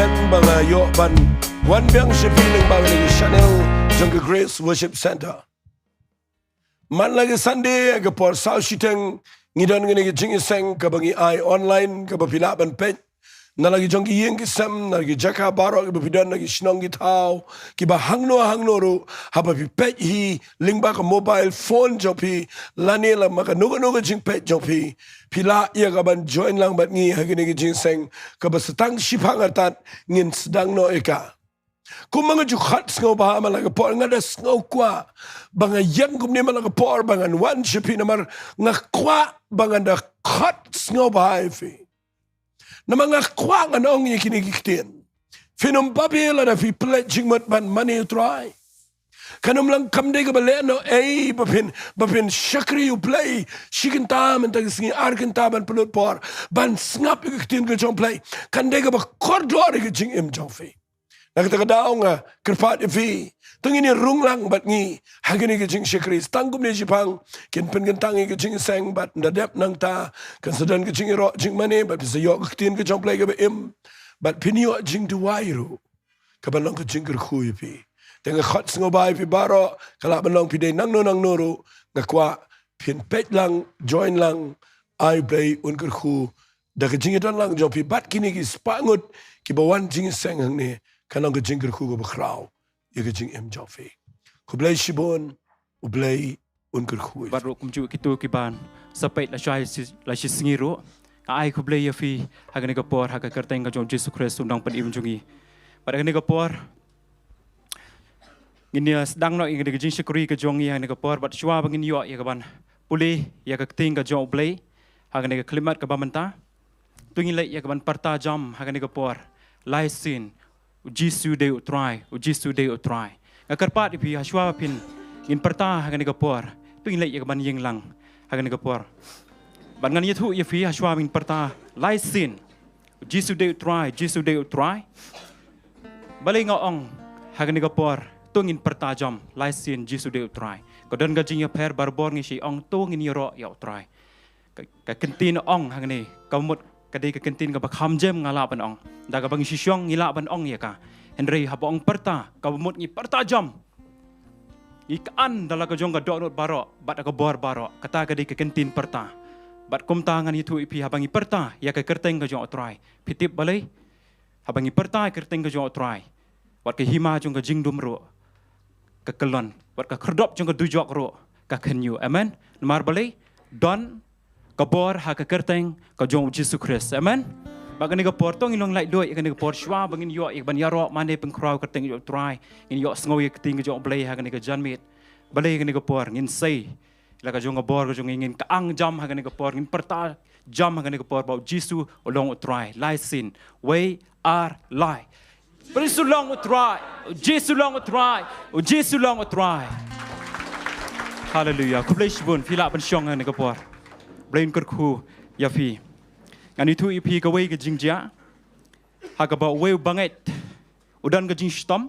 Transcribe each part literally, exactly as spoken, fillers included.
Ba nga ïoh ban wan biang sha phi lyngba kane ka channel jong ka Grace Worship Center. Man la ka Sunday, ha ka por saw shiteng, ngi don kane ka jingïaseng kaba ngi ai online, kaba phi lah ban peit na la ki jong ki ïing ki sem, na la ki jaka baroh kiba phi don, na ki shnong ki thaw, kiba hangno hangno ruh, haba phi peit hi lyngba ka mobile phone jong phi, lane la ma kano kano ka jingpeit jong phi, phi lah ïa ka ban join lang bad ngi ha kane ka jingïaseng kaba sa tang shiphang artat ngin sdang noh ïa ka. Kumba nga ju khot sngewbha man la ka por, nga da sngew kwah ba nga ïeng kumne man la ka por, ba ngan wan sha phi, namar nga kwah ba ngan da khot sngewbha ïa phi. Namar nga kwah ngan ong ïa kine ki ktien. Phin ym babe lada phi pynleit jingmut ban mane U Trai. Kan ym lah, kam dei kaba lehnohei ba phin, ba phin shakri U Blei shi kynta mynta ka sngi, ar kynta ban pynlut por ban sngap ïa ka ktien ka jong U Blei. Kan dei kaba kordor ïa ka jingim jong phi. Na kata ka daw nga kyrpad ïa phi, to ngin ïa rung lang bad ngi ha kane ka jingshakri. Tang kumne shiphang kin pynkyntang ïa ka jingïaseng, bad ynda dep nangta kan sa don ka jingïaroh jingmane, bad phin sa ïoh ka ktien ka jong U Blei kaba im, bad phin ïoh jingduwai ruh, kaba long ka jingkyrkhu ïa phi. Te nga khot sngewbha ïa phi baroh, ka lah ban long phi dei nangno nangno ruh, nga kwah phin peit lang, join lang, ai U Blei un kyrkhu da ka jingïadon lang jong phi bad kine ki spah ngut kiba wan jingïaseng hangne, kan long ka jingkyrkhu kaba khraw ïa ka jingim jong phi. Khublei shibun, U Blei un kyrkhu ïa phi. Bad ruh kumjuh kito kiban sa peit lashai shi, la shi sngi ruh, nga ai khublei ïa phi ha kane ka por ha ka kyrteng ka jong U Jisu Khrist U Nongpynim jong ngi. Bad ha kane ka por ngin ïa sdang noh ïa kane ka jingshakri ka jong ngi ha kane ka por, bad shuwa ba ngin ïoh ïa ka ban pule ïa ka ktien ka jong U Blei ha kane ka khyllipmat kaba mynta, to ngin leit ïa ka ban pyrta jam ha kane ka por: Lai sien, U Jisu dei U Trai, U Jisu dei U Trai. Nga kyrpad ïa phi, ha shuwa ba phin, ngin pyrta ha kane ka por, to ngin leit ïa ka ban ïeng lang ha kane ka por. Bad ngan ïathuh ïa phi, ha shuwa ba ngin pyrta Lai sien, U Jisu dei U Trai, U Jisu dei U Trai, balei nga ong ha kane ka por to ngin pyrta jam Lai sien, U Jisu dei U Trai? Ka don ka jingïapher, barabor ngi shu ong to ngin ïaroh ïa U Trai. Ka, ka kyntien ong hangne, ka mut ka dei ka kyntien kaba kham jem, nga lah ban ong. Da kaba ngi shu shong ngi lah ban ong ïa ka. Hynrei haba ong pyrta, ka mut ngi pyrta jam, ngi kynan da la ka jong ka dohnud baroh bad da ka bor baroh. Kata ka dei ka kyntien pyrta. Bad kumta ngan ïathuh ïa phi, haba ngi pyrta ïa ka kyrteng ka jong U Trai, phi tip balei? Haba ngi pyrta ïa ka kyrteng ka jong U Trai, wat ka hima jong ka jingdum ruh ka kyllon, wat ka khyrdop jong ka dujok ruh ka khynñiuh. Amen. Namar balei? Don ka bor ha ka kyrteng ka jong U Jisu Khrist. Amen. Bad kane ka por to ngin long laitluid ïa kane ka por, shuwa ba ngin ïoh ïa ka ban ïaroh mane pynkhraw ïa ka kyrteng jong U Trai, ngin ïohsngew ïa ka ktien ka jong U Blei ha kane ka janmiet. Balei ha kane ka por ngin sei la ka jong ka bor ka jong ngi, ngin kynan jam ha kane ka por, ngin pyrta jam ha kane ka por ba U Jisu u long U Trai. Lai sien, wei ar lai. Praise U long U Trai, U Jisu long U Trai, U Jisu long U Trai. Haleluia. Khublei shibun, phi lah ban shong ha kane ka por. Blei un kyrkhu ïa phi. Ngan ïathuh ïa phi kawei ka jingjia ha kaba uwei u bangeit u don ka jingshitom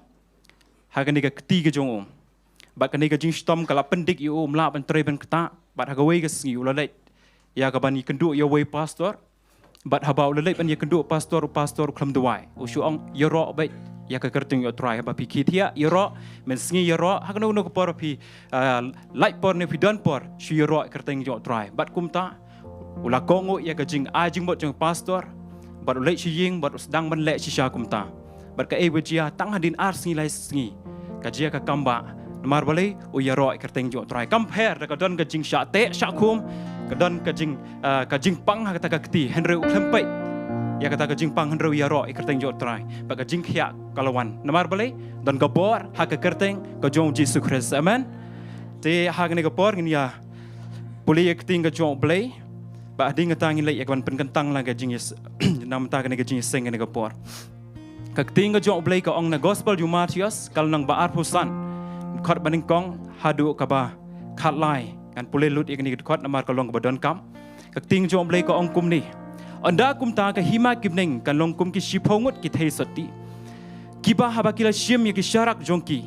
ha kane ka kti ka jong u. Bad kane ka jingshitom ka la pyndik ïa u, um lah ban trei ban ktah. Bad ha kawei ka sngi u la leit ïa ka ban ïakynduh ïa uwei u pastor. Bad haba u la leit ban ïakynduh u pastor, u pastor u khlem duwai. U shu ong, ïaroh beit ïa ka kyrteng jong U Trai. Haba phi khie thiah, ïaroh, mynsngi ïaroh, ha kano kano ka por phi, ah, lait por ne phi don por, shu ïaroh ïa ka kyrteng jong U Trai. Bad kumta u la kohnguh ïa ka jingai jingmut jong u pastor, bad u leit sha ïing, bad u sdang ban leh shisha kumta. Bad kaei ba jia, tang hadien ar sngi lai sngi ka jia ka kam ba. Namar balei? U ïaroh ïa ka kyrteng jong U Trai. Kam pher da ka don ka jingshah teh shah khum, ka don ka jing, ah, ka jingpang ha kata ka kti, hynrei u khlem peit ïa kata ka jingpang, hynrei u ïaroh ïa ka kyrteng jong U Trai. Bad ka jingkhiah ka la wan. Namar balei? Don ka bor ha ka kyrteng ka jong U Jisu Khrist. Amen. Te ha kane ka por ngin ïa pule ïa ka ktien ka jong U Blei. Bad hadien kata ngin leit ïa ka ban pynkyntang lang ka jingïas-, namar kane ka jingïaseng kane ka por. Ka ktien ka jong U Blei ka ong na gospel jong u Mathaios, ka lynnong ba arphew san, dkhot ba nyngkong haduh kaba khatlai. Ngan pule lut ïa kane ka dkhot namar ka long kaba donkam. Ka ktien jong U Blei ka ong kumne: Ynda kumta ka hima ki bneng kan long kum ki shiphew ngut ki theisotti, kiba haba ki la shim ïa ki sharak jong ki,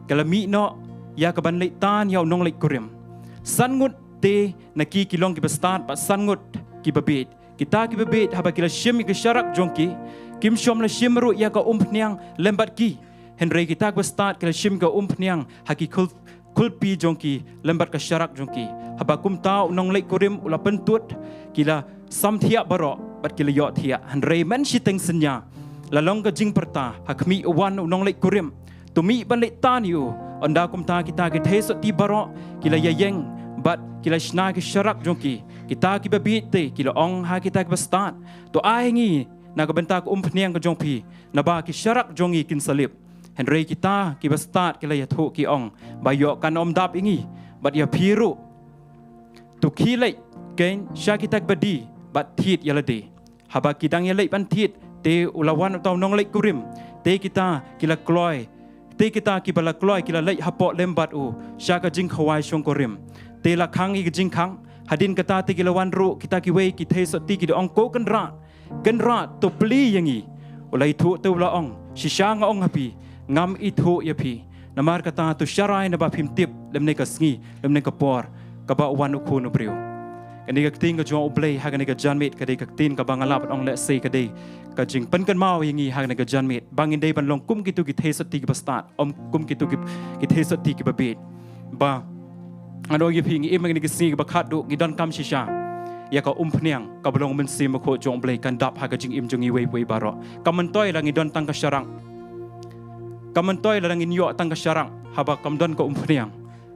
ki la mih noh ïa ka ban leit tan ïa u nongleit kurim. San ngut te na ki ki long kiba stad, bad san ngut kiba bieit. Kita kiba bieit haba ki la shim ïa ka sharak jong ki, kim shym la shim ruh ïa ka umphniang lem bad ki. Hynrei kita kiba stad ki la shim ka umphniang ha ki khul-, khulpi jong ki lem bad ka sharak jong ki. Haba kumta u nongleit kurim u la pyntut, ki la samthiah baroh bad ki la ïohthiah. Hynrei mynshiteng synñia la long ka jingpyrta ha khmih u wan u nongleit kurim. To mih ban leit tan ïa u. Ynda kumta kita ki theisotti baroh ki la ïaïeng bad ki la shna ki sharak jong ki. Kita kiba bieit te ki la ong ha kita kiba stad, to ai ngi na ka bynta ka umphniang ka jong phi, naba ki sharak jong ngi kin sa lip. Hynrei kita kiba stad ki la ïathuh ki ong, ba ïoh kan ym dap ïa ngi bad ïa phi ruh. To khie leit kein sha kita kiba die bad thied ïa lade. Haba ki dang ïaleit ban thied, te u la wan uta u nongleit kurim. Te kita ki la kloi, te kita kiba la kloi ki la leit hapoh lem bad u sha ka jingkhawai shongkurim. Te la khang ïa ka jingkhang. Hadien kata te ki la wan ruh kita kiwei ki theisotti, ki da ong, Ko Kynrad, Kynrad, to plie ïa ngi. U la ithuh te u la ong, Shisha nga ong ha phi, ngam ithuh ïa phi. Namar kata to sharai, naba phim tip lymne ka sngi lymne ka por kaba u wan U Khun U Briew. Kane ka ktien ka jong U Blei ha kane ka janmiet ka dei ka ktien kaba nga lah ban ong lehse ka dei ka jingpynkynmaw ïa ngi ha kane ka janmiet, ba ngin dei ban long kum kito ki theisotti kiba stad, ym kum kito ki, ki theisotti kiba bieit. Ba ngan ong ïa phi, ngi im ha kane ka sngi kaba khatduh, ngi donkam shisha ïa ka umphniang kaba long U Mynsiem Bakhuid jong U Blei kan dap ha ka jingim jong ngi iwei pa iwei baroh. Kam myntoi la ngi don tang ka sharak. Kam myntoi la ngin ïoh tang ka sharak haba kam don ka umphniang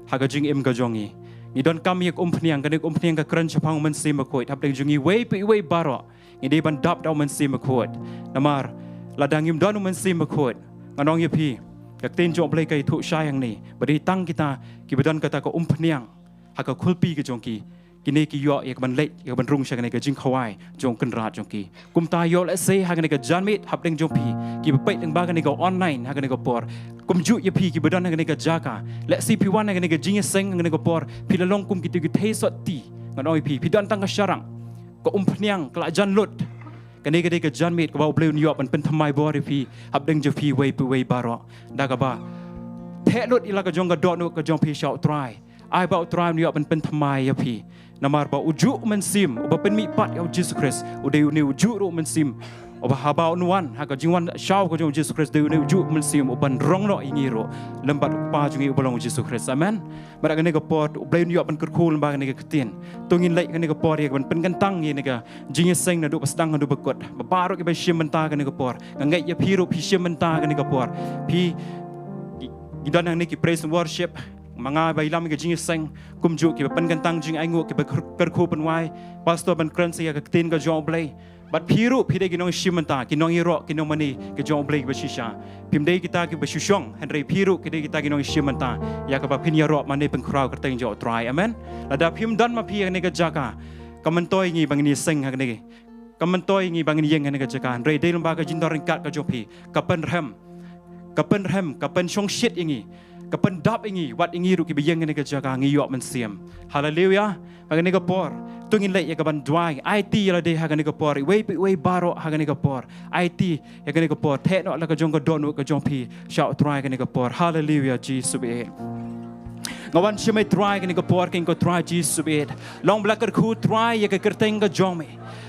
ha ka jingim ka jong ngi. Ngi donkam ïa ka umphniang, kane ka umphniang ka kren shaphang U Mynsiem Bakhuid hapdeng jong ngi iwei pa iwei baroh. Ngi dei ban dap da U Mynsiem Bakhuid. Namar lada ngim don U Mynsiem Bakhuid, ngan ong ïa phi, ka ktien jong U Blei ka ïathuh shai hangne ba dei tang kita kiba don kata ka umphniang ha ka khulpi ka jong ki, kine ki ïoh ïa ka ban leit, ïa ka ban rung sha kane ka jingkhawai jong U Kynrad jong ki. Kumta ïoh lehse ha kane ka janmiet hapdeng jong phi kiba peit lyngba kane ka online ha kane ka por, kumjuh ïa phi kiba don ha kane ka jaka, lehse phi wan ha kane ka jingïaseng ha kane ka por, phi la long kum kito ki theisotti. Ngan ong ïa phi, phi don tang ka sharak, ka umphniang ka la jan lut. Kane ka dei ka janmiet kaba U Blei un ïoh ban pynthymmai bor ïa phi hapdeng jong phi iwei pa iwei baroh. Da kaba theh lut ïa la ka jong ka dohnud ka jong phi sha U Trai. Ai ba U Trai un ïoh ban pynthymmai ïa phi. Namar ba u juh u mynsiem uba pynmihpat ïa U Jisu Khrist u dei une u juh ruh u mynsiem uba haba un wan ha ka jingwan shaw ka jong U Jisu Khrist, dei une u juh u mynsiem uban rong noh ïa ngi ruh lem bad U Kpa jong ngi uba long U Jisu Khrist. Amen. Bad ha kane ka por U Blei un ïoh ban kyrkhu lyngba kane ka ktien. To ngin leit ha kane ka por ïa ka ban pynkyntang ïa kane ka jingïaseng naduh ba sdang haduh ba kut. Ba baroh kiba shim bynta ha kane ka por, nga ngeit ïa phi ruh phi shim bynta ha kane ka por. Phi, ki, ki don hangne ki praise and worship, ma nga ba ïalam ïa ka jingïaseng, kumjuh kiba pynkyntang jingainguh, kiba kyr-, kyrkhu pynwai, pastor ban kren sa ïa ka ktien ka jong U Blei. Bad phi ruh phi dei ki nongshim bynta, ki nongïaroh, ki nongmane ki jong U Blei kiba shisha. Phim dei kita kiba shu shong, hynrei phi ruh ki dei kita ki nongshim bynta ïa kaba phin ïaroh mane pynkhraw kyrteng jong U Trai. Amen. Lada phim don ma phi ha kane ka jaka, kam myntoi ngi ba ngin ïaseng ha kane, kam myntoi ngi ba ngin ïeng ha kane ka jaka, hynrei dei lyngba ka jingdon ryngkat ka jong phi, ka pynrhem, ka pynrhem, ka pynshongshit ïa ngi, ka pyndap ïa ngi, wat ïa ngi ruh kiba ïeng ha kane ka jaka ngi ïoh mynsiem. Haleluia. Ha kane ka por to ngin leit ïa ka ban duwai, aiti ïa lade ha kane ka por, iwei pa iwei baroh ha kane ka por, aiti ïa kane ka por, theh noh la ka jong ka dohnud ka jong phi sha U Trai ha kane ka por. Haleluia, Jisu baieit. Nga wan sha me Trai ha kane ka por, keiñ ko Trai Jisu baieit. Long ba la kyrkhu Trai ïa ka kyrteng ka jong me.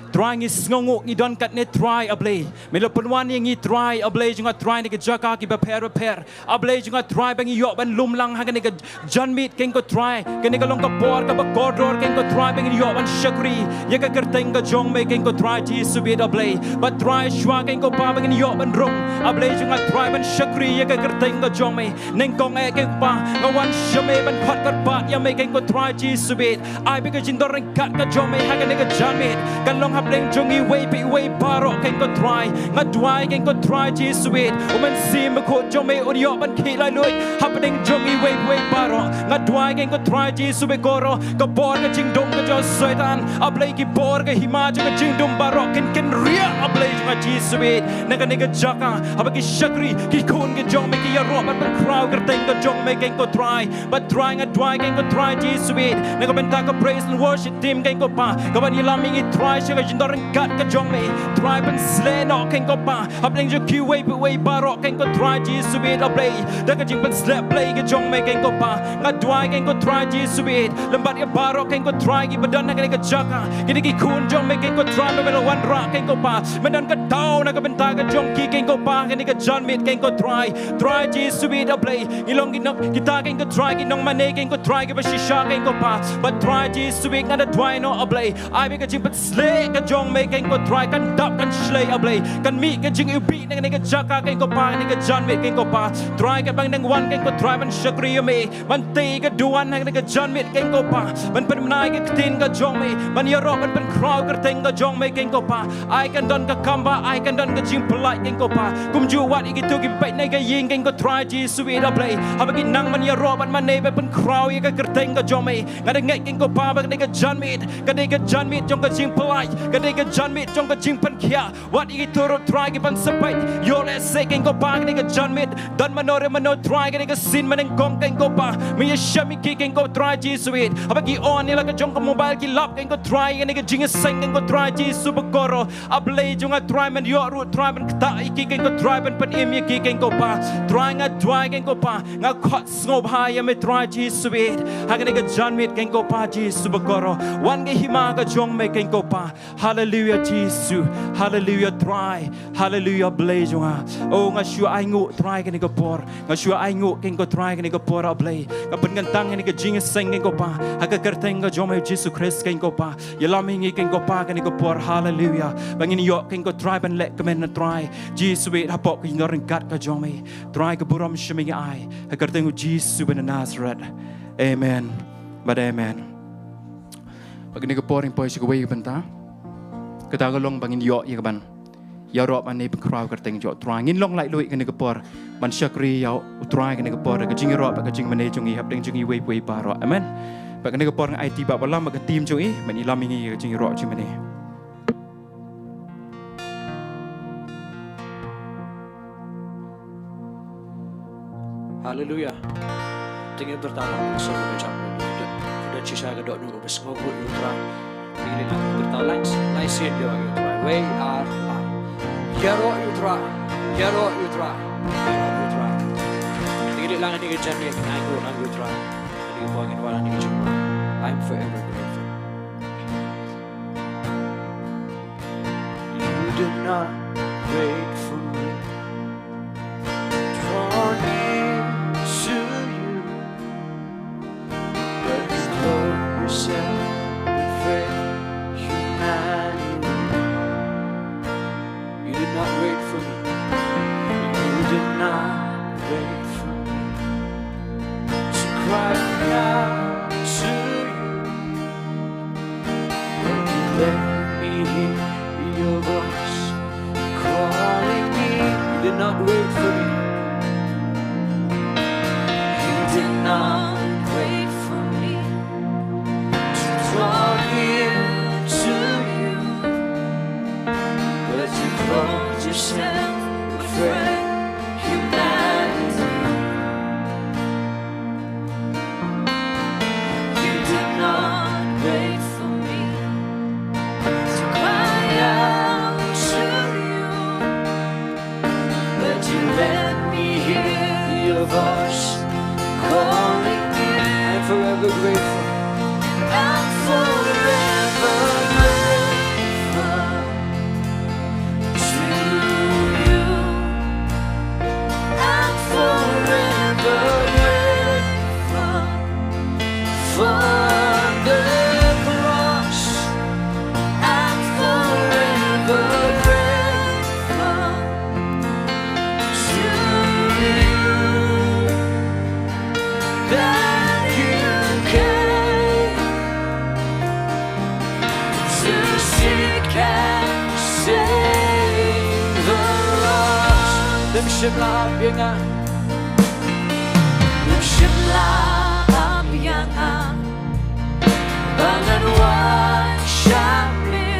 Trai ngi sngewnguh ngi don katne Trai A Blei. Me la pynwan ïa ngi Trai A Blei jong nga Trai na ki jaka kiba pher bapher. A Blei jong nga Trai ba ngi ïoh ban lum lang ha kane ka janmiet keiñ ko Trai. Kane ka long ka por kaba kordor keiñ ko Trai ba ngin ïoh ban shakri ïa ka kyrteng ka jong me keiñ ko Trai Jisu baieit A Blei. Bad Trai shuwa keiñ ko Pa ba ngin ïoh ban rung A Blei jong nga Trai ban shakri ïa ka kyrteng ka jong me. Nyngkong eh keiñ ko Pa nga wan sha me ban khot kyrpad ïa me keiñ ko Trai Jisu baieit. Ai ba ka jingdon ryngkat ka jong me ha kane ka janmiet kan long hapdeng jong ngi iwei pa iwei baroh keiñ ko Trai. Nga duwai keiñ ko Trai Jisu baieit, U Mynsiem Bakhuid jong me un ïoh ban khih laitluid hapdeng jong ngi iwei pa iwei baroh. Nga duwai keiñ ko Trai Jisu baieit koroh ka bor ka jingdum ka jong u Soitan, A Blei ki bor ka hima jong ka jingdum baroh kin kynriah A Blei jong nga Jisu baieit. Na kane ka jaka haba ki shakri ki khun ki jong me ki ïaroh bad pynkhraw kyrteng ka jong me keiñ ko Trai. Bad Trai nga duwai keiñ ko Trai Jisu baieit na ka bynta ka praise and worship team keiñ ko Pa, kaban ïalam ïa ngi Trai sha ka jingdon ryngkat ka jong me. Trai, pynshlei noh, Kong Kpa, hapdeng jong kiwei pa kiwei baroh, Kong Trai Jisu bad A Blei. Da ka jingpynshlei, Blei, ka jong me, Kong Kpa, nga duwai, Kong Trai Jisu bad, lem bad ïa baroh, Kong Trai, kiba don ha kane ka jaka, kine ki khun jong me, Kong Trai, me la wanrah, Kong Kpa, me don ka daw na ka bynta ka jong ki, Kong Kpa, kane ka janmiet, Kong Trai. Trai Jisu bad A Blei, ngi long ki nong, kita, Kong Trai, ki nongmane, Kong Trai, kiba shisha, Kong Kpa. Bad Trai Jisu bad, nga da duwai noh, A Blei, ai ba ka jingpynshlei ka jong me, Kong Trai, kan dap kan shlei, A Blei. Kan mih ka jingïohi na kane ka jaka, Kong Kpa, kane ka janmiet, Kong Kpa. Trai, katba ngi dang wan, Kong Trai, ban shakri ïa me, ban tei ka duwan ha kane ka janmiet, Kong Kpa, ban pynbna ïa ka ktien ka jong me, ban ïaroh ban pynkhraw kyrteng ka jong me, Kong Kpa. Ai kan don ka kam ba, ai kan don ka jingpyllait, Kong Kpa. Kumjuh wat ïa kito kiba peit na ka ïing, Kong Trai Jisu bad A Blei, haba ki nang ban ïaroh ban mane ban pynkhraw ïa ka kyrteng ka jong me. Nga da ngeit, Kong Kpa, ba ka dei ka janmiet, ka dei ka janmiet jong ka jingpyllait, ka dei ka janmiet jong ka jingpynkhiah. Wat ïa kito ruh, Trai, kiban sa peit, ïoh lehse, Kong Kpa, ka dei ka janmiet, don mano re mano, Trai, ka dei ka sien banyngkong, Kong Kpa, me ïashem ïa ki, Kong Trai Jisu bad, haba ki on ïa la ka jong ka mobile, ki lap, Kong Trai, ka dei ka jingïaseng, Kong Trai Jisu bakordor. A Blei jong nga, Trai, men ïoh ruh, Trai, ban ktah ïa ki, Kong Trai, ban pynim ïa ki, Kong Kpa. Trai, nga duwai, Kong Kpa, nga khot sngewbha ïa me, Trai Jisu bad, ha kane ka janmiet, Kong Kpa Jisu bakordor. Wan ka hima ka jong me, Kong Kpa. Haleluia Jisu. Haleluia Trai. Haleluia Blei jong nga. Oh, nga shu ainguh, Trai, kane ka por. Nga shu ainguh, Kong Trai, kane ka por, A Blei. Nga pynkyntang kane ka jingïaseng, Kong Kpa, ha ka kyrteng ka jong me Jisu Khrist, Kong Kpa. Ïalam ïa ngi, Kong Kpa, kane ka por. Haleluia. Ba ngin ïoh, Kong Trai, ban leh kmen na Trai Jisu bad hapoh ka jingdon ryngkat ka jong me. Trai, ka burom sha me ngi ai, ha ka kyrteng u Jisu ba na Nasareth. Amen bad amen. Bad kane ka por ngin poi sha kawei ka bynta. Kata ka long ba ngin ïoh ïa kaban ïaroh ban pynkhraw kyrteng jong u Trai. Ngin long laitluid kane ka por ban shakri ïa u Trai kane ka por, ka jingïaroh bad ka jingmane jong ngi hapdeng jong ngi iwei pa iwei baroh. Amen. Bad kane ka por nga aiti Bah Balam bad ka team jong i ban ïalam ïa ngi ïa ka jingïaroh jingmane. Haleluia. Te ngin pyrta lang, so ngin jam. Pyndonkam shisha ka dohnud, bad sngewbha ïa u Trai. Te ngin leit lang pyrta lang, lai sien ïa u Trai. Wei ar lai. Ïaroh ïa u Trai. Ïaroh ïa u Trai. Ïaroh ïa u Trai. Te ngin leit lang ïa ka janmiet, ngin ïaroh lang ïa u Trai. Te ngin wan ïa ka janmiet. I'm forever grateful. You did not wait for me to draw near to you, but you clothed yourself with frail humanity. You did not wait for me. You did not wait for me to cry out to you. But you let me hear your voice calling me. You did not wait for me. You did not wait for me to draw near to you. But you clothed yourself with frail humanity. You did not wait for me to cry out to you, but you let me hear your voice calling me. I'm forever grateful. I'm forever grateful to you. I'm forever grateful for the cross. I'm forever grateful to you that you came to seek and save the lost. Lem shim la ap ïa nga. Lem shim la ap ïa nga. Ba ngan wan sha me.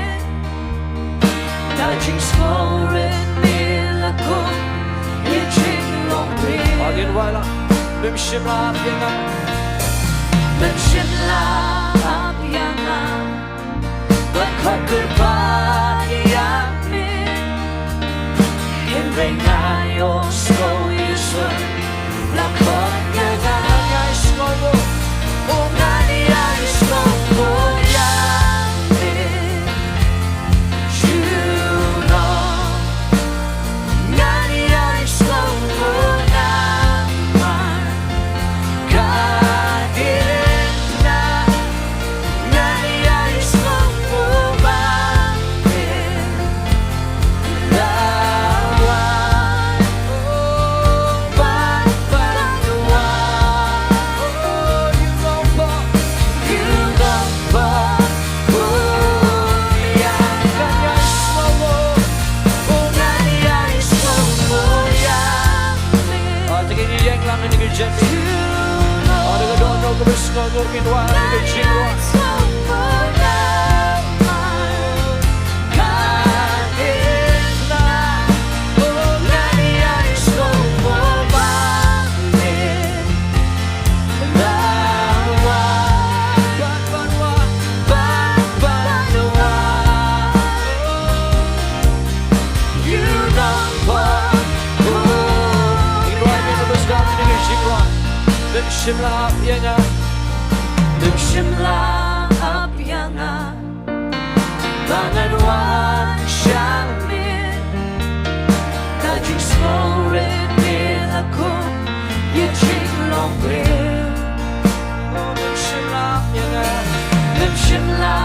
Na jingsngewrit me la kum ïa jinglong phi. Again, wala. Lem shim la ap ïa nga. Lem shim la ap ïa nga. Bad Kyrpad ïa me. Hynrei nga ïohsngew ïa u sur. La khot ïa nga. Nga ïohsngew ïa u. Oh, nga ïohsngew ïa me. Juno. Nga ïohsngew ïa u namar. Ka dei na. Shim la ap ïa nga. Nym shim la ap ïa nga. Ba ngan wan sha me. Ka jingsngewrit me la kum ïa jinglong briew. Oh, nym shim la ap ïa nga. Nym shim la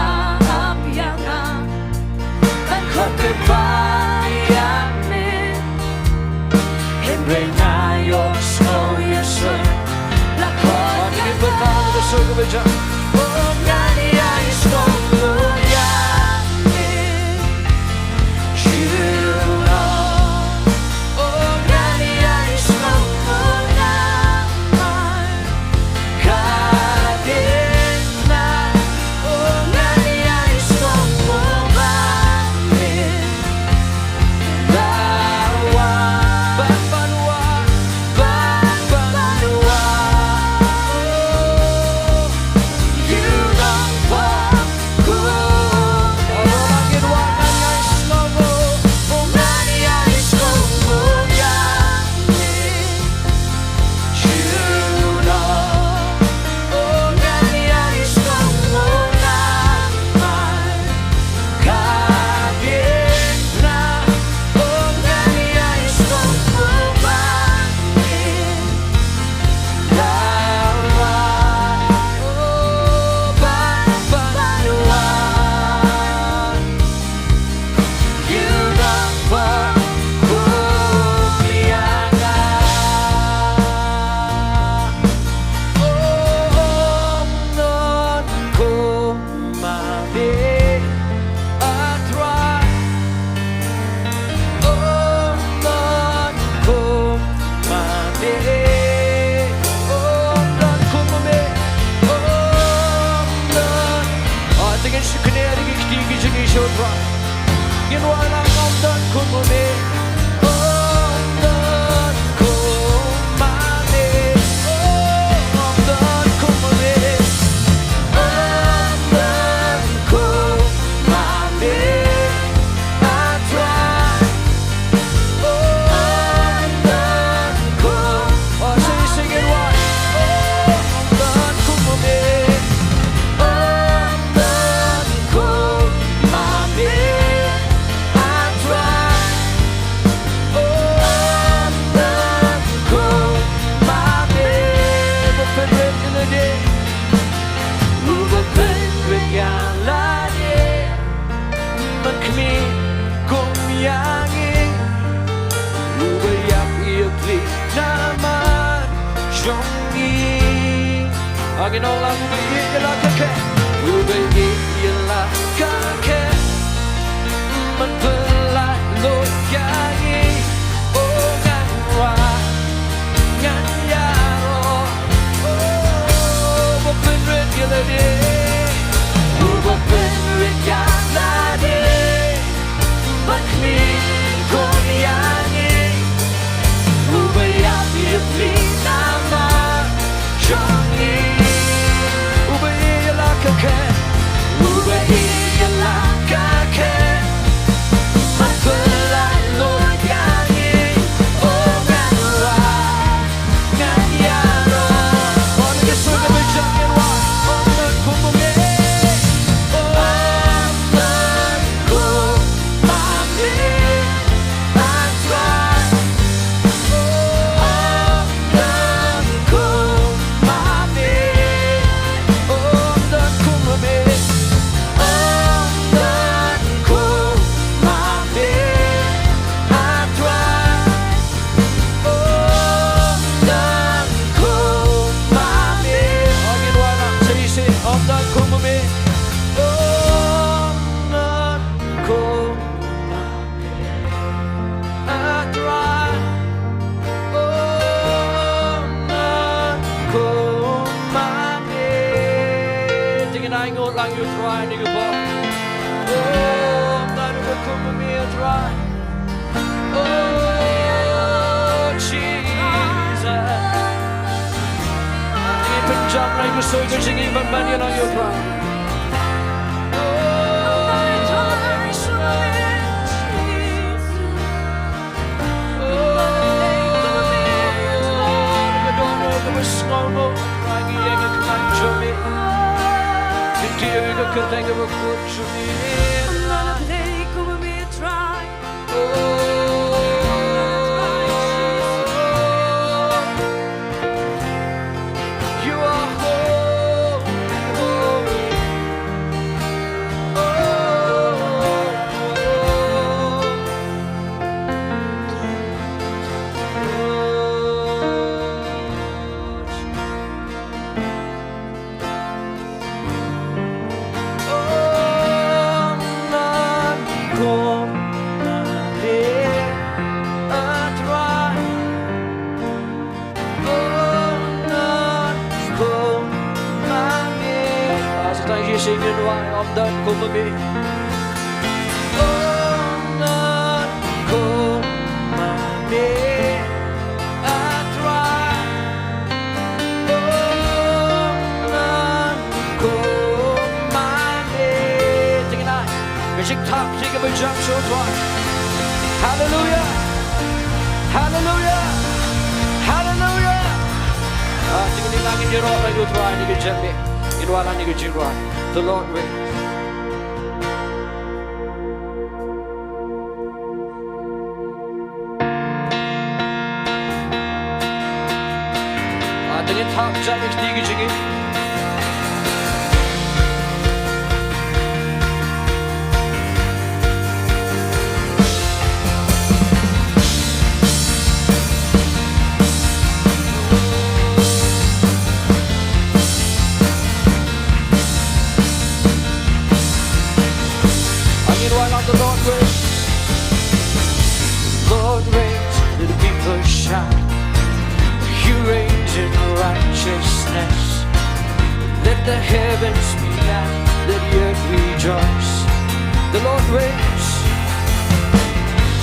ap ïa nga. Ban khot kyrpad ïa me. Hynrei nga ïohsngew ïa u sur. La khot ïa nga. Ban khot ïa u sur. Oh, nga ïohsngew ïa me. Juno. Oh, nga ïohsngew ïa nga. Ka dei na. Ban khmih kum ïa ngi, uba ïap ïa pli namar jong ngi. Ngin ong lang, uba ïeit ïa la ka khet, uba ïeit ïa la ka khet. Ban pynlait lut ïa ngi, oh ngan wad, ngan ïaroh. Oh, uba pynrit ïa lade, uba pynrit ïa lade. Ban khmih kum ïa ngi, uba ïap ïa pli namar jong ngi. Uba ïeit ïa la ka khet, uba ïeit ïa la ka Ïa u Trai, ngi ïa pop. Oh, ym don uba kum ma me, Trai. Oh, Jesus. Ngi pynjop ïa ka sur ka jingim ban ban ïa u Trai. Oh, Hallelujah. Hallelujah. Hallelujah. Ah, to ngin ïa nang ïaroh ïa u Trai ha kane ka janmiet. Ngin wan ha kane ka jingrwai. The Lord reigns. Ah, to ngin thap jan ïa kine ki jingim. Ngin wan, let the Lord reign. Lord reigns, let the people shout. He reigns in righteousness. Let the heavens be glad, let the earth rejoice. The Lord reigns.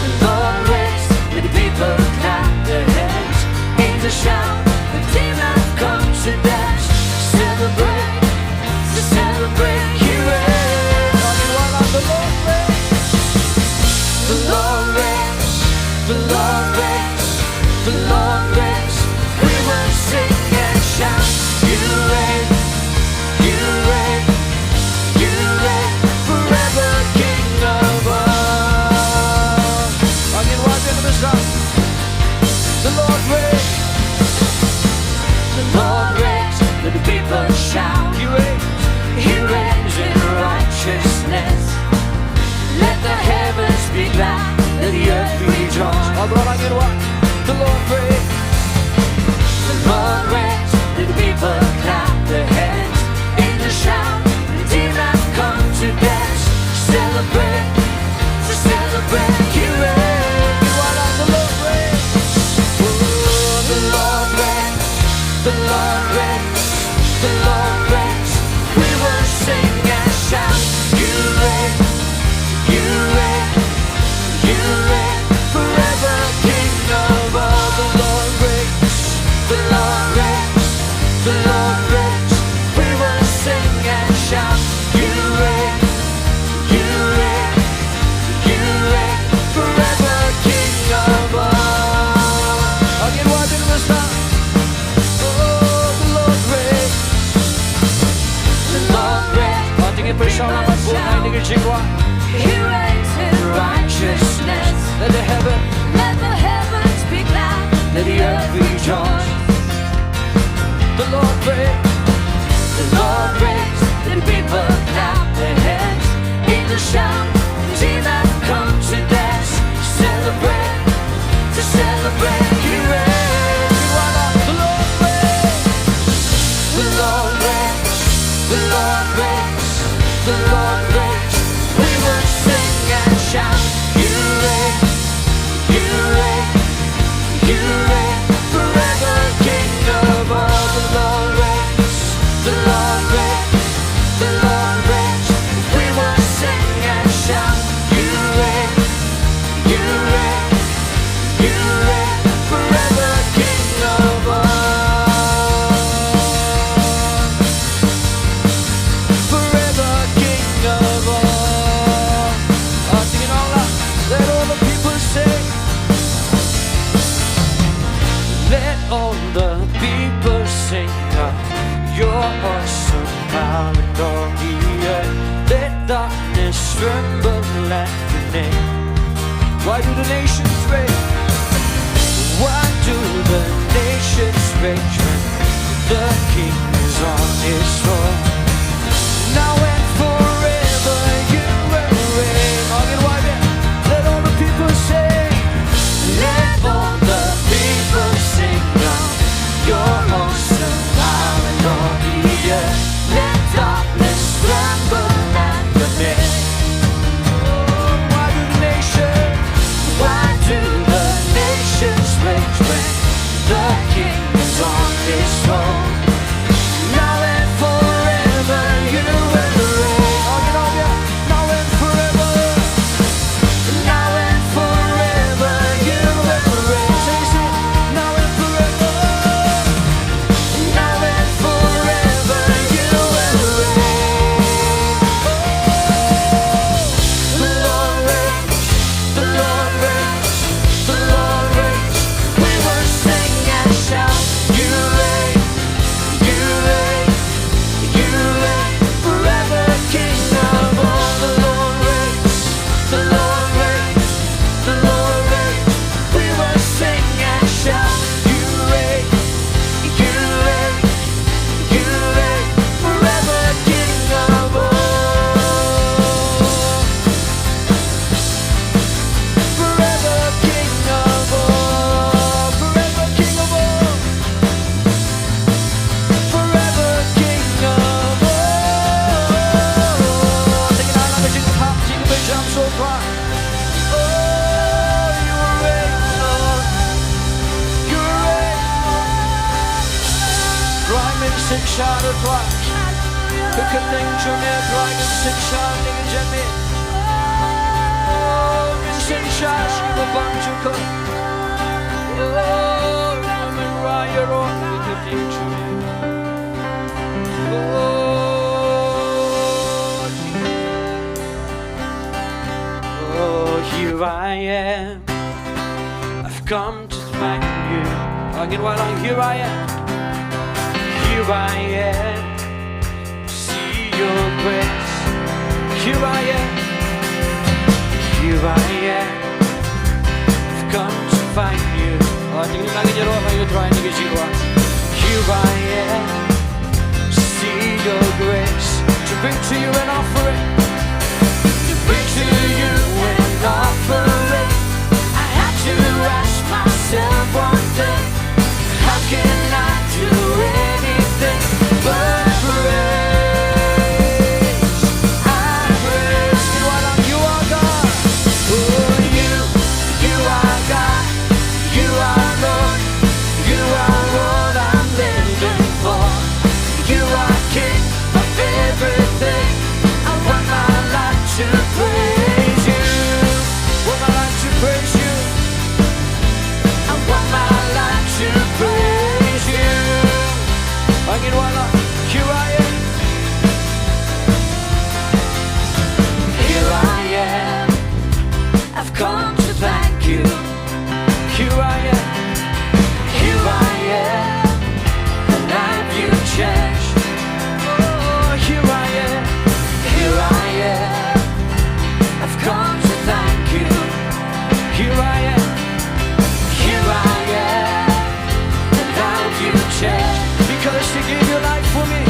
The Lord reigns, let the people clap their hands. Angels shout, the Redeemer comes to dance. Celebrate, to celebrate, He reigns. Everyone, let the Lord reigns. The Lord reigns, the Lord reigns, the Lord reigns. We will sing and shout. You reign, you reign, you reign forever, King of all. Ngin wan biang, the Lord reigns. The Lord reigns, let the people shout. He reigns, He reigns in righteousness. Let the heavens be glad, let the earth rejoice. All right, ngin wan. The Lord reigns. The Lord reigns, let the people clap their hands. Angels shout, Redeemer come to dance. Celebrate, to celebrate, He reigns. Ngin wan, the Lord reigns. Oh, the Lord reigns, the Lord reigns, the Lord reigns. We will sing and shout. You reign, you reign, you reign forever, King of all. The Lord reigns, the Lord reigns, the Lord reigns. We will sing and shout. You reign, you reign, you reign forever, King of all. Again, one more time. Oh, the Lord reigns. The Lord reigns. He reigns in righteousness. Let the heaven, let the heavens be glad. Let the earth rejoice. The Lord reigns. The Lord reigns. Let people clap their hands. Angels shout. Jesus come to dance. Celebrate. To celebrate, He reigns. The Lord reigns. The Lord reigns. The Lord reigns. The Lord reigns. We will sing and shout. You reign. You reign. You reign forever, King of all. The Lord reigns. The Lord reigns. The Lord reigns. You're awesome, power and all the earth. Let darkness tremble at your name. Why do the nations rage? Why do the nations rage when the king is on his throne? Now and forever you will reign. Again, why, let all the people sing. Let all the people sing now. You're awesome, power and all the earth. Let darkness tremble at the name. Why do the nations, why do the nations rage when the king is on his throne? Now and forever you will reign. Again, again. Now and forever. Now and forever you will reign. Say, say, now and forever. Now and forever you will reign. Oh, the Lord reigns, the Lord reigns, the Lord reigns. We will sing and shout, you reign, you reign, you reign forever, King of all. The Lord reigns, the Lord reigns, the Lord reigns. We will sing and shout, you reign, you reign, you reign forever, King of all. Forever King of all. Forever King of all. Forever King of all. Sing it out loud, sing it up, sing it big, jump so far. Oh, you reign, Lord. You reign, Lord. Trai mynsiem shai, Trai. Ka kyrteng jong me, Trai, ka mynsiem shai, ka jingim. Oh, mynsiem shai, shi ba bang jong ka. Oh, Trai, ïaroh ka kyrteng jong me. Oh, oh, here I am. I've come to thank you. Again, while I'm here I am. Here I am. See your grace. Here I am. Here I am. I've come to find you. Oh, tingnan natin yung mga try ni Jiwa. Here I am. See your grace. To bring to you an offering. To bring to you an offering. I had to ask myself one thing. How can I do anything but praise? I praise you, Lord. You are God. Oh, you, you are God. You are Lord. You are all I'm living for. You are King of everything. I want my life to praise you. Want my life to praise you. I want my life to praise you. Again, one last. Here I am. Here I am. I've come to thank you. Here I am. Here I am. A life you changed. Oh, here I am. Here I am. I've come to thank you. Here I am. Here I am. And how you change. Because you gave your life for me.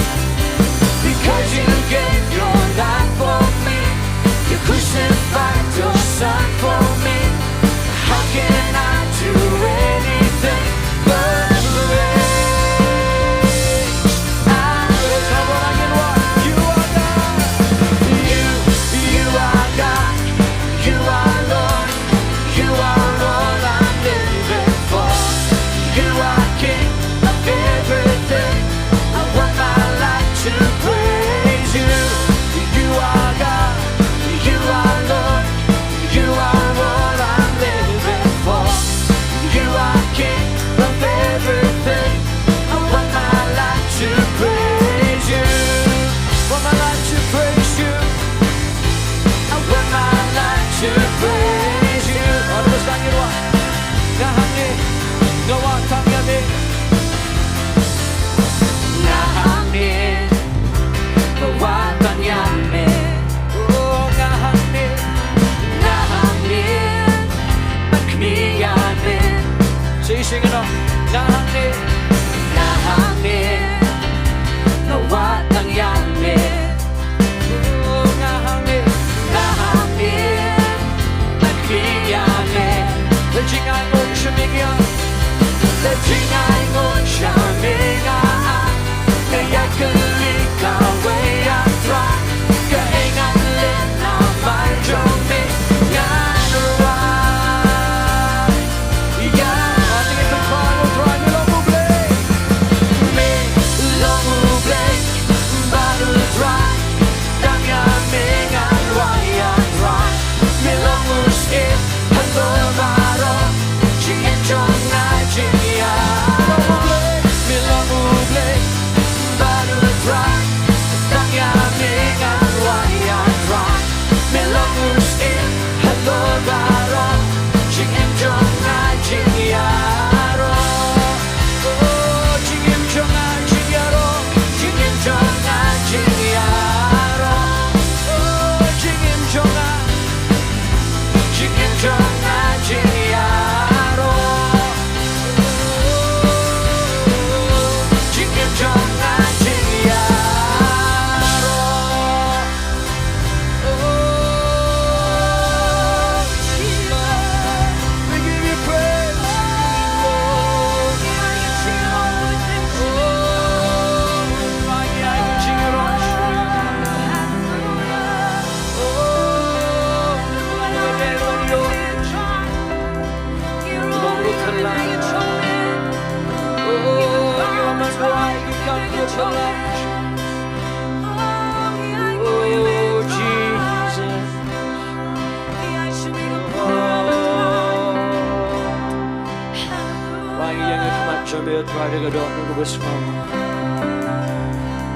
Ka doh na kaba sngewma.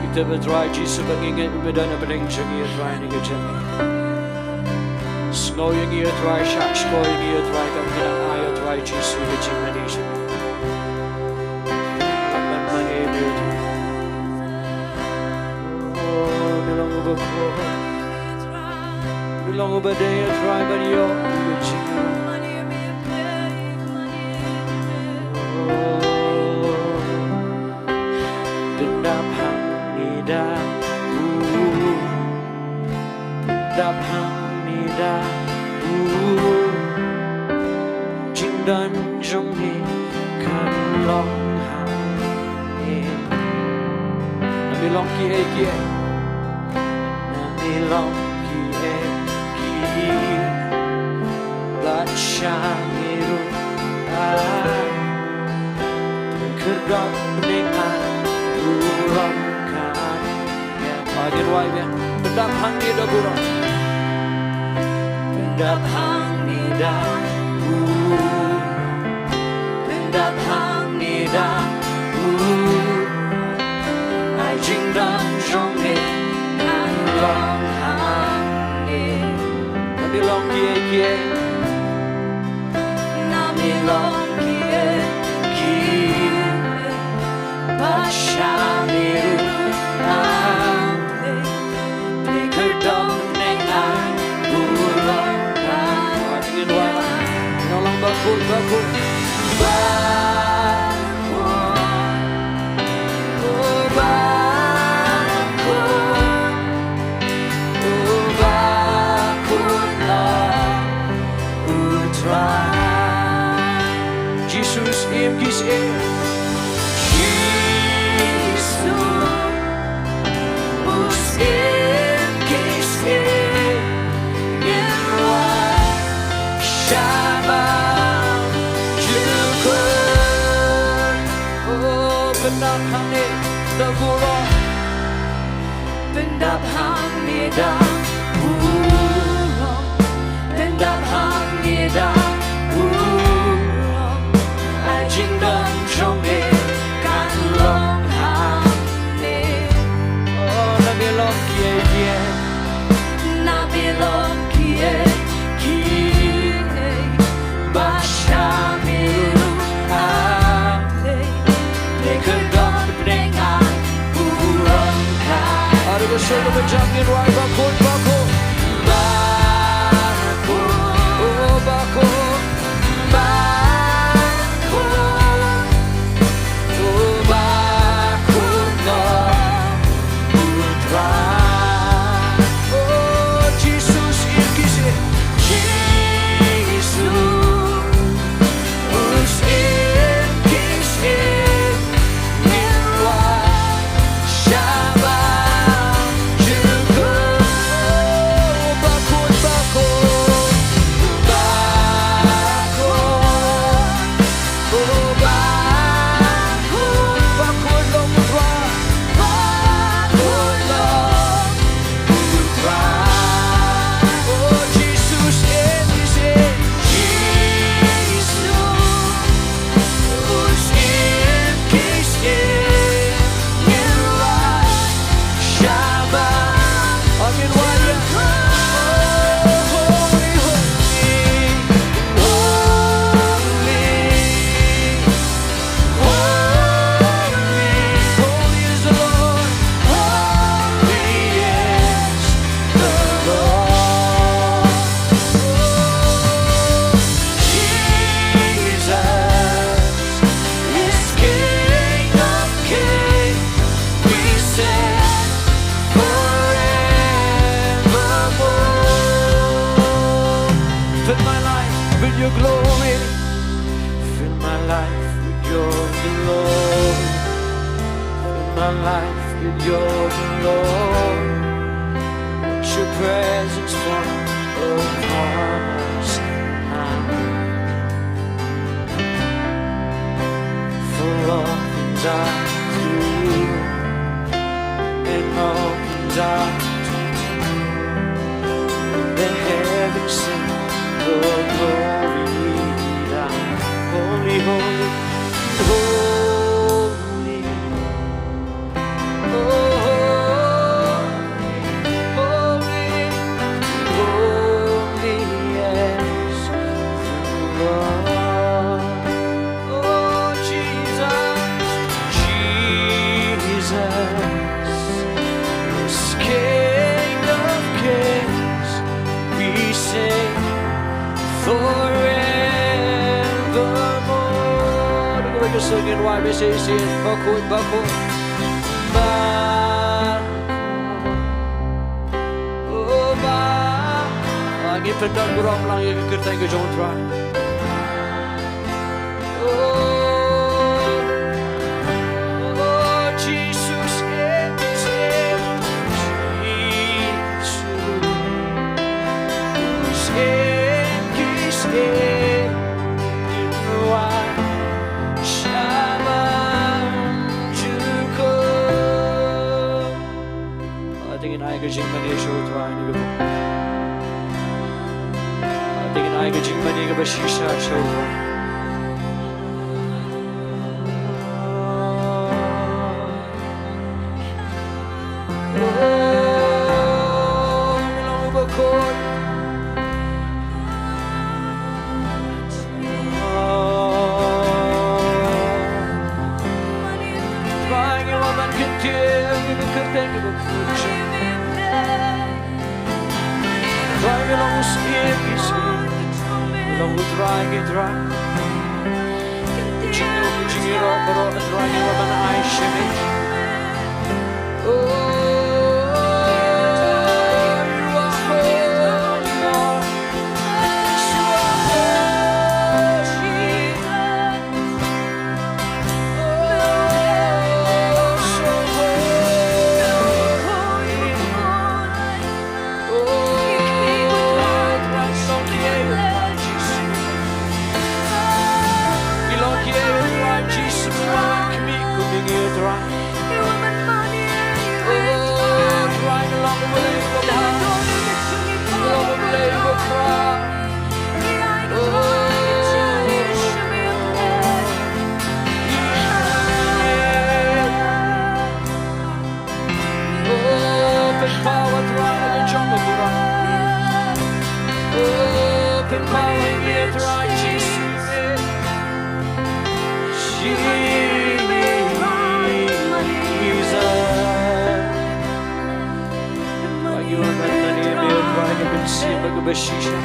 Ïa kata ba Trai Jisu ba ngi ngeit ba me don hapdeng jong ngi, Trai, ha kane ka jingim. Sngew ïa ngi, Trai, shah shkor ïa ngi, Trai, kam ngi nang ai, Trai Jisu, ka jingmane jong ngi. Ban mane ïa ngi, Trai. Oh, me long uba khuid. Me long uba dei, Trai, ban ïoh ïa ka jingim. Pyndap hangne da u, pyndap hangne da u, jingdon jong me kan long hangne. Nami long kiei kiei. Nami long kiei kiei. Bad sha ngi ruh, ah, kyrdoh bneng, ah, burom kan ïa. Ngin wai biang. Pyndap hangne da burom. Pyndap hangne da burom. Pyndap hangne da burom. Ai jingdon jong me kan long hangne. Nami long kiei kiei. Nami long kiei kiei. Bad sha me ruh, ah, me kyrdoh bneng, ah, burom kan ïa. Ngi long bakhuid, bakhuid. Bakhuid. Oh, bakhuid. Oh, bakhuid long U Trai. Jisu, u syiem ki syiem. Jisu, u syiem ki syiem. Ngin wan shabar jukut. Oh, pyndap hangne da burom. Pyndap hangne da burom. Pyndap hangne da burom. Ai jingdon jong me kan long hangne. Oh, nami long kiei kiei. Nami long kiei kiei. Bad sha me ruh, ah, me kyrdoh bneng, ah, burom kan. Aduh, ka shong ka jam, ngin wai bakhuid, bakhuid. Bakhuid. Oh, bakhuid. Bakhuid. Oh, bakhuid long U Trai. Oh, Jisu, u syiem ki syiem. Jisu, u syiem ki syiem. Ngin wan shabar jukut. Oh, bakhuid, bakhuid. Bakhuid. Oh, bakhuid, bakhuid long U Trai. Bakhuid long U Trai. Oh, Jisu, u syiem ki syiem. Jisu, u syiem ki syiem. Ngin wan shabar. Amen. Why? Oh, holy, holy, holy. Holy, holy is the Lord. Holy is the Lord. Jesus is King of kings. We sing forevermore. Fill my life with your glory. Fill my life with your glory. Fill my life with your glory. Let your presence fall upon us now. For all things are new, and all things are new. The heavens sing your glory down. Holy, holy, holy. Sngewbha ba shisien, bakhuid, bakhuid. Ba, oh, ba. Ah, ngin pyndon burom lang ïa ka kyrteng ka jong U Trai. Oh, oh, Jesus, eh, eh, Jesus. Te ngin ai ka jingmane sha U Trai ha kane ka por. Te ngin ai ka jingmane kaba shisha sha U Trai. Trai, ngi wan ban kyntiew ïa ka kyrteng kaba khuid. Trai, ngi long u syiem ki syiem. Ngi long u Trai ki trai. Ka jingïarap baroh, Trai, ngi wan ban ai sha me. Oh, you are holy, Lord. You are holy. Oh, so holy. Oh, Trai, ngi long kiei, Trai Jisu. Ngi long kiei, Trai Jisu, ngi long khmih kum ïa ngi, Trai. Oh, Trai, ngi long U Blei uba bha. Ngi long U Blei uba bha. Oh, Oh, pynpaw, Trai, ha ka jong me, Trai. Oh, pynpaw ha ngi, Trai Jisu. Jesus. Ba ngi wan ban lane ïa me, Trai, ka mynsiem kaba shisha.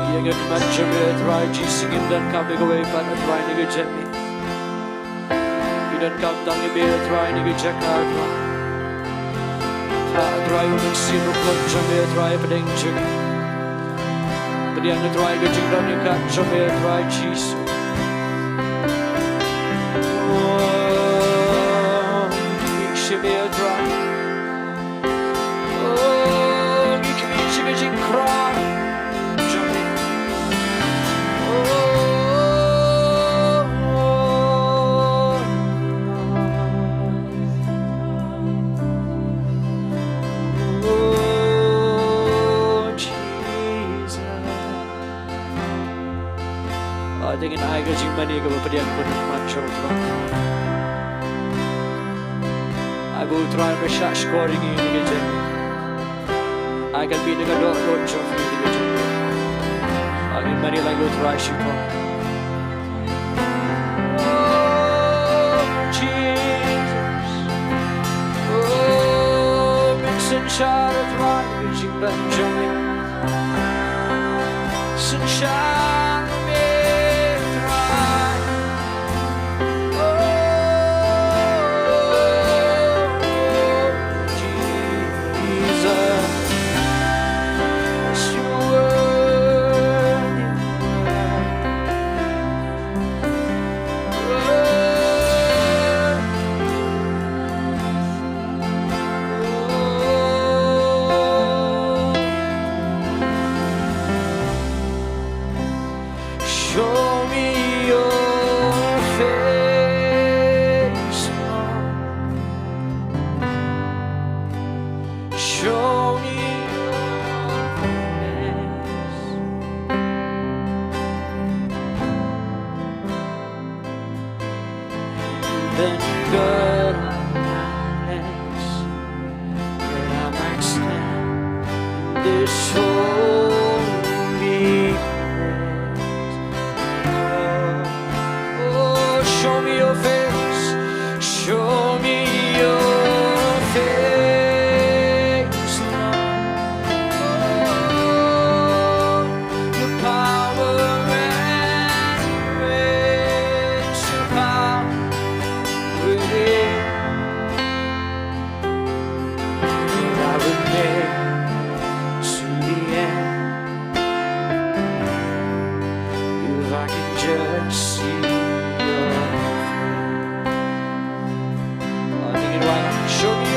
Ïa ka khmat jong me, Trai Jisu, ngim donkam ïa kawei pat, Trai, na ka jingim. Ngi donkam tang ïa me, Trai, na ka jaka, Trai. Trai, Trai, U Mynsiem Bakhuid jong me, Trai, hapdeng jong ngi. Pdiang, Trai, ka jingdon jingkhang jong me, Trai Jisu. Oh, ngi khmih sha me, Trai. Oh, ngi khmih sha ka jingkhraw jong me. Oh, oh, Jesus. Ah, te ngin ai ka jingmane kaba pdiang bad ka khmat sha U Trai. Ai ba U Trai un shahshkor ïa ngi ha kane ka jingim. Ai kan mih na ka dohnud jong phi ha kane ka jingim. Ai ngin mane lang ïa U Trai shipor. Oh, Jesus. Oh, me synshar, Trai, ka jingim jong me. Synshar me, Trai. Oh, Jesus, you're worthy.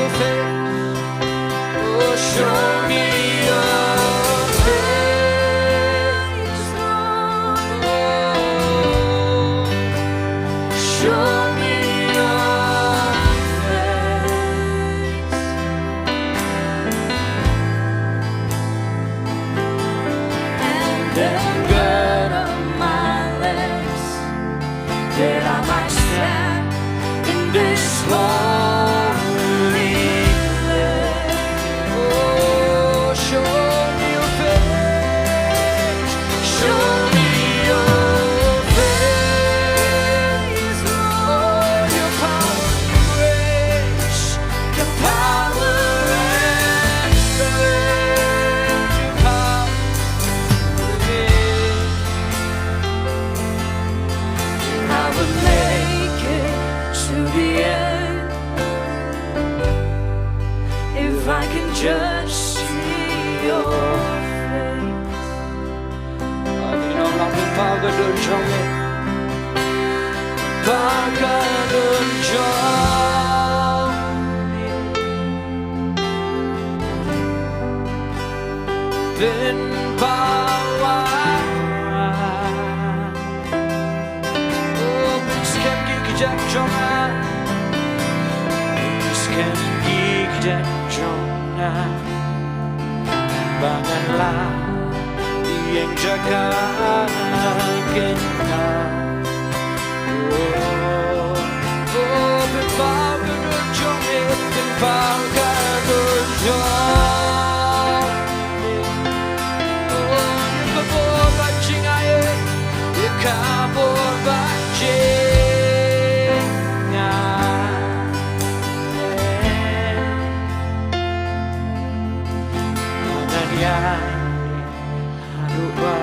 Oh, show me your face, Lord. Oh, show me your face. And then gird up my legs, that I might stand in this holy place. Oh, show me your face. Show me your face, Lord. Your power and grace, your power and grace, your power. I would make it to the end if I can just see your face. Pynpaw ka dur jong me. Pynpaw ka dur jong me. Pynpaw. Oh, pynskhem ki kjat jong nga. Pynskhem ki kjat jong nga. Ba ngan lah ïeng jaka kynta. Oh, oh, pynpaw ka dur jong me, pynpaw ka dur jong me. Oh, ïa ka bor ba jingaiei, ïa ka bor ba jingaiei. Ngan ïa haduh ba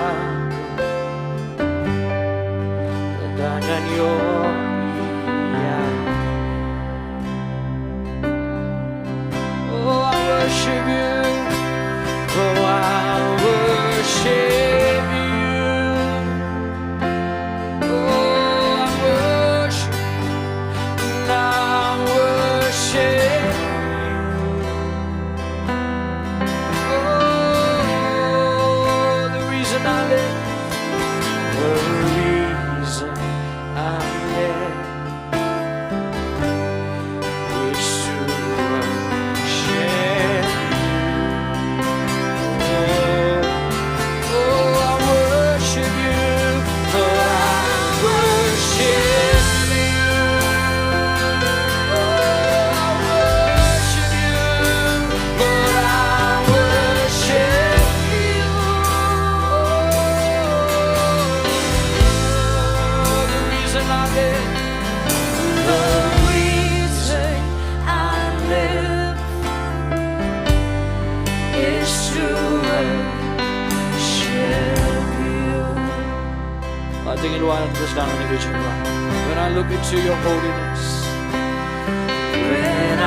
ngan ïoh ïa. Oh, I worship you. Oh, I worship you. Oh, I worship, I worship you. Oh, the reason I live, the reason I live is to worship you. Oh, I worship you. Oh, I worship you. Oh, I worship you. Lord, I worship you. Oh, the reason I live, the reason I live is to worship you. Ïa, to ngin wan, to sdang ïa kane ka jingwan. When I look into your holiness. When I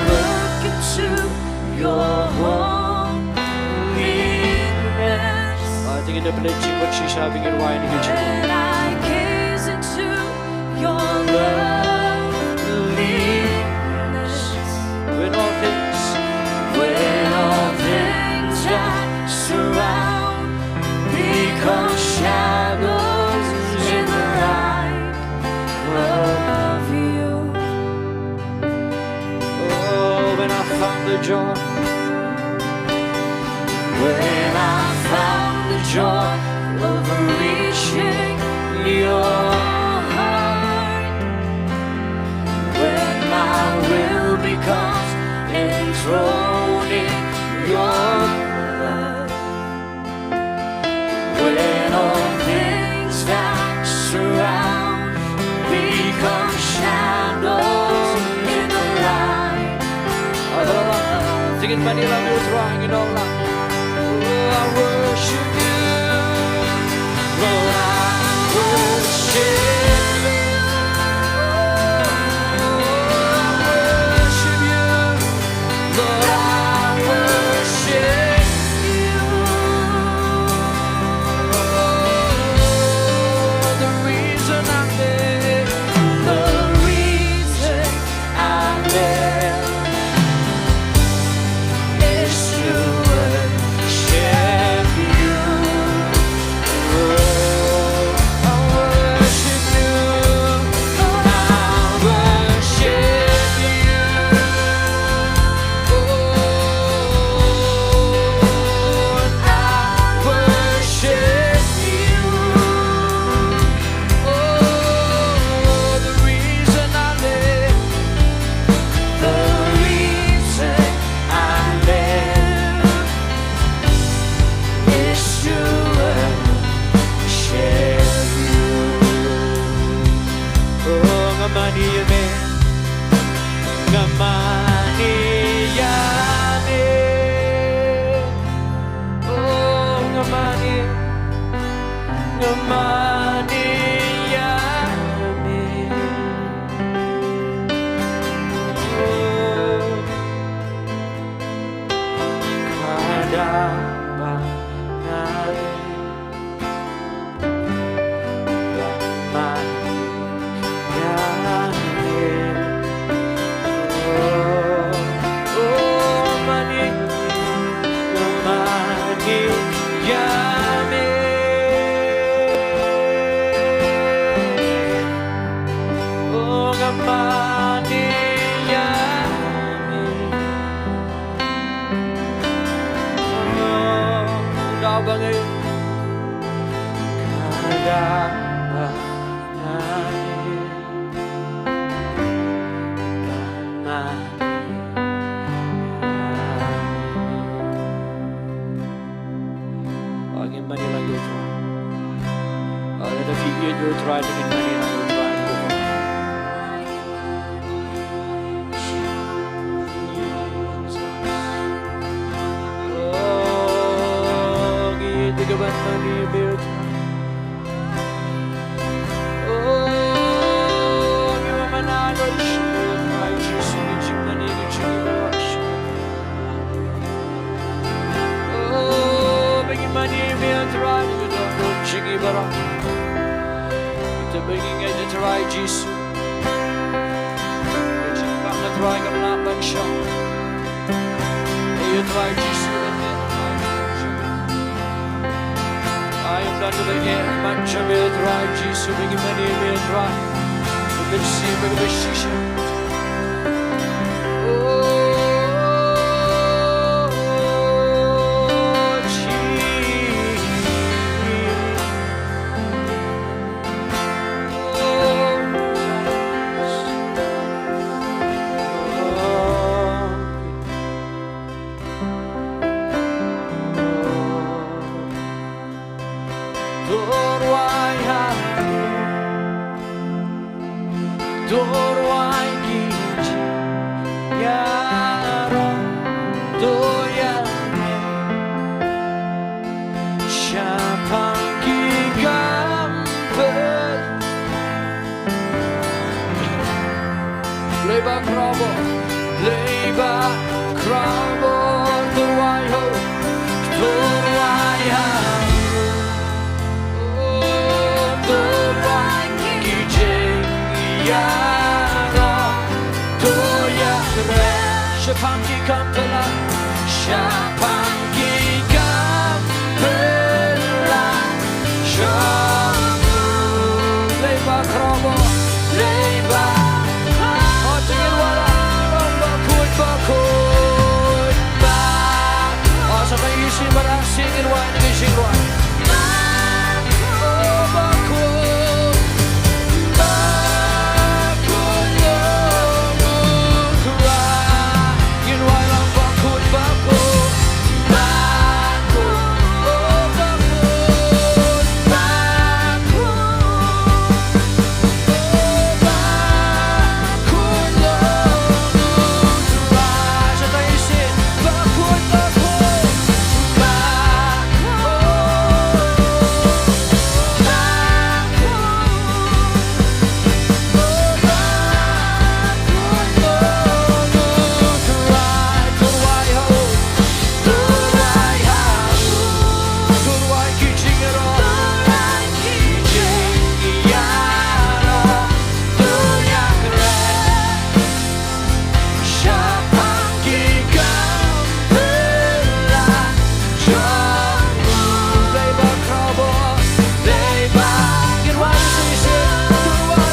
look into your holiness. Ïa, to ngin ïa pynleit shisha, ngin wan ïa kane ka jingwan. When I gaze into your loveliness. When all things, when all things that surround become shadows in the light of you. Oh, when I found the joy, when I found the joy of reaching your heart, when my will becomes enthroned in your love, when all things that surround become shadows in the light. Oh, to ngin pynlong ïa u Trai, ngin ong lang. Oh, I worship you. Lord, I worship you. Oh, I worship you. Lord, I worship you. The reason I live, the reason I live Try to get money out of it. Oh, ngi ïeit ïa ka ban mane bad. Oh, ngi wan ban ai lad ïa ka ban Jisu, ka jingmane ka jong ngi baroh. Oh, ba ngi mane ïa me, Trai, na ka dohnud jong ngi baroh. Te ba ngi ngeit, Trai Jisu, ka jingpang, Trai, kam lah ban shong. Ïa, Trai Jisu, ai ym don kaba ïeit ban shong, Trai Jisu, ba ngi mane ïa me, Trai, ba mynsiem bad ba shisha. Oh, Jesus. To rwai ha, to rwai ki jingïaroh, to ïa shaphang ki kam pynlah. Lei ba khraw bor, lei ba khraw bor, to rwai ho, to rwai ha. To rwai ki jingïaroh, to ïakren shaphang ki kam pynlah, shaphang ki kam pynlah jong u. Lei ba khraw bor, lei ba khraw bor, to rwai ha. Bakhuid, bakhuid, ba. Oh, sa ka isi ba dang sing in wine, sing wine. Shaphang ki kam pynlah jong u. Lei ba khraw bor, lei ba khraw bor,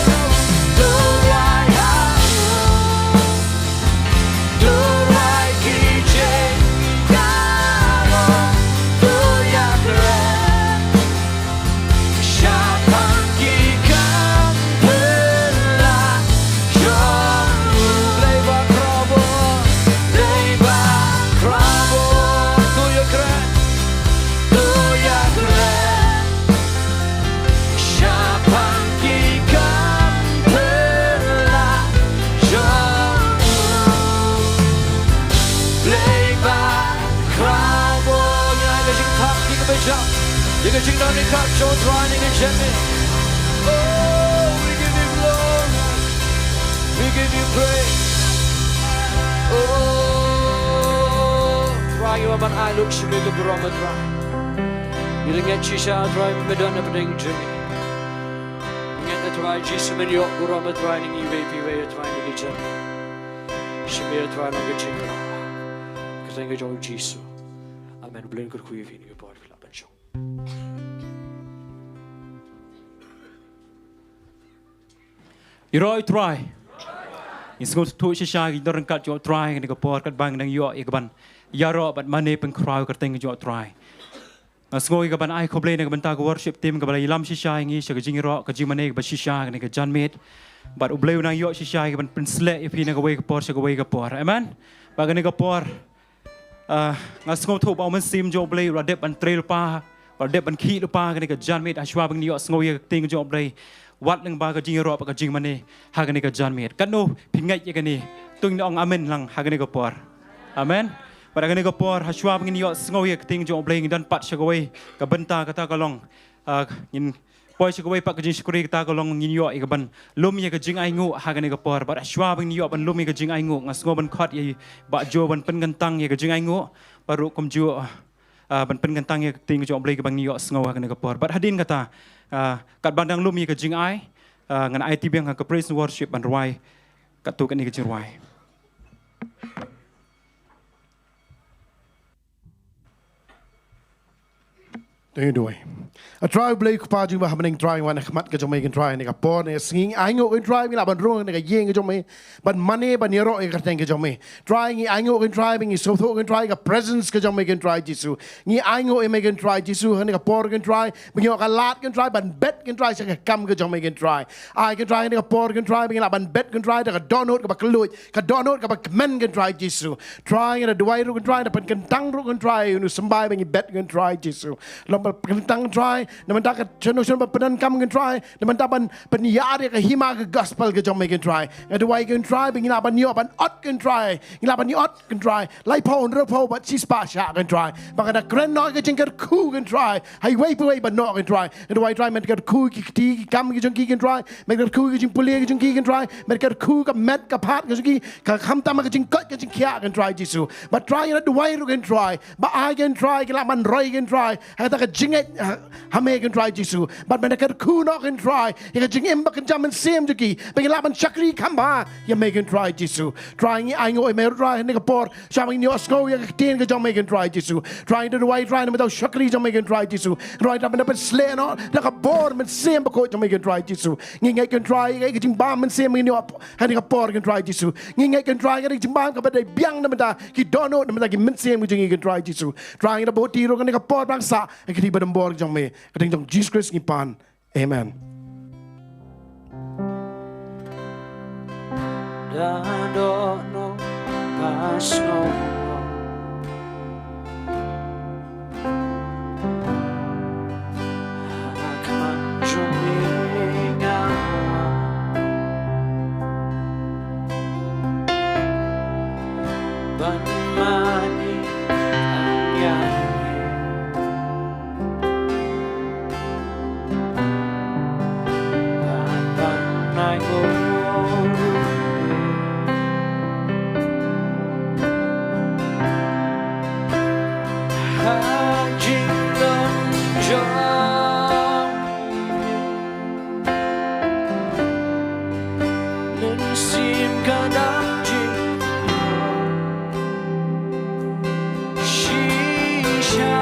to rwai ha, to rwai ha. To rwai ki jingïaroh, to ïakren shaphang ki kam pynlah jong u. Lei ba khraw bor, lei ba khraw bor, to ïakren, to ïakren shaphang ki kam pynlah jong u. Lei ba khraw bor, ïa ka jingthap, ïa ka bajam, ïa ka jingdon, ïa ka jingkyrkhu, ïa ka jingmane. Oh, we give you glory. We give you praise. Oh, Trai, ngi wan ban ai lut sha me ka burom, Trai. Ngi la ngeit shisha, Trai, me don hapdeng jong ngi. Ngeit, Trai Jisu, men ïoh burom, Trai, na ngi iwei pa iwei, Trai, na ka jingim. Sha me, Trai, long ka jingkyrkhu. Ka kyrteng ka jong u Jisu. Amen. U Blei un kyrkhu ïa phi na ka por phi lah ban shong. Ïaroh ïa u Trai. Ngi sngewthuh shisha ïa ka jingdon ryngkat jong u Trai ha kane ka por katba ngi dang ïoh ïa ka ban ïaroh bad mane pynkhraw ïa ka kyrteng jong u Trai. Nga sngew ïa ka ban ai khublei na ka bynta ka worship team kaba la ïalam shisha ïa ngi sha ka jingïaroh, ka jingmane kaba shisha ha kane ka janmiet. Bad u Blei un nang ïoh shisha ïa ka ban pynshlur ïa phi na kawei ka por sha kawei ka por. Amen. Bad ha kane ka por, ah, nga sngewthuh ba u Mynsiem jong u Blei u la dep ban trei lypa, u la dep ban khih lypa ha kane ka janmiet, hashwa ba ngin ïohsngew ïa ka ktien jong u Blei. wat lyngba ka jingïaroh bad ka jingmane ha kane ka janmiet. Katno phi ngeit ïa kane? To ngin ong amen lang ha kane ka por. Amen. Bad ha kane ka por, hashwa ba ngin ïohsngew ïa ka ktien jong U Blei, ngin don pat sha kawei ka bynta, kata ka long, ah, ngin poi sha kawei pat ka jingshakri, kata ka long ngin ïoh ïa kaban lum ïa ka jingainguh ha kane ka por. Bad hashwa ba ngin ïoh ban lum ïa ka jingainguh, nga sngew ban khot ïa i Bah Jo ban pynkyntang ïa ka jingainguh, bad ruh kumjuh, ah, ban pynkyntang ïa ka ktien jong U Blei kaba ngin ïohsngew ha kane ka por. Bad hadien kata, ah, katba dang lum ïa ka jingai, ah, ngan aiti biang ha ka praise and worship ban rwai katto katne ka jingrwai. To ngin duwai. A Trai U Blei Kpa jong ngi ba ha bneng, Trai, wan ha khmat ka jong me, Kynrad, ha kane ka por, ha kane ka sngi, ainguh, Kynrad, ba ngin lah ban rung ha kane ka ïing ka jong me, ban mane, ban ïaroh ïa ka kyrteng ka jong me. Trai, ngi ainguh, Kynrad, ba ngi sngewthuh, Kynrad, ka presence ka jong me, Kynrad Jisu. Ngi ainguh ïa me, Kynrad Jisu, ha kane ka por, Kynrad, ba ngi ïoh ka lad, Kynrad, ban bet, Kynrad, sha ka kam ka jong me, Kynrad. Ai, Kynrad, ha kane ka por, Kynrad, ba ngi lah ban bet, Kynrad, da ka dohnud kaba kylluid, ka dohnud kaba kmen, Kynrad Jisu. Trai, ngi da duwai ruh, Kynrad, da pynkyntang ruh, Kynrad, ïa une u symbai ba ngi bet, Kynrad Jisu. Long ba pynkyntang, Trai, na bynta ka shano shano ba pyndonkam, Kynrad, na bynta ban pynïar ïa ka hima ka gospel ka jong me, Kynrad. Nga duwai, Kynrad, ba ngi lah ban ïoh ban ot, Kynrad. Ngi lah ban ïoh ot, Kynrad. Laiphew, hynriewphew bad shispah shah, Kynrad. Ba kan da kren noh ka jingkyrkhu, Kynrad, ha iwei pa iwei ba noh, Kynrad. Nga duwai, Trai, men kyrkhu ki kti ki kam ki jong ki, Kynrad. Men kyrkhu ki jingpule ki jong ki, Kynrad. Men kyrkhu ka met ka phad ka jong ki, ka khamtam ka jingkoit ka jingkhiah, Kynrad Jisu. Bad Trai, nga duwai ruh, Kynrad, ba ai, Kynrad, ki lah ban roi, Kynrad, ha kata ka jingngeit ha, ha me, Kynrad Jisu. Bad men kyrkhu noh, Kynrad, ïa ka jingim ba kynja mynsiem jong ki, ba ki lah ban shakri kham bha ïa me, Kynrad Jisu. Trai, ngi ainguh ïa me, Trai, ha kane ka por, sha ba ngin ïohsngew ïa ka ktien ka jong me, Kynrad Jisu. Trai, ngi da duwai, Trai, na bynta u shakri jong me, Kynrad Jisu. Trai, da bynta ban pynsleh noh da ka bor Mynsiem Bakhuid jong me, Kynrad Jisu. Ngi ngeit, Kynrad, ïa ka jingbam mynsiem ngin ïoh ha kane ka por, Kynrad Jisu. Ngi ngeit, Kynrad, ïa ka jingbam kaba dei biang na bynta ki dohnud, na bynta ki mynsiem ki jong ngi, Kynrad Jisu. Trai, ngi da buti ruh ha kane ka por, ba ngi sah ha ka kti ba donbor jong me. Ka kyrteng jong Jisu Khrist ngi pan. Amen. Da dohnud ba sngewbha ha khmat jong me nga wan ban mane ïa me. Mynsiem ka dang jing shisha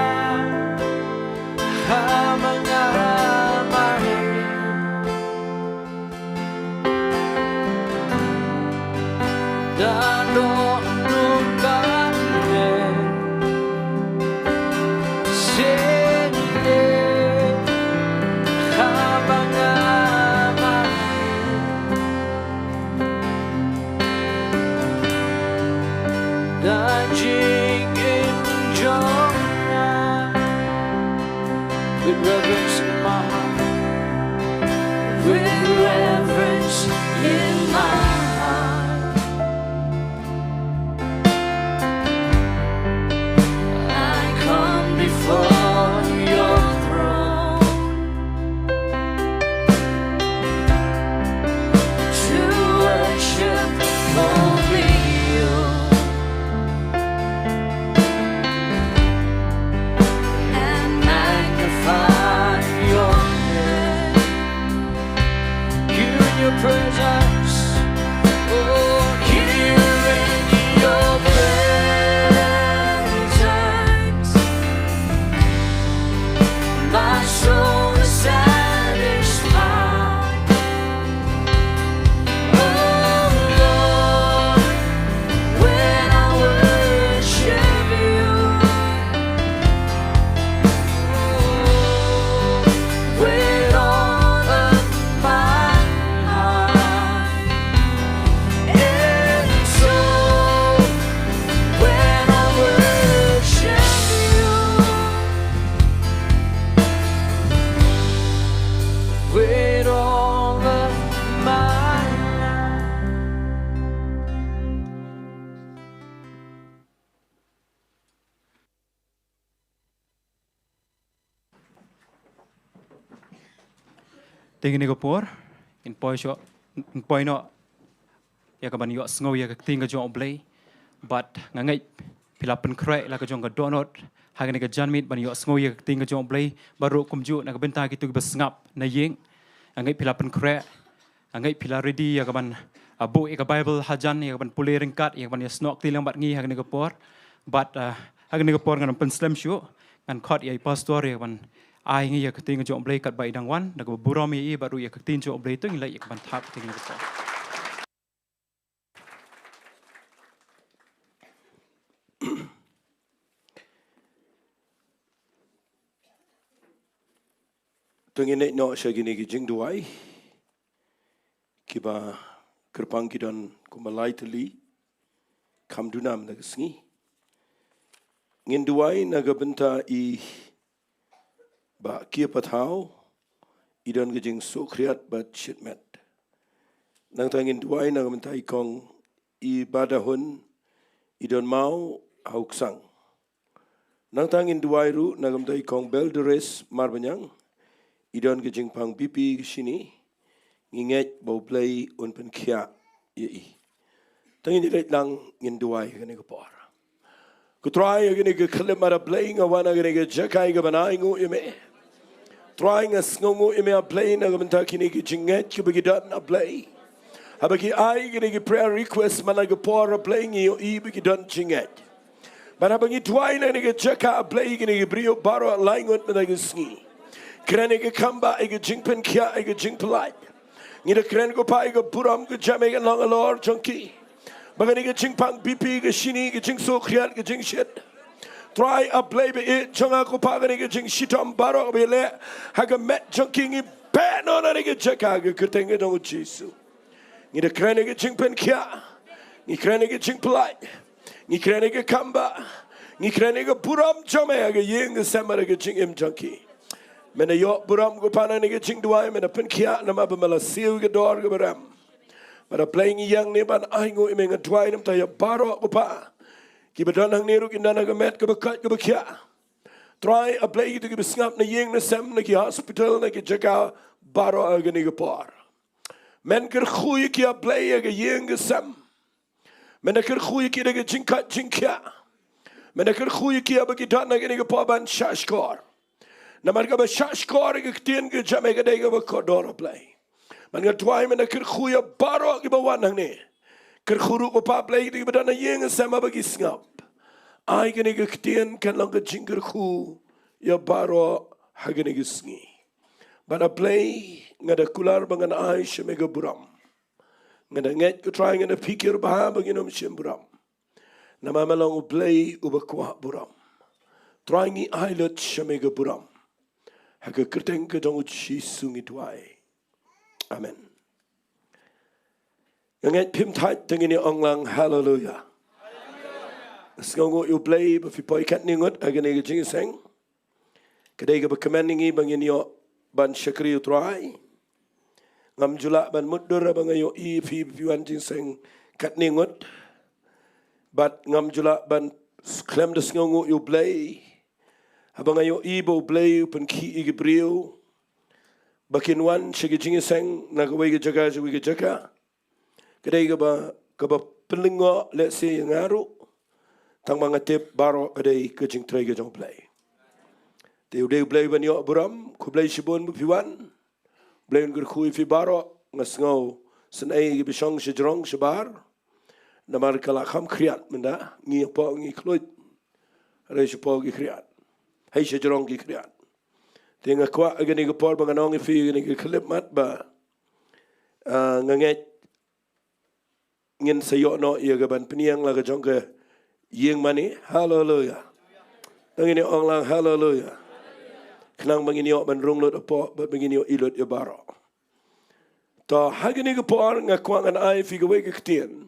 ha ma nga, ma nga. Da dohnud ban leh shisha ha ma nga, ma nga. Da jingim jong nga. With reverence in my heart. With reverence in my heart. I come before your throne to worship only you and magnify Te kane ka por, ngin poi shuh, ngin poi noh ïa kaban ïohsngew ïa ka ktien ka jong U Blei. Bad nga ngeit phi la pynkhreh la ka jong ka dohnud ha kane ka janmiet ban ïohsngew ïa ka ktien ka jong U Blei, bad ruh kumjuh na ka bynta kito kiba sngap na ïing. Nga ngeit phi la pynkhreh, nga ngeit phi la ready ïa kaban, ah, buh ïa ka Bible hajan, ïa kaban pule ryngkat, ïa kaban ïasnoh kti lang bad ngi ha kane ka por. Bad, ah, ha kane ka por ngan pynslem shuh, ngan khot ïa i pastor ïa kaban ai ngi ïa ka ktien ka jong U Blei katba i dang wan, da kaba burom ïa i bad ruh ïa ka ktien jong U Blei. To ngin leit ïa kaban thap ktien ïa ka por. To ngin ïa noh sha kine ki jingduwai kiba kyrpang, ki don kumba lai tylli, kham duna mynta ka sngi. Ngin duwai na ka bynta i Bah Kiapathaw, i don ka jingsngewkhriat bad shitmet. Nangta ngin duwai na ka bynta i kong i Badahun, i don maw ha u ksang. Nangta ngin duwai ruh na ka bynta i kong Beldoris Marbaniang, i don ka jingpang B P ka shini. Ngi ngeit ba U Blei un pynkhiah ïa i. To ngin ïa leit lang, ngin duwai ha kane ka por. Ko Trai, ha kane ka khyllipmat, A Blei, nga wan ha kane ka jaka kaban ainguh ïa me. Trai, nga sngewnguh ïa me, A Blei, na ka bynta kine ki jingngeit kiba ki don, A Blei. Haba ki ai kine ki prayer request man la ka por, A Blei, ngi ïohi ba ki don jingngeit. Bad haba ngi duwai na kane ka jaka, A Blei, kine ki briew baroh lai ngut mynta ka sngi, kren ïa ka kambah, ïa ka jingpynkhiah, ïa ka jingpyllait. Ngi da kren, ko Pa, ïa ka burom ka jam, ïa ka long halor jong ki. Ba kane ka jingpang B P ka shini, ka jingsngewkhriat, ka jingshit, Trai, A Blei ba ïeit jong nga, ko Pa, kane ka jingshitom baroh ba ïaleh ha ka met jong ki, ngi beh noh na kane ka jaka ha ka kyrteng ka jong U Jisu. Ngi da kren ïa ka jingpynkhiah, ngi kren ïa ka jingpyllait, ngi kren ïa ka kambah, ngi kren ïa ka burom jong me ha ka ïing ka sem bad ha ka jingim jong ki. Men da ïoh burom, ko Pa, na kane ka jingduwai, men da pynkhiah namar ba me la siew ïa ka dor kaba rem. Bad A Blei, ngi ïeng hangne ban ainguh ïa me, nga duwai na ka bynta ïa baroh, ko Pa, kiba don hangne ruh kin don ha ka met kaba koit kaba khiah. Trai, A Blei, kito kiba sngap na ïing na sem, na ki hospital, na ki jaka baroh ha kane ka por. Men kyrkhu ïa ki, A Blei, ha ka ïing ka sem. Men da kyrkhu ïa ki da ka jingkoit jingkhiah. Men da kyrkhu ïa ki haba ki don ha kane ka por ban shahshkor. Namar kaba shahshkor ha ka ktien ka jong me ka dei kaba kordor, A Blei. Bad nga duwai, men da kyrkhu ïa baroh kiba wan hangne. Kyrkhu ruh, ko Pa, A Blei, kito kiba don ha ïing ha sem haba ki sngap. Ai kane ka ktien kan long ka jingkyrkhu ïa baroh ha kane ka sngi. Bad A Blei, nga da kular ba ngan ai sha me ka burom. Nga da ngeit, ko Trai, nga da pyrkhat bha ba ngin ym shim burom. Namar me long U Blei uba kwah burom. Trai, ngi ai lut sha me ka burom. Ha ka kyrteng ka jong U Jisu ngi duwai. Amen. Nga ngeit phim thait, to ngin ïa ong lang haleluya. Sngewnguh ïa U Blei ba phi poi katne ngut ha kane ka jingïaseng. Ka dei kaba kmen ïa ngi ba ngin ïoh ban shakri U Trai. Ngam ju lah ban mutdur haba nga ïohi phi, phi wan jingïaseng katne ngut. Bad ngam ju lah ban khlem da sngewnguh ïa U Blei haba nga ïohi ba U Blei u pynkhih ïa ki briew ba kin wan sha ka jingïaseng na kawei ka jaka sha kawei ka jaka. Ka dei kaba, kaba pynlyngngoh lehse ïa nga ruh. Tangba nga tip baroh ka dei ka jingtrei ka jong U Blei. Te U dei U Blei ban ïoh burom, khublei shibun ba phi wan. U Blei un kyrkhu ïa phi baroh, nga sngew sngewsynei kiba shong shajrong shabar. Namar ka la kham khriat mynta, ngi hapoh ngi khluit. Hynrei shapoh ki khriat. Hei shajrong ki khriat. Te nga kwah ha kane ka por ba ngan ong ïa phi ha kane ka khyllipmat ba, ah, nga ngeit ngin sa ïoh noh ïa kaban pynïeng la ka jong ka ïing mane. Haleluya. To ngin ïa ong lang haleluya. Khnang ba ngin ïoh ban rung lut hapoh, bad ba ngin ïohi lut ïa baroh. To ha kane ka por nga kwah ngan ai phi kawei ka ktien.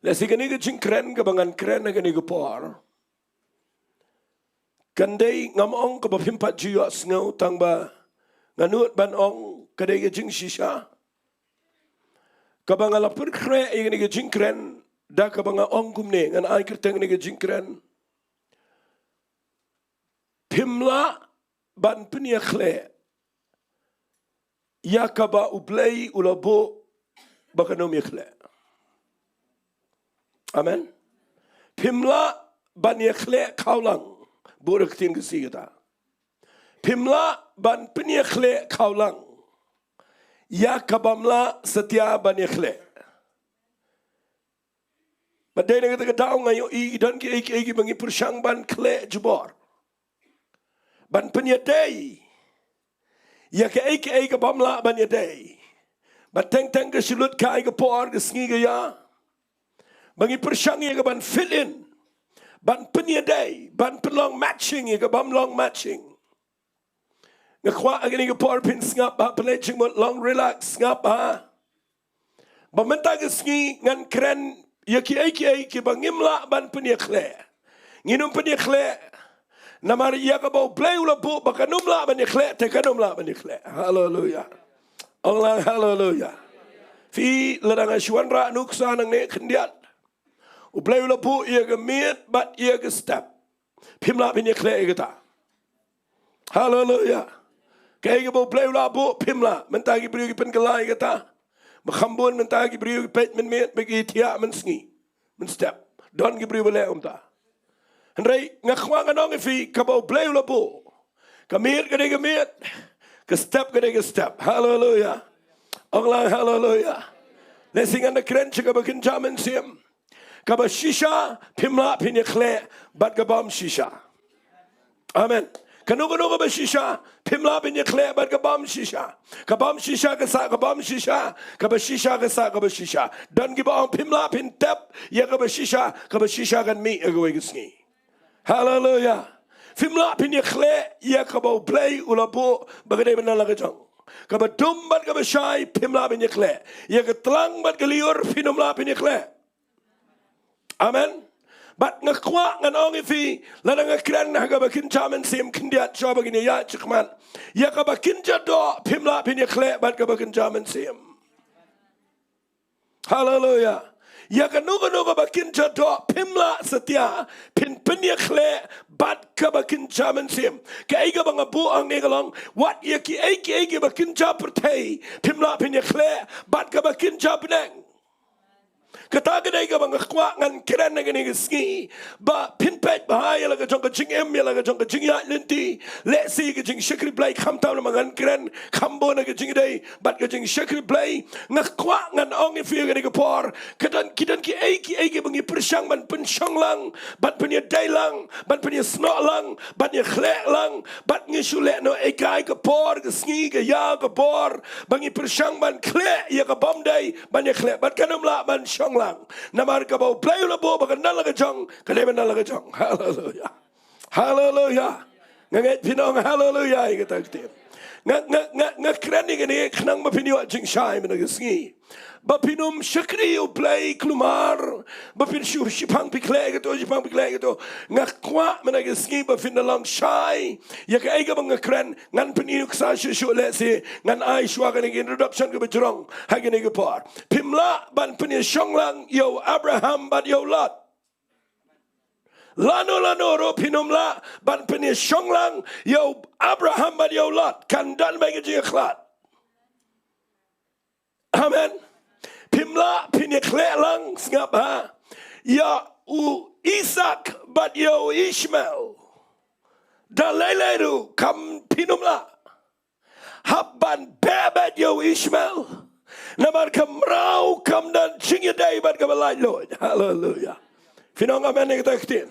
Lehse kane ka jingkren kaba ngan kren ha kane ka por, kan dei, ngam ong kaba phim pat ju ïohsngew, tangba nga nud ban ong ka dei ka jingshisha. Kaba nga la pynkhreh ïa kane ka jingkren da kaba nga ong kumne, ngan ai kyrteng kane ka jingkren: Phim lah ban pynïakhleh ïa kaba U Blei u la buh ba kan ym ïakhleh. Amen. Phim lah ban ïakhleh khawlang. Buh da ka ktien Khasi kata. Phim lah ban pynïakhleh khawlang ïa kabym lah satia ban ïakhleh. Bad dei na kata ka daw nga ïohi don kiei kiei kiba ngi pyrshang ban khleh jubor, ban pynïadei ïa kaei kaei kabym lah ban ïadei. Bad teng teng ka shu lut ka ai ka por, ka sngi ka ïa, ba ngi pyrshang ïa ka ban fit in, ban pynïadei, ban pynlong matching ïa kabym long matching. Nga kwah ha kane ka por phin sngap bha, pynleit jingmut, long relax, sngap bha. Ba mynta ka sngi ngan kren ïa kiei kiei kiba ngim lah ban pynïakhleh. Ngin ym pynïakhleh. Namar ïa kaba U Blei u la buh ba kan ym lah ban ïakhleh, te kan ym lah ban ïakhleh. Haleluya. Ong lang haleluya. Phi, lada nga shu wanrah nuksa nangne khyndiat, U Blei u la buh ïa ka miet bad ïa ka step. Phim lah phin ïakhleh ïa kata. Haleluya. Kaei kaba U Blei u la buh phim lah. Mynta ki briew ki pynkylla ïa kata. Ba kham bun mynta ki briew ki peit mynmiet, ba ki thiah mynsngi, mynstep. Don ki briew ba leh kumta. Hynrei nga kwah ngan ong ïa phi, kaba U Blei u la buh, ka miet ka dei ka miet, ka step ka dei ka step. Haleluya. Ong lang haleluya. Lehse ngan da kren sha kaba kynja mynsiem. Kaba shisha phim lah phin ïakhleh bad kabym shisha. Amen. Kano kano kaba shisha phim lah phin ïakhleh bad kabym shisha. Kabym shisha ka sah kabym shisha, kaba shisha ka sah kaba shisha. Don kiba ong phim lah phin tep ïa kaba shisha, kaba shisha kan mih ïa kawei ka sngi. Haleluya. Phim lah phin ïakhleh ïa kaba U Blei u la buh ba ka dei ban don la ka jong. Kaba dum bad kaba shai phim lah phin ïakhleh. Ïa ka tlang bad ka lyiur phim lah phin ïakhleh. Amen. Bad nga kwah ngan ong ïa phi, lada nga kren ha kaba kynja mynsiem khyndiat shuwa ba ngin ïaid shakhmat, ïa kaba kynja doh phim lah phin ïakhleh bad kaba kynja mynsiem. Haleluya. Ïa kano kano kaba kynja doh phim lah satia phin pynïakhleh bad kaba kynja mynsiem. Kaei kaba nga buh hangne ka long, wat ïa kiei kiei kiba kynja pyrthei phim lah phin ïakhleh bad kaba kynja bneng. Kata ka dei kaba nga kwah ngan kren ha kane ka sngi. Ba phin peit bha ïa la ka jong ka jingim, ïa la ka jong ka jingïaid lynti. Lehse ka jingshakri Blei, khamtam lada ngan kren kham bun ha ka jingïadei bad ka jingshakri Blei. Nga kwah ngan ong ïa phi ha kane ka por, ka don, ki don kiei kiei kiba ngi pyrshang ban pynshong lang, ban pynïadei lang, ban pynïasnoh lang, ban ïakhleh lang. Bad ngi shu leh noh ïa ka, ka por, ka sngi, ka ïa, ka bor, ba ngi pyrshang ban khleh ïa kabym dei ban ïakhleh, bad kan ym lah ban shong lang. Namar kaba U Blei u la buh ba kan don la ka jong, ka dei ban don la ka jong. Haleluya. Haleluya. Nga ngeit phin ong haleluya ïa kata ka ktien. Nga, nga, nga, nga kren ïa kane khnang ba phin ïoh jingshai mynta ka sngi. Ba phin ym shakri ïa U Blei khlem, ba phin shu shipang phi khleh kato, shipang phi khleh kato. Nga kwah mynta ka sngi ba phin da long shai ïa kaei kaba nga kren. Ngan pyni nuksa shuh shuh, lehse ngan ai shuwa kane ka introduction kaba jrong ha kane ka por. Phim lah ban pynïashong lang ïa u Abraham bad ïa u Lot. Lano lano ruh phin ym lah ban pynïashong lang ïa u Abraham bad ïa u Lot. Kan don beit ka jingïakhlad. Amen. Phim lah phin ïakhleh lang, sngap bha, ïa u Isak bad ïa u Ishmael. Da lei lei ruh kam, phin ym lah. Hap ban beh beit ïa u Ishmael. Namar ka mraw kam don jingïadei bad kaba laitluid. Haleluya. Phin ong amen ïa kata ka ktien.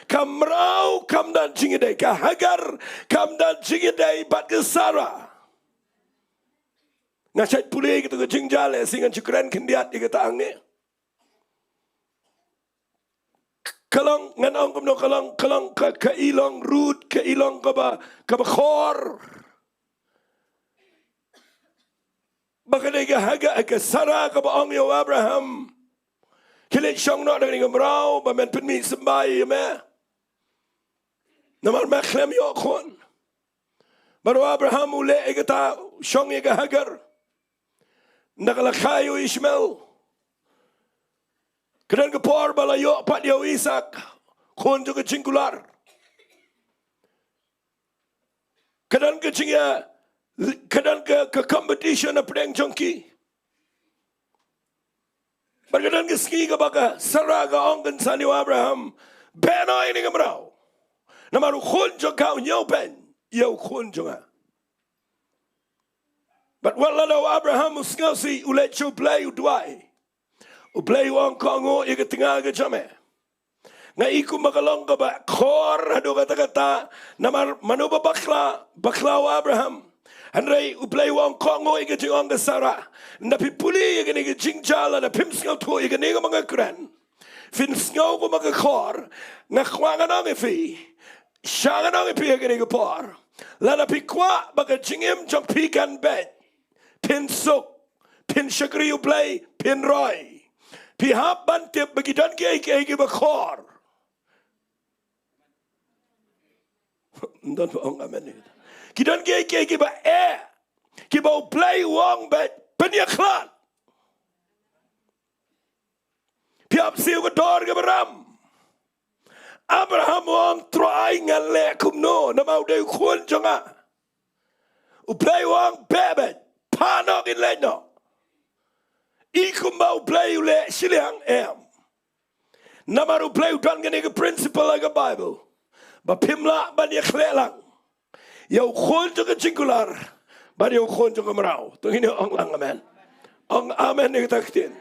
Ka mraw kam don jingïadei. Ka Hagar kam don jingïadei bad ka Sarah. Nga shait pule ïa kata ka jingjia, lehse ngan shu kren khyndiat ïa kata hangne. Ka long, ngan ong kumno, ka long, ka long, ka, ka i long rud, ka i long kaba, kaba khor. Ba ka dei ka Hagar, ka Sarah kaba ong ïa u Abraham, khie leit shong noh da kane ka mraw ba men pynmih symbai ïa me. Namar me khlem ïoh khun. Bad u Abraham u leh ïa kata, shong ïa ka Hagar. Ynda ka la kha ïa u Ishmael, ka don ka por ba la ïoh pat ïa u Isak, khun jong ka jingkular. Ka don ka jingïa, Ka don ka, ka competition hapdeng jong ki. Bad ka don ka sngi kaba ka Sarah ka ong kan sa ïa u Abraham, beh noh ïa kane ka mraw. Namar u khun jong ka u ñiew beiñ ïa u khun jong nga. Bad wat lada u Abraham u sngewsih, u leit sha U Blei u duwai. U Blei u ong, kohnguh ïa ka tnga ka jong me. Nga i kumba ka long kaba khor haduh katta katta, namar mano ba bakla, bakla u Abraham. Hynrei U Blei u ong, kohnguh ïa ka jingong ka Sarah. Lada phi pule ïa kane ka jingjia, lada phim sngewthuh ïa kane kaba nga kren, phin sngew kumba ka khor. Nga kwah ngan ong ïa phi, sha ngan ong ïa phi ha kane ka por, lada phi kwah ba ka jingim jong phi kan beit, phin suk, phin shakri U Blei, phin roi, phi hap ban tip ba ki don kiei kiei kiba khor. Ym don ba ong amen. Ki don kiei kiei kiba eh, kiba U Blei u ong beit, pynïakhlad. Phi hap siew ka dor kaba ram. Abraham u ong, Trai, ngan leh kumno, namar u dei u khun jong nga. U Blei u ong, beh beit, phah noh, ngin leit noh. I kumba U Blei u leh shiliang, em. Namar U Blei u don kane ka principle ha ka Bible, ba phim lah ban ïakhleh lang ïa u khun jong ka jingkular bad ïa u khun jong ka mraw. To ngin ong lang amen. Ong amen ïa kata ka ktien.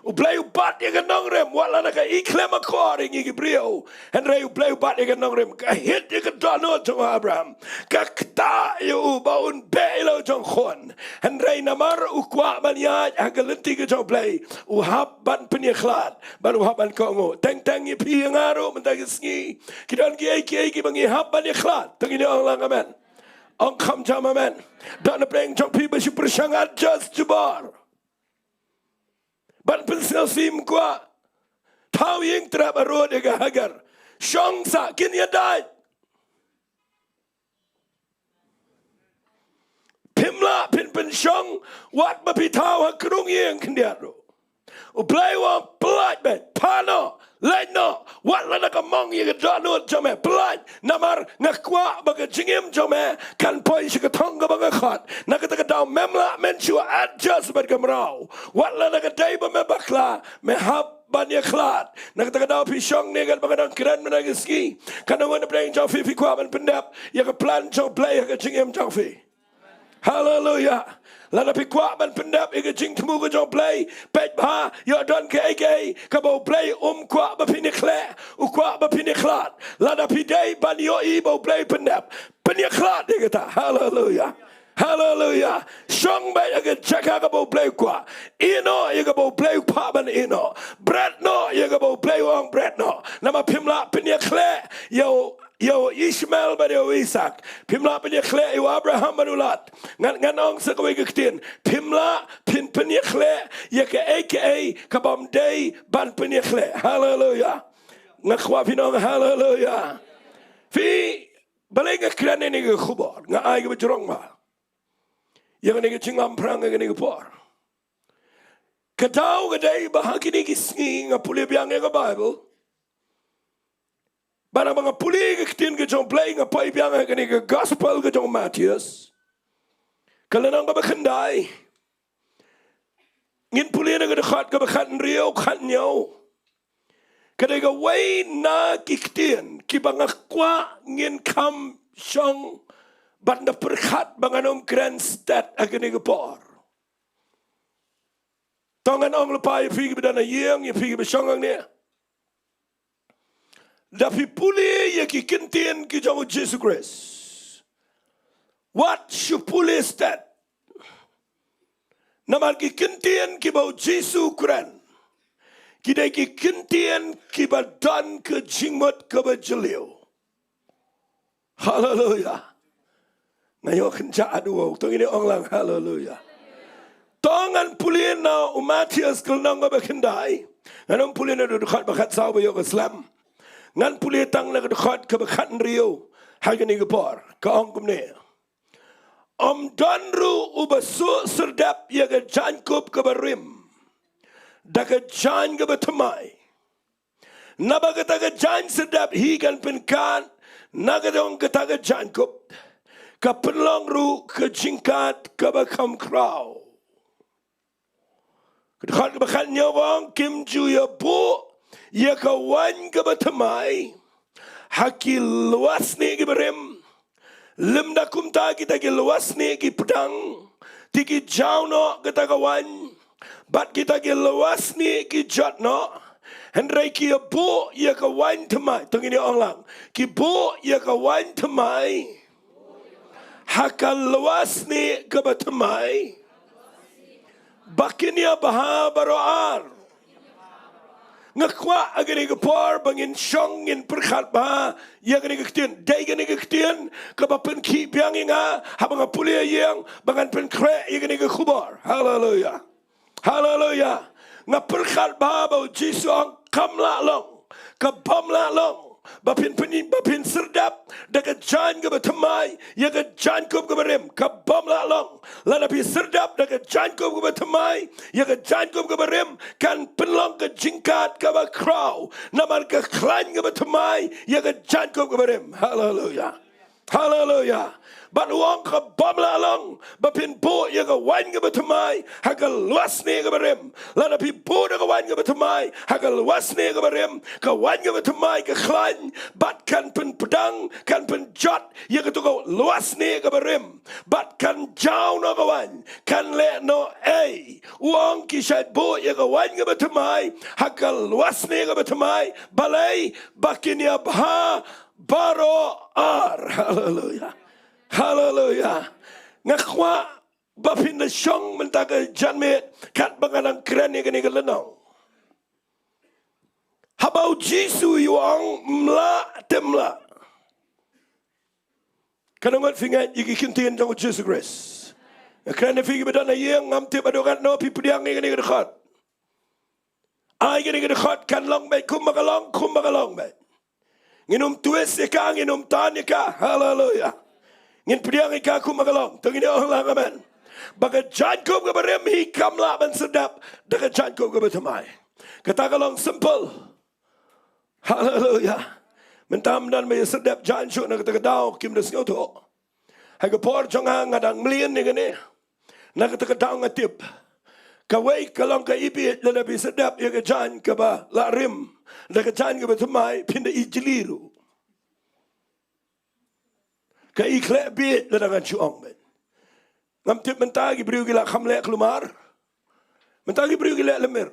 U Blei u bat ïa ka nongrim, wat lada ka i khlem akor ïa ngi ki briew. Hynrei U Blei u bat ïa ka nongrim, ka hit ïa ka dohnud jong u Abraham. Ka ktah ïa u ba un beh ïa la u jong khun. Hynrei namar u kwah ban ïaid ha ka lynti ka jong U Blei, u hap ban pynïakhlad bad u hap ban kohnguh. Teng teng ïa phi ïa nga ruh mynta ka sngi, ki don kiei kiei kiba ngi hap ban ïakhlad. To ngin ong lang amen. Ong kham jam amen. Don napdeng jong phi ba shu pyrshang adjust jubor. Ban pynsngewsih, ym kwah. Thaw ïing trep, arud ïa ka Hagar. Shong sah, kin ïadait. Phim lah phin pynshong wat ba phi thaw ha krung ïing khyndiat ruh. U Blei u ong, pyllait beit, phah noh, leit noh, wat lada ka mong ïa ka dohnud jong me, pyllait, namar nga kwah ba ka jingim jong me kan poi sha ka thong kaba nga khot. Na kata ka daw mem lah, men shu adjust bad ka mraw. Wat lada ka dei ba me bakla, me hap ban ïakhlad. Na kata ka daw phi shong ne katba nga dang kren mynta ka sngi, katno ngut napdeng jong phi phi kwah ban pyndep ïa ka plan jong U Blei ha ka jingim jong phi? Haleluya. Lada phi kwah ban pyndep ïa ka jingthmu ka jong U Blei, peit bha, ïoh don kaei kaei kaba U Blei um kwah ba phin ïakhleh, u kwah ba phin ïakhlad. Lada phi dei ban ïohi ba U Blei pyndep, pynïakhlad ïa kata. Haleluya. Haleluya. Shong beit ha ka jaka kaba U Blei u kwah. Ïeh noh ïa kaba U Blei u kwah ban ïeh noh. Bret noh ïa kaba U Blei u ong bret noh. Namar phim lah pynïakhleh ïa u, ïa u Ishmael bad ïa u Isak. Phim lah pynïakhleh ïa u Abraham bad u Lot. Ngan, ngan ong sa kawei ka ktien. Phim lah phin pynïakhleh ïa kaei kaei kabym dei ban pynïakhleh. Haleluya. Nga kwah phin ong haleluya. Phi, balei nga kren ïa kane ka khubor? Nga ai kaba jrong bha ïa kane ka jingam phrang ha kane ka por. Ka daw ka dei ba ha kine ki sngi nga pule biang ïa ka Bible. Bad haba nga pule ka ktien ka jong U Blei, nga poi biang ha kane ka gospel ka jong u Mathaios, ka lynnong kaba khyndai. Ngin pule na ka dkhot kaba khathynriew, khathynñiew. Ka dei kawei na ki ktien kiba nga kwah ngin kham shong bad nda pyrkhat ba ngan ym kren stet ha kane ka por. To ngan ong lypa ïa phi kiba don ha ïing, ïa phi kiba shong hangne. Da phi pule ïa ki ktien ki jong u Jisu Khrist, wat shu pule stet. Namar ki ktien kiba u Jisu u kren, ki dei ki ktien kiba don ka jingmut kaba jylliew. Haleluya. Nga ïoh kynjah haduh, to ngin ong lang haleluya. To ngan pule na u Mathaios ka lynnong kaba khyndai. Ngan ym pule na ka dkhot ba khatsaw ba ïoh ka slem. Ngan pule tang na ka dkhot kaba khathynriew ha kane ka por. Ka ong kumne: Ym don ruh uba suh syrdep ïa ka jaiñkup kaba rim da ka jaiñ kaba thymmai. Naba kata ka jaiñ syrdep hi kan pynkhat na ka dong kata ka jaiñkup. ka pynlong ruh ka jingkat kaba kham khraw. Ka dkhot kaba khatnïew ka ong, kim ju ïa buh ïa ka waiñ kaba thymmai ha ki lwasnieh kiba rim. Lymda kumta kita ki lwasnieh ki pdang, te ki jaw noh kata ka waiñ, bad kita ki lwasnieh ki jot noh. Hynrei ki ïa buh ïa ka waiñ thymmai, to ngin ïa ong lang, ki buh ïa ka waiñ thymmai ha ka lwasnieh kaba thymmai, ba kin ïa bha baroh ar. Nga kwah ha kane ka por ba ngin shong ngin pyrkhat bha ïa kane ka ktien. Dei kane ka ktien kaba pynkhih biang ïa nga haba nga pule ïa ïing ba ngan pynkhreh ïa kane ka khubor. Haleluia. Haleluia. Nga pyrkhat bha ba U Jisu ong kam lah long, ka bym lah long ba phin pyn, ba phin syrdap da ka jaiñ kaba thymmai ïa ka jaiñkup kaba rim. Ka bym lah long. Lada phi syrdap da ka jaiñkup kaba thymmai ïa ka jaiñkup kaba rim, kan pynlong ka jingkat kaba khraw, namar ka khlaiñ kaba thymmai ïa ka jaiñkup kaba rim. Haleluia. Haleluia. Bad u ong ka bym lah long ba phin buh ïa ka waiñ kaba thymmai ha ka lwasnieh kaba rim. Lada phi buh da ka waiñ kaba thymmai ha ka lwasnieh kaba rim, ka waiñ kaba thymmai ka khlaiñ, bad kan pynpdang, kan pynjot ïa katu ka lwasnieh kaba rim, bad kan jaw noh ka waiñ, kan leh noh ei? U ong ki shait buh ïa ka waiñ kaba thymmai ha ka lwasnieh kaba thymmai. Balei? Ba kin ïa bha baroh ar. Haleluia. Haleluia. Nga kwah ba phin da shong mynta ka janmiet katba nga dang kren ïa kane ka lynnong. Haba U Jisu u ong ym lah te ym lah, kan ngut phi ngeit ïa ki ktien jong U Jisu Khrist. Nga kren ïa phi kiba don ha ïing, ngam tip haduh katno phi pdiang ïa kane ka dkhot. Ai kane ka dkhot kan long beit kumba ka long, kumba ka long beit. Ngin ym twist ïa ka, ngin ym tan ïa ka. Haleluia. Ngin pdiang ïa ka kumba ka long. To ngin ong lang amen. Ba ka jaiñkup kaba rim hi kam lah ban syrdap da ka jaiñkup kaba thymmai. Kata ka long simple. Haleluia. Mynta ym don ba ïa syrdap jaiñ shuh na kata ka daw, kim da sngewthuh. Ha ka por jong nga nga dang mlien ïa kane. Na kata ka daw nga tip kawei ka long ka ibiej lada phi syrdap ïa ka jaiñ kaba la rim da ka jaiñ kaba thymmai, phin da ijli ruh. Ka ikhleh biej lada ngan shu ong beit. Ngam tip mynta ki briew ki la kham leh kulmar. Mynta ki briew ki leh lemir.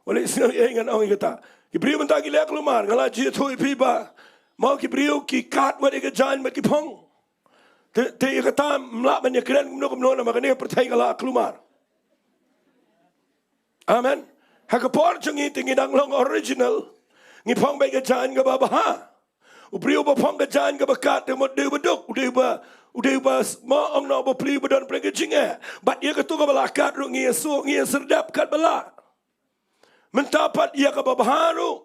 Wala isngew ei ngan ong ïa kata. Ki briew mynta ki leh kulmar, nga la jia thui phi ba mo ki briew ki kat wat ïa ka jaiñ bad ki phong. Te, te ïa kata ym lah ban ïa kren kumno kumno namar kane ka pyrthei ka la kulmar. Amen. Ha ka por jong ngi te ngi dang long original. Ngi phong beit ka jaiñ kaba bha. U briew ba phong ka jaiñ kaba kat te mut dei ba duk, u dei ba, u dei ba s-, mo ong noh ba pli ba don pyrshah ka jingeh. Bad ïa katu kaba la kat ruh ngi ïa suk, ngi ïa syrdap kat ba lah. Mynta pat ïa kaba bha ruh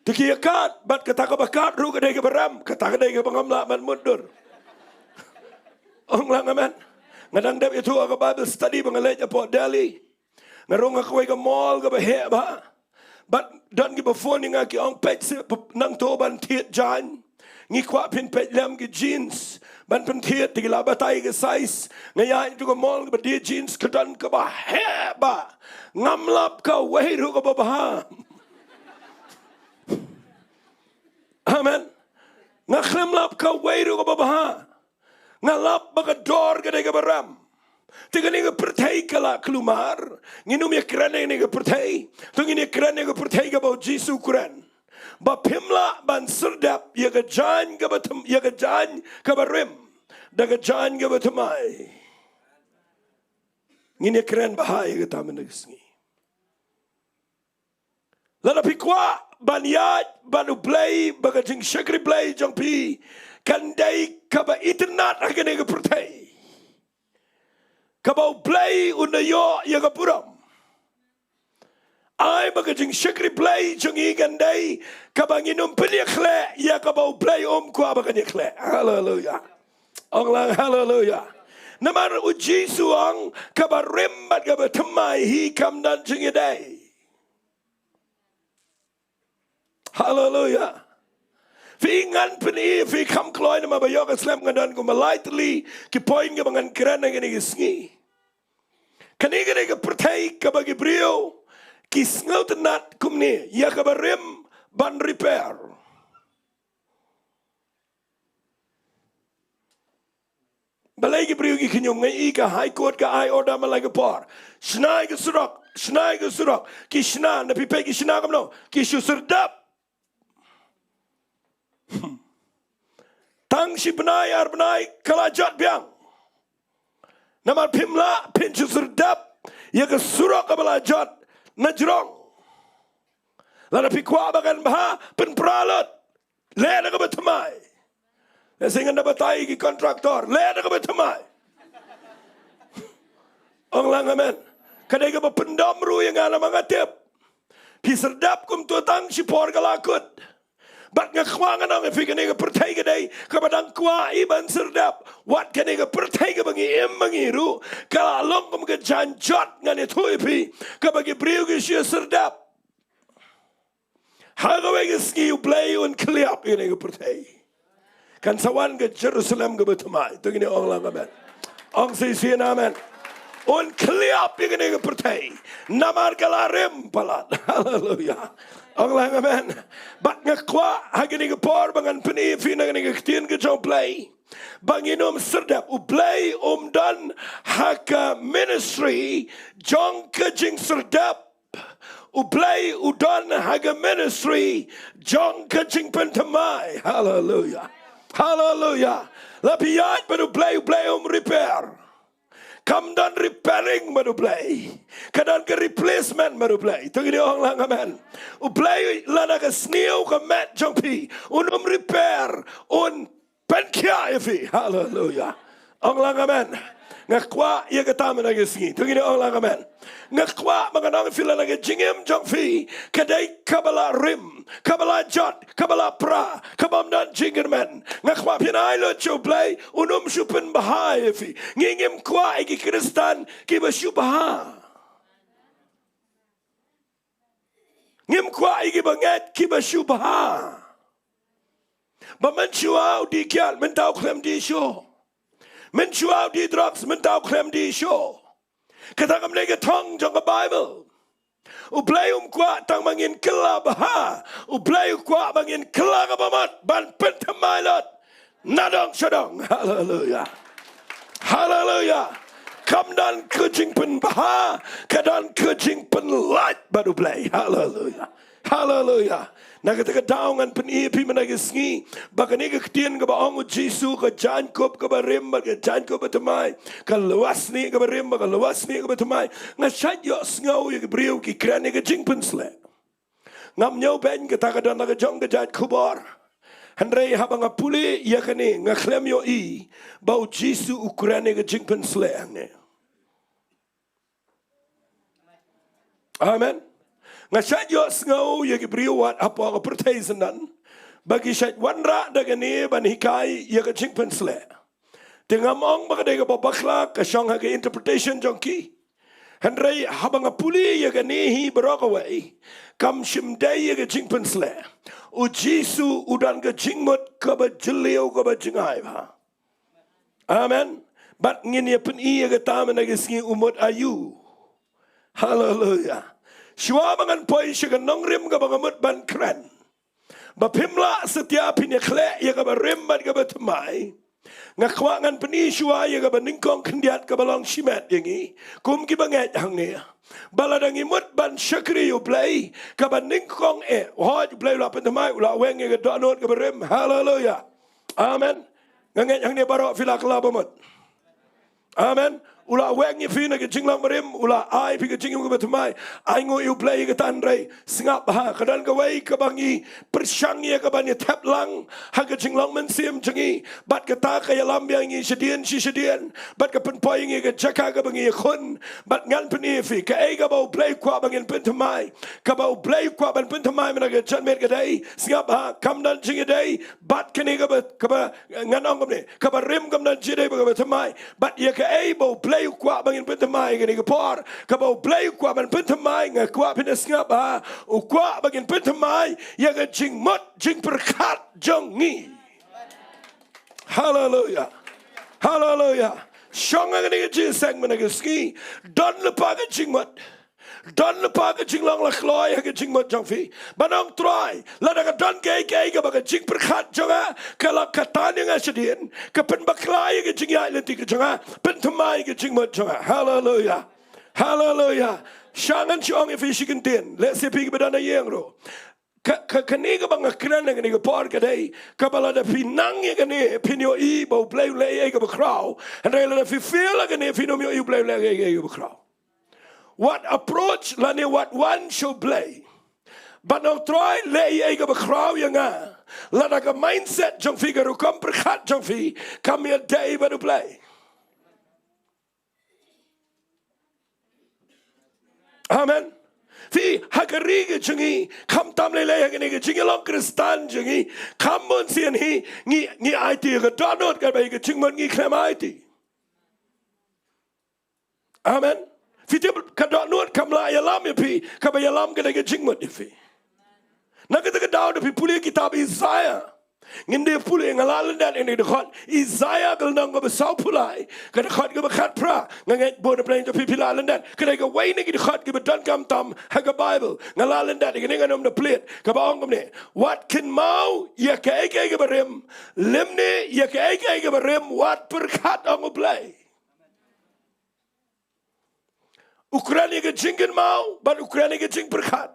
te ki ïa kat, bad kata kaba kat ruh ka dei kaba ram, kata ka dei kaba ngam lah ban mutdur. Ong lang amen. Nga dang dep ïathuh ha ka Bible study ba nga leit hapoh Delhi. Nga rung ha kawei ka mall kaba heh bha. Bad don kiba phone ïa nga ki ong peit seh, p-, nangto ban thied jaiñ. Ngi kwah phin peit lem ki jeans ban pynthied, te ki la batai ka size. Nga ïaid tu ka mall kaba die jeans ka don kaba heh bha. Ngam lap kawei ruh kaba bha. Amen. Nga khlem lap kawei ruh kaba bha. Nga lap ba ka dor ka dei kaba ram. Te kane ka pyrthei ka la kulmar. Ngin ym ïa kren ïa kane ka pyrthei. To ngin ïa kren ïa ka pyrthei kaba U Jisu u kren. Ba phim lah ban syrdap ïa ka jaiñ kaba thym-, ïa ka jaiñ kaba rim da ka jaiñ kaba thymmai. Ngin ïa kren bha ïa kata mynta ka sngi. Lada phi kwah ban ïaid bad U Blei, ba ka jingshakri Blei jong phi kan dei kaba itynnad ha kane ka pyrthei, kaba U Blei un da ïoh ïa ka burom. Ai ba ka jingshakri Blei jong ngi kan dei kaba ngin ym pynïakhleh ïa kaba U Blei um kwah ba kan ïakhleh. Haleluia. Ong lang haleluia. Namar U Jisu u ong kaba rim bad kaba thymmai hi kam don jingïadei. Haleluia. Phi, ngan pyni ïa phi kham kloi namar ba ïoh ka slem nga don kumba lai tylli ki point kaba ngan kren ha kine ki sngi. Kane ka dei ka pyrthei kaba ki briew ki sngewtynnat kumne ïa kaba rim ban repair. Balei ki briew ki khñium? Nga i ka High Court ka ai order man la ka por. Shna ïa ka surok, shna ïa ka surok. Ki shna, na phi peit ki shna kumno? Ki shu serdep. Tang shi bnai ar bnai ka la jot biang. Namar phim lah phin shu serdep ïa ka surok kaba la jot na jrong. Lada phi kwah ba kan bha, pynpra lut. Leh da kaba thymmai. Lehse ngan da batai ki contractor, leh da kaba thymmai. Ong lang amen. Ka dei kaba pyndom ruh ïa nga namar nga tip phi serdep kumto tang shipor ka la kut. Bad nga kwah ngan ong ïa phi, kane ka pyrthei ka dei kaba dang kwah i ban serdep. Wat kane ka pyrthei kaba ngi im ma ngi ruh ka la long kum ka jaiñ jot, ngan ïathuh ïa phi, kaba ki briew ki shu serdep. Ha kawei ka sngi U Blei un khyllap ïa kane ka pyrthei. Kan sa wan ka Jerusalem kaba thymmai. To ngin ong lang amen. Ong shisien amen. Un khyllap ïa kane ka pyrthei. Namar ka la rim palat. Haleluya. Ong lang amen. Bad nga kwah ha kane ka por ba ngan pyni ïa phi na kane ka ktien ka jong U Blei ba ngin ym serdep. U Blei um don ha ka ministry jong ka jingserdep. U Blei u don ha ka ministry jong ka jingpynthymmai. Haleluya. Haleluya. La phi ïaid bad U Blei, U Blei um repair. Kam don repairing bad U Blei. Ka don ka replacement bad U Blei. To ngin ong lang amen. U Blei lada ka sniew ka met jong phi, un ym repair, un pynkhiah ïa phi. Haleluya. Ong lang amen. Nga kwah ïa kata mynta ka sngi. To ngin ong lang amen. Nga kwah ba ngan ong ïa phi lada ka jingim jong phi ka dei kaba la rim, kaba la jot, kaba la pra, kaba ym don jingkyrmen. Nga kwah phin ai lut sha U Blei un ym shu pynbha ïa phi. Ngi ngim kwah ïa ki Khristan kiba shu bha. Ngim kwah ïa kiba ngeit kiba shu bha. Ba mynshuwa u dih kiad mynta u khlem dih shuh. Mynshuwa u dih drugs mynta u khlem dih shuh. Kata kam dei ka thong jong ka Baibl. U Blei um kwah tang ba ngin kylla bha. U Blei u kwah ba ngin kylla kaba mut ban pynthymmai lut. Na dong sha dong. Haleluya. Haleluya. Kam don ka jingpynbha, ka don ka jingpynlait bad U Blei. Haleluya. Haleluya. Na kata ka daw ngan pyni ïa phi mynta ka sngi ba kane ka ktien kaba ong U Jisu, ka jaiñkup kaba rim bad ka jaiñkup ba thymmai, ka lwasnieh kaba rim bad ka lwasnieh kaba thymmai. Nga shait ïohsngew ïa ki briew ki kren ïa ka jingpynsleh. Ngam ñiewbeiñ kata ka don la ka jong ka jait khubor. Hynrei haba nga pule ïa kane nga khlem ïohi ba U Jisu u kren ïa ka jingpynsleh hangne. Amen. Nga shait ïohsngew ïa ki briew wat hapoh ka pyrthei syndon ba ki shait wanrah da kane ban hikai ïa ka jingpynsleh. Te ngam ong ba ka dei kaba bakla, ka shong ha ka interpretation jong ki. Hynrei haba nga pule ïa kane hi baroh kawei, kam shym dei ïa ka jingpynsleh. U Jisu u don ka jingmut kaba jylliew kaba jngai bha. Amen. Bad ngin ïa pyni ïa kata mynta ka sngi u mut aïu. Haleluya. Shuwa ba ngan poi sha ka nongrim kaba nga mut ban kren, ba phim lah satia phin ïa khleh ïa kaba rim bad kaba thymmai, nga kwah ngan pyni shuwa ïa kaba nyngkong khyndiat kaba long shimet ïa ngi kum kiba ngeit hangne. Ba lada ngi mut ban shakri U Blei, kaba nyngkong eh, hooid U Blei u la pynthymmai, u la weng ïa ka dohnud kaba rim. Haleluya. Amen. Nga ngeit hangne baroh phi la kylla ba mut. Amen. U la weng ïa phi na ka jinglong barim, u la ai phi ka jingim kaba thymmai. Ainguh ïa U Blei ïa kata, hynrei sngap bha, ka don kawei kaba ngi pyrshang ïa kaban ïa thep lang ha ka jinglong mynsiem jong ngi. Bad kata ka ïalam biang ïa ngi shadien shi shadien. Bad ka pynpoi ïa ngi ha ka jaka kaba ngi ïakhun. Bad ngan pyni ïa phi kaei kaba U Blei u kwah ba ngin pynthymmai. Kaba U Blei u kwah ban pynthymmai mynta ka janmiet ka dei, sngap bha, kam don jingïadei bad kane kaba, kaba ngan ong kumne, kaba rim, kam don jingïadei bad kaba thymmai. Bad ïa kaei ba U Blei Blei u kwah ba ngin pynthymmai ïa kane ka por. Kaba U Blei u kwah ban pynthymmai, nga kwah phin sngap, ha. U kwah ba ngin pynthymmai ïa ka jingmut jingpyrkhat jong ngi. Haleluya. Haleluya. Shong ha kane ka jingseng mynta ka sngi. Don lypa ka jingmut. Don lypa ka jinglong la kloi ha ka jingmut jong phi. Ban ong Trai, lada ka don kaei kaei kaba ka jingpyrkhat jong nga ka la katan ïa nga shadien, ka pynbakla ïa ka jingïaid lynti ka jong nga, pynthymmai ïa ka jingmut jong nga. Haleluya. Haleluya. Sha ngan shu ong ïa phi shi kyntien. Lehse phi kiba don ha ïing ruh. Ka, ka, kane kaba nga kren ha kane ka por ka dei kaba lada phi nang ïa kane phin ïohi ba U Blei u leh ïa kaba khraw. Hynrei lada phi fail ha kane phin ym ïohi U Blei u leh ïa kaba khraw. Wat approach lane wat wan sha U Blei ban ong Trai leh ïa kaba khraw ïa nga. Lada ka mindset jong phi, ka rukom pyrkhat jong phi kam ïadei bad U Blei. Amen. Phi, ha ka ri ka jong ngi, khamtam lei lei ha kane ka jingïalong Khristan jong ngi, kham mynsiem hi, ngi, ngi aiti ïa ka dohnud, kaba ïa ka jingmut ngi khlem aiti. Amen. Phi tip ka dohnud kam lah ïalam ïa phi, kaba ïalam ka dei ka jingmut ïa phi. Na kata ka daw lada phi pule kitab Isaiah. Ngin dei pule, nga la lyndet ïa kane ka dkhot Isaiah ka lynnong kaba sawphew lai, ka dkhot kaba khatphra. Nga ngeit bun na pdeng jong phi phi la lyndet. Ka dei kawei na ki dkhot kiba donkam tam ha ka Baibl. Nga la lyndet ïa kane, ngan ym da plie. Kaba ong kumne: Wat kynmaw ïa kaei kaei kaba rim, lymne ïa kaei kaei kaba rim wat pyrkhat, ong U Blei. U kren ïa ka jingkynmaw bad u kren ïa ka jingpyrkhat.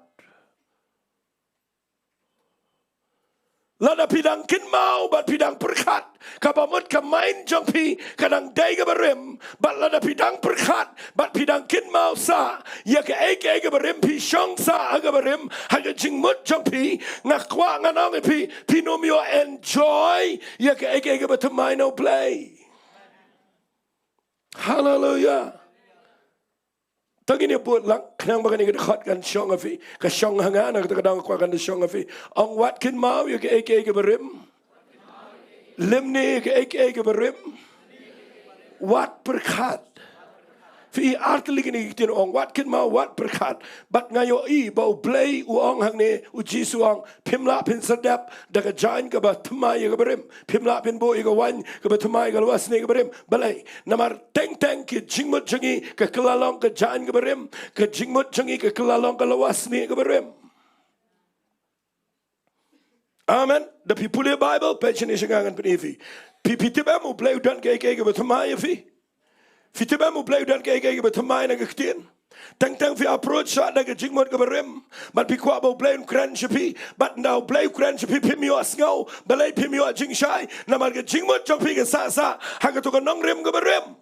Lada phi dang kynmaw bad phi dang pyrkhat, kaba mut ka mind jong phi ka dang dei kaba rim, bad lada phi dang pyrkhat bad phi dang kynmaw sah ïa kaei kaei kaba rim, phi shong sah ha kaba rim ha ka jingmut jong phi, nga kwah ngan ong ïa phi, phin ym ïoh enjoy ïa kaei kaei kaba thymmai na U Blei. Haleluya. To ngin ïa bud lang, khnang ba kane ka dkhot kan shong ha phi, ka shong ha nga, na kata ka daw nga kwah kan da shong ha phi. Ong wat kynmaw ïa kaei kaei kaba rim, lymne ïa kaei kaei kaba rim, wat pyrkhat. Phi i artylli kine ki ktien, ong wat kynmaw, wat pyrkhat. Bad nga ïohi ba U Blei u ong hangne, U Jisu u ong, phim lah phin sdep da ka jaiñ kaba thymmai ïa kaba rim. Phim lah phin buh ïa ka waiñ kaba thymmai ïa ka lwasnieh kaba rim. Balei? Namar teng teng ka jingmut jong ngi ka kylla long ka jaiñ kaba rim, ka jingmut jong ngi ka kylla long ka lwasnieh kaba rim. Amen. Da phi pule Baibl, peit shane sha nga, ngan pyni ïa phi. Phi, phi tip em U Blei u don kaei kaei kaba thymmai ïa phi? Phi tip em U Blei u don kaei kaei kaba thymmai na ka ktien? Teng teng phi approach sah da ka jingmut kaba rim, bad phi kwah ba U Blei un kren sha phi, bad ynda U Blei u kren sha phi phim ïohsngew. Balei phim ïoh jingshai? Namar ka jingmut jong phi ka sah sah ha kato ka nongrim kaba rim.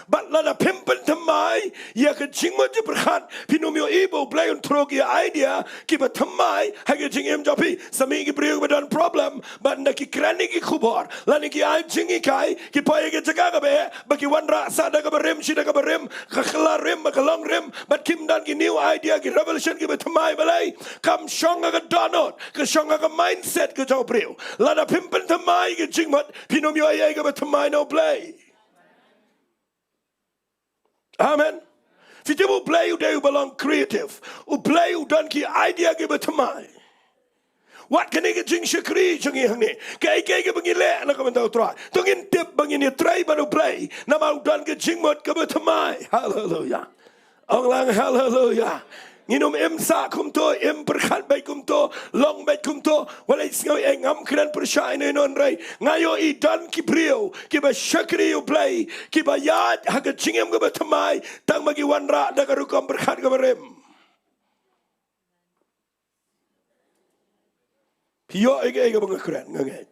Bad lada phim pynthymmai ïa ka jingmut jingpyrkhat, phin ym ïohi ba U Blei un throw ki idea kiba thymmai ha ka jingim jong phi. Sa mih ki briew kiba don problem, bad ynda ki kren ïa ki khubor lane ki ai jinghikai, ki poi ha ka jaka kaba eh, ba ki wanrah sah da kaba rim shi da kaba rim, ka kylla rim bad ka long rim, bad kim don ki new idea, ki revelation kiba thymmai. Balei? Kam shong ha ka dohnud, ka shong ha ka mindset ka jong u briew. Lada phim pynthymmai ïa ka jingmut, phin ym ïohi ïa kaba thymmai na U Blei. Amen. Phi tip U Blei u dei uba long creative. U Blei u don ki idea kiba thymmai. Wat kane ka jingshakri jong ngi hangne, kaei kaei kaba ngi leh na ka bynta U Trai, to ngin tip ba ngin ïatrei bad U Blei, namar u don ka jingmut kaba thymmai. Haleluya. Ong lang haleluya. Ngin ym im sah kumto, im pyrkhat beit kumto, long beit kumto. Wat leit sngew ei, ngam kren pyrshah ïano ïano, hynrei nga ïohi don ki briew kiba shakri U Blei, kiba ïaid ha ka jingim kaba thymmai, tang ba ki wanrah da ka rukom pyrkhat kaba rim. Phi ïoh ïa kaei kaba nga kren, nga ngeit.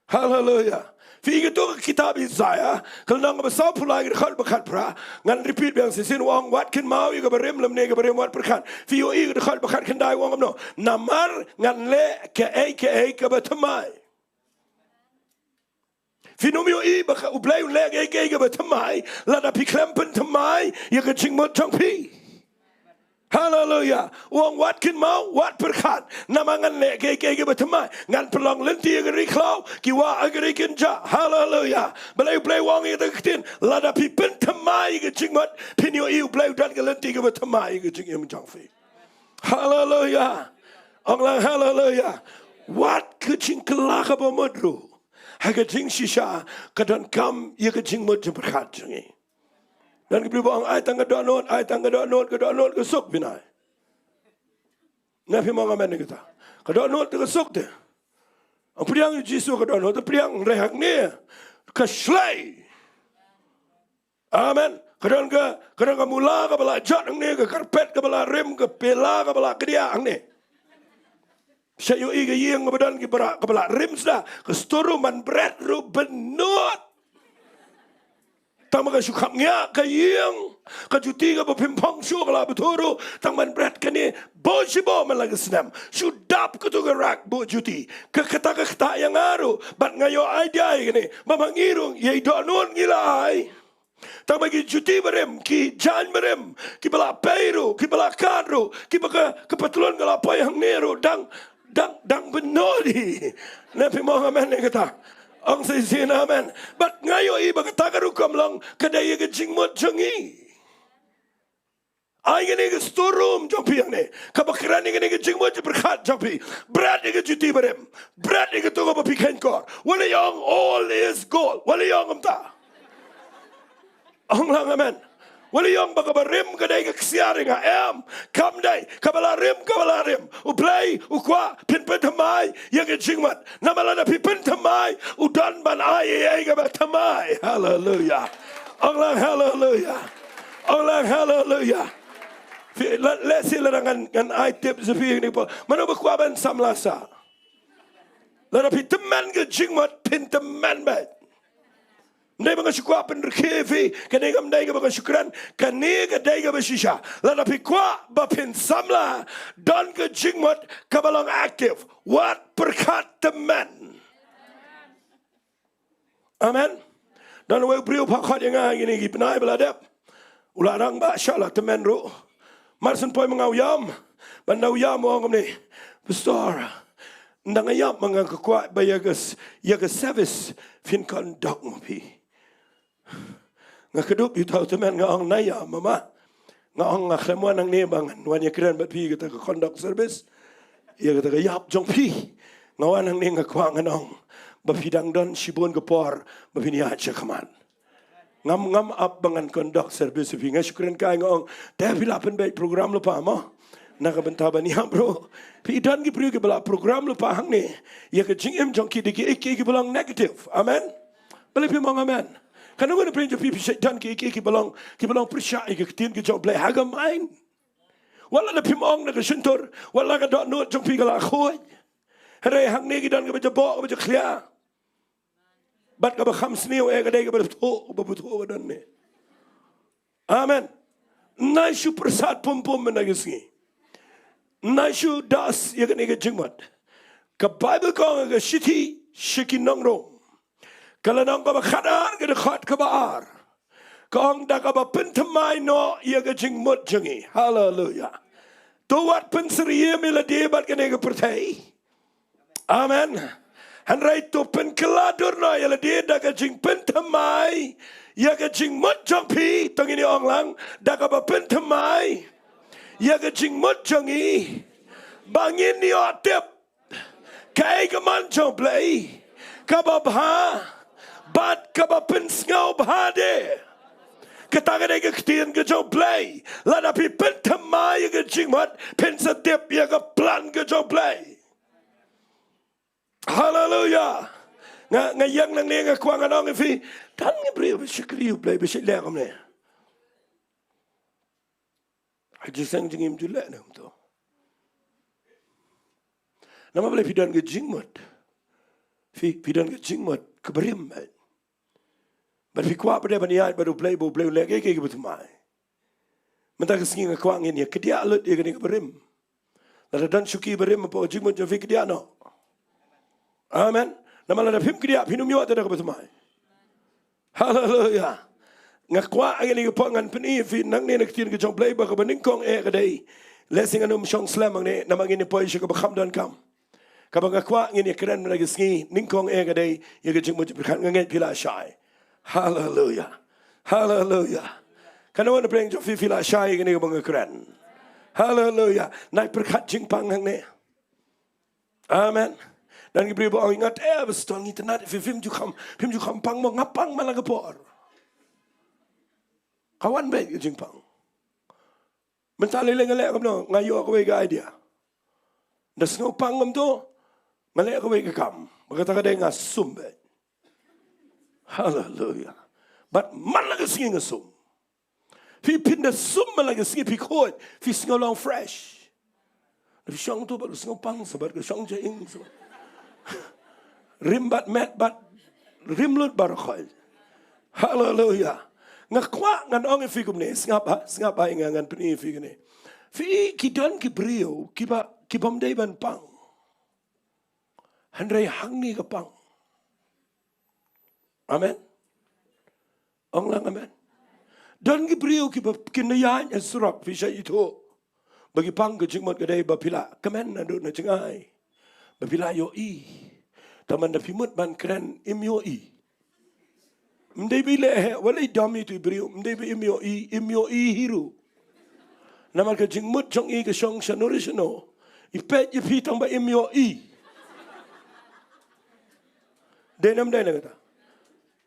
Haleluya. Phi i kato ka kitab Isaiah, ka lynnong kaba sawphew lai, ka dkhot ba khatphra. Ngan repeat biang shisien, u ong wat kynmaw ïa kaba rim, lymne ïa kaba rim wat pyrkhat. Phi ïohi ka dkhot ba khatkhyndai, u ong kumno? Namar ngan leh kaei kaei kaba thymmai. Phin ym ïohi ba ka U Blei un leh kaei kaei kaba thymmai lada phi khlem pynthymmai ïa ka jingmut jong phi. Haleluya. U ong wat kynmaw, wat pyrkhat. Namar ngan leh kiei kiei kiba thymmai. Ngan pynlong lynti ha ka ri khlaw, ki wah ha ka ri kynjah. Haleluya. Balei U Blei u ong ïa kata ka ktien? Lada phi pynthymmai ïa ka jingmut, phin ïohi U Blei u don ka lynti kaba thymmai ïa ka jingim jong phi. Haleluya. Ong lang haleluya. Wat ka jingkylla kaba mut ruh, ha ka jingshisha ka donkam ïa ka jingmut jingpyrkhat jong ngi. Don ki briew ba ong, ai tang ka dohnud, ai tang ka dohnud, ka dohnud ka suk, phin ai. Ne phim ong amen ïa kata? Ka dohnud ka suk te. Ong pdiang ïa U Jisu ka dohnud, te pdiang, hynrei hangne ka shlei. Amen. Ka don ka, ka don ka mula kaba la jot hangne, ka karpet kaba la rim, ka pela kaba la kdiah hangne. Sa ïohi ka ïing kaba don ki bra kaba la rim sda, ka store room ban bret ruh bynnud. Tang ba ka shu khapngiah ka ïing, ka juti kaba phim phong shuh ka la bthuh ruh, tang ban bret kane bun shi bun man la ka snem. Shu dap katu ka rak buh juti. Ka kata ka ktah ïa nga ruh, bad nga ïoh idea ïa kane, ba ma ngi ruh ïa i dohnud ngi la ai. Tang ba ki juti barim, ki jaiñ barim, kiba la pei ruh, kiba la kat ruh, kiba ka, ka patlun ka la poi hangne ruh, dang, dang, dang bynnud hi. Ne phim ong amen ïa kata? Ong shisien amen. Bad nga ïohi ba kata ka rukom long ka dei ïa ka jingmut jong ngi. Ai kane ka store room jong phi hangne, kaba kren ïa kane ka jingmut jingpyrkhat jong phi. Bret ïa ka juti barim. Bret ïa kato kaba phi kheiñ kor. Wat la ïa ong all is gold. Wat la ïa ong kumta? Ong lang amen. Wat la ïa ong ba kaba rim ka dei ka ksiar ïa nga, em. Kam dei. Kaba la rim, kaba la rim. U Blei u kwah phin pynthymmai ïa ka jingmut. Namar lada phi pynthymmai, u don ban ai ïa, ïa kaba thymmai. Haleluya. Ong lang haleluya. Ong lang haleluya. Phi, la, lehse lada ngan, ngan ai tip sha phi hangne pat. Mano ba kwah ban samla sah? Lada phi tymmen ka jingmut, phin tymmen beit. Ym dei ba nga shu kwah pynrkhie ïa phi, kane kam dei kaba nga shu kren, kane ka dei kaba shisha. Lada phi kwah ba phin samla, don ka jingmut kaba long active. Wat pyrkhat tymmen. Amen. Don uwei u briew u phah khot ïa nga ha kine ki bnai ba la dep. U la rangbah shah la tymmen ruh. Mar shen poi ma nga u ïam. Ban da u ïam u ong kumne, Pastor, ynda nga ïap ma nga kwah ba ïa ka s-, ïa ka service phin conduct ma phi. Nga kdup ïa uta u tymmen, nga ong, nai ïa mama. Nga ong nga khlem wan hangne ba ngan wan ïakren bad phi ïa kata ka conduct service, ïa kata ka ïap jong phi. Nga wan hangne nga kwah ngan ong ba phi dang don shibun ka por ba phin ïaid sha khmat. Ngam, ngam ap ba ngan conduct service phi. Nga shu kren kai nga ong, te phi lah pynbeit program lypa mo, na ka bynta ban ïap ruh. Phi, don ki briew kiba lah program lypa hangne. Ïa ka jingim jong ki dei ki, ki, kiba long negative. Amen. Balei phim ong amen? Katno ngut na pdeng jong phi, phi shu don ki, ki, kiba long, kiba long pyrshah ïa ka ktien ka jong U Blei ha ka mind? Wat la da phim ong na ka shyntur, wat la ka dohnud jong phi ka la khuid, hynrei hangne ki don kaba jaboh, kaba jakhlia. Bad kaba kham sniew eh ka dei kaba bthuh, kaba bthuh ka don ne. Amen. Nai shu pyrsad pum pum mynta ka sngi. Nai shu das ïa kane ka jingmut. Ka Baibl ka ong ha ka shithi sha ki nong Rom, ka lynnong kaba khatar, ka dkhot kaba ar, ka ong, da kaba pynthymmai noh ïa ka jingmut jong ngi. Haleluya. To wat pynsyriem ïa lade bad kane ka pyrthei. Amen. Hynrei to pynkylla dur noh ïa lade da ka jingpynthymmai ïa ka jingmut jong phi. To ngin ong lang, da kaba pynthymmai ïa ka jingmut jong ngi, ba ngin ïoh tip kaei ka mon jong U Blei, kaba bha bad kaba pynsngew bha de. Kata ka dei ka ktien ka jong U Blei. Lada phi pynthymmai ïa ka jingmut, phin sa tip ïa ka plan ka jong U Blei. Haleluya. Nga, nga ïeng nangne nga kwah ngan ong ïa phi, tang ngi briew ba shakri U Blei ba shu leh kumne. Ha jingïaseng jong ngi ym ju leh ne kumto. Namar balei? Phi don ka jingmut. Phi, phi don ka jingmut kaba rim bad, bad phi kwah pat de ban ïaid bad U Blei, ba U Blei un leh kiei kiei kiba thymmai. Mynta ka sngi nga kwah ngin ïa kdiah lut ïa kane kaba rim. Lada don shuki ba rim hapoh ka jingmut jong phi, kdiah noh. Amen. Namar lada phim kdiah, phin ym ïoh te da kaba thymmai. Haleluya. Nga kwah ha kane ka por ngan pyni ïa phi nangne na ka ktien ka jong U Blei ba kaba nyngkong eh ka dei. Lehse ngan ym shong slem hangne namar ngin ïa poi sha kaba kham donkam. Kaba nga kwah ngin ïa kren mynta ka sngi, nyngkong eh ka dei ïa ka jingmut jingpyrkhat. Nga ngeit phi la shai. Haleluya. Haleluya. Katno na pdeng jong phi phi la shai ïa kane kaba nga kren? Haleluya. Nai pyrkhat jingpang hangne. Amen. Don ki briew ba ong, nga te ba stong ngi tnat, phi phim ju kham, phim ju kham pang mo? Nga pang man la ka por. Ka wan beit ka jingpang. Mynta lei lei nga leh kumno, nga ïoh kawei ka idea. Da sngew pang kumto, nga leh kawei ka kam. Ba kata ka dei nga sum beit. Haleluya. Bad man la ka sngi nga sum. Phi phin da sum man la ka sngi phi khuid, phi sngew long fresh. Da phi shong tu bad ka sngew pang sa bad ka shong ja ing sa bad. Rim bad met bad rim lut bad khuid. Haleluya. Nga kwah ngan ong ïa phi kumne, sngap ha, sngap ha ïa nga ngan pyni ïa phi kumne. Phi ki don ki briew kiba, kibym dei ban pang. Hynrei hangne ka pang. Amen. Ong lang amen. Don ki briew kiba kin ïaid ha surok phi sa ithuh. Ba ki pang ka jingmut ka dei ba phi la kmen naduh na jngai. Ba phi la ïohi. Tangba da phi mut ban kren im ïohi. Ym dei ba i leh heh, wat la i dom itu i briew, ym dei ba im ïohi, im ïohi hi ruh. Namar ka jingmut jong i ka shong shano re shano. I peit ïa phi tangba im ïohi. Dei ne ym dei na kata?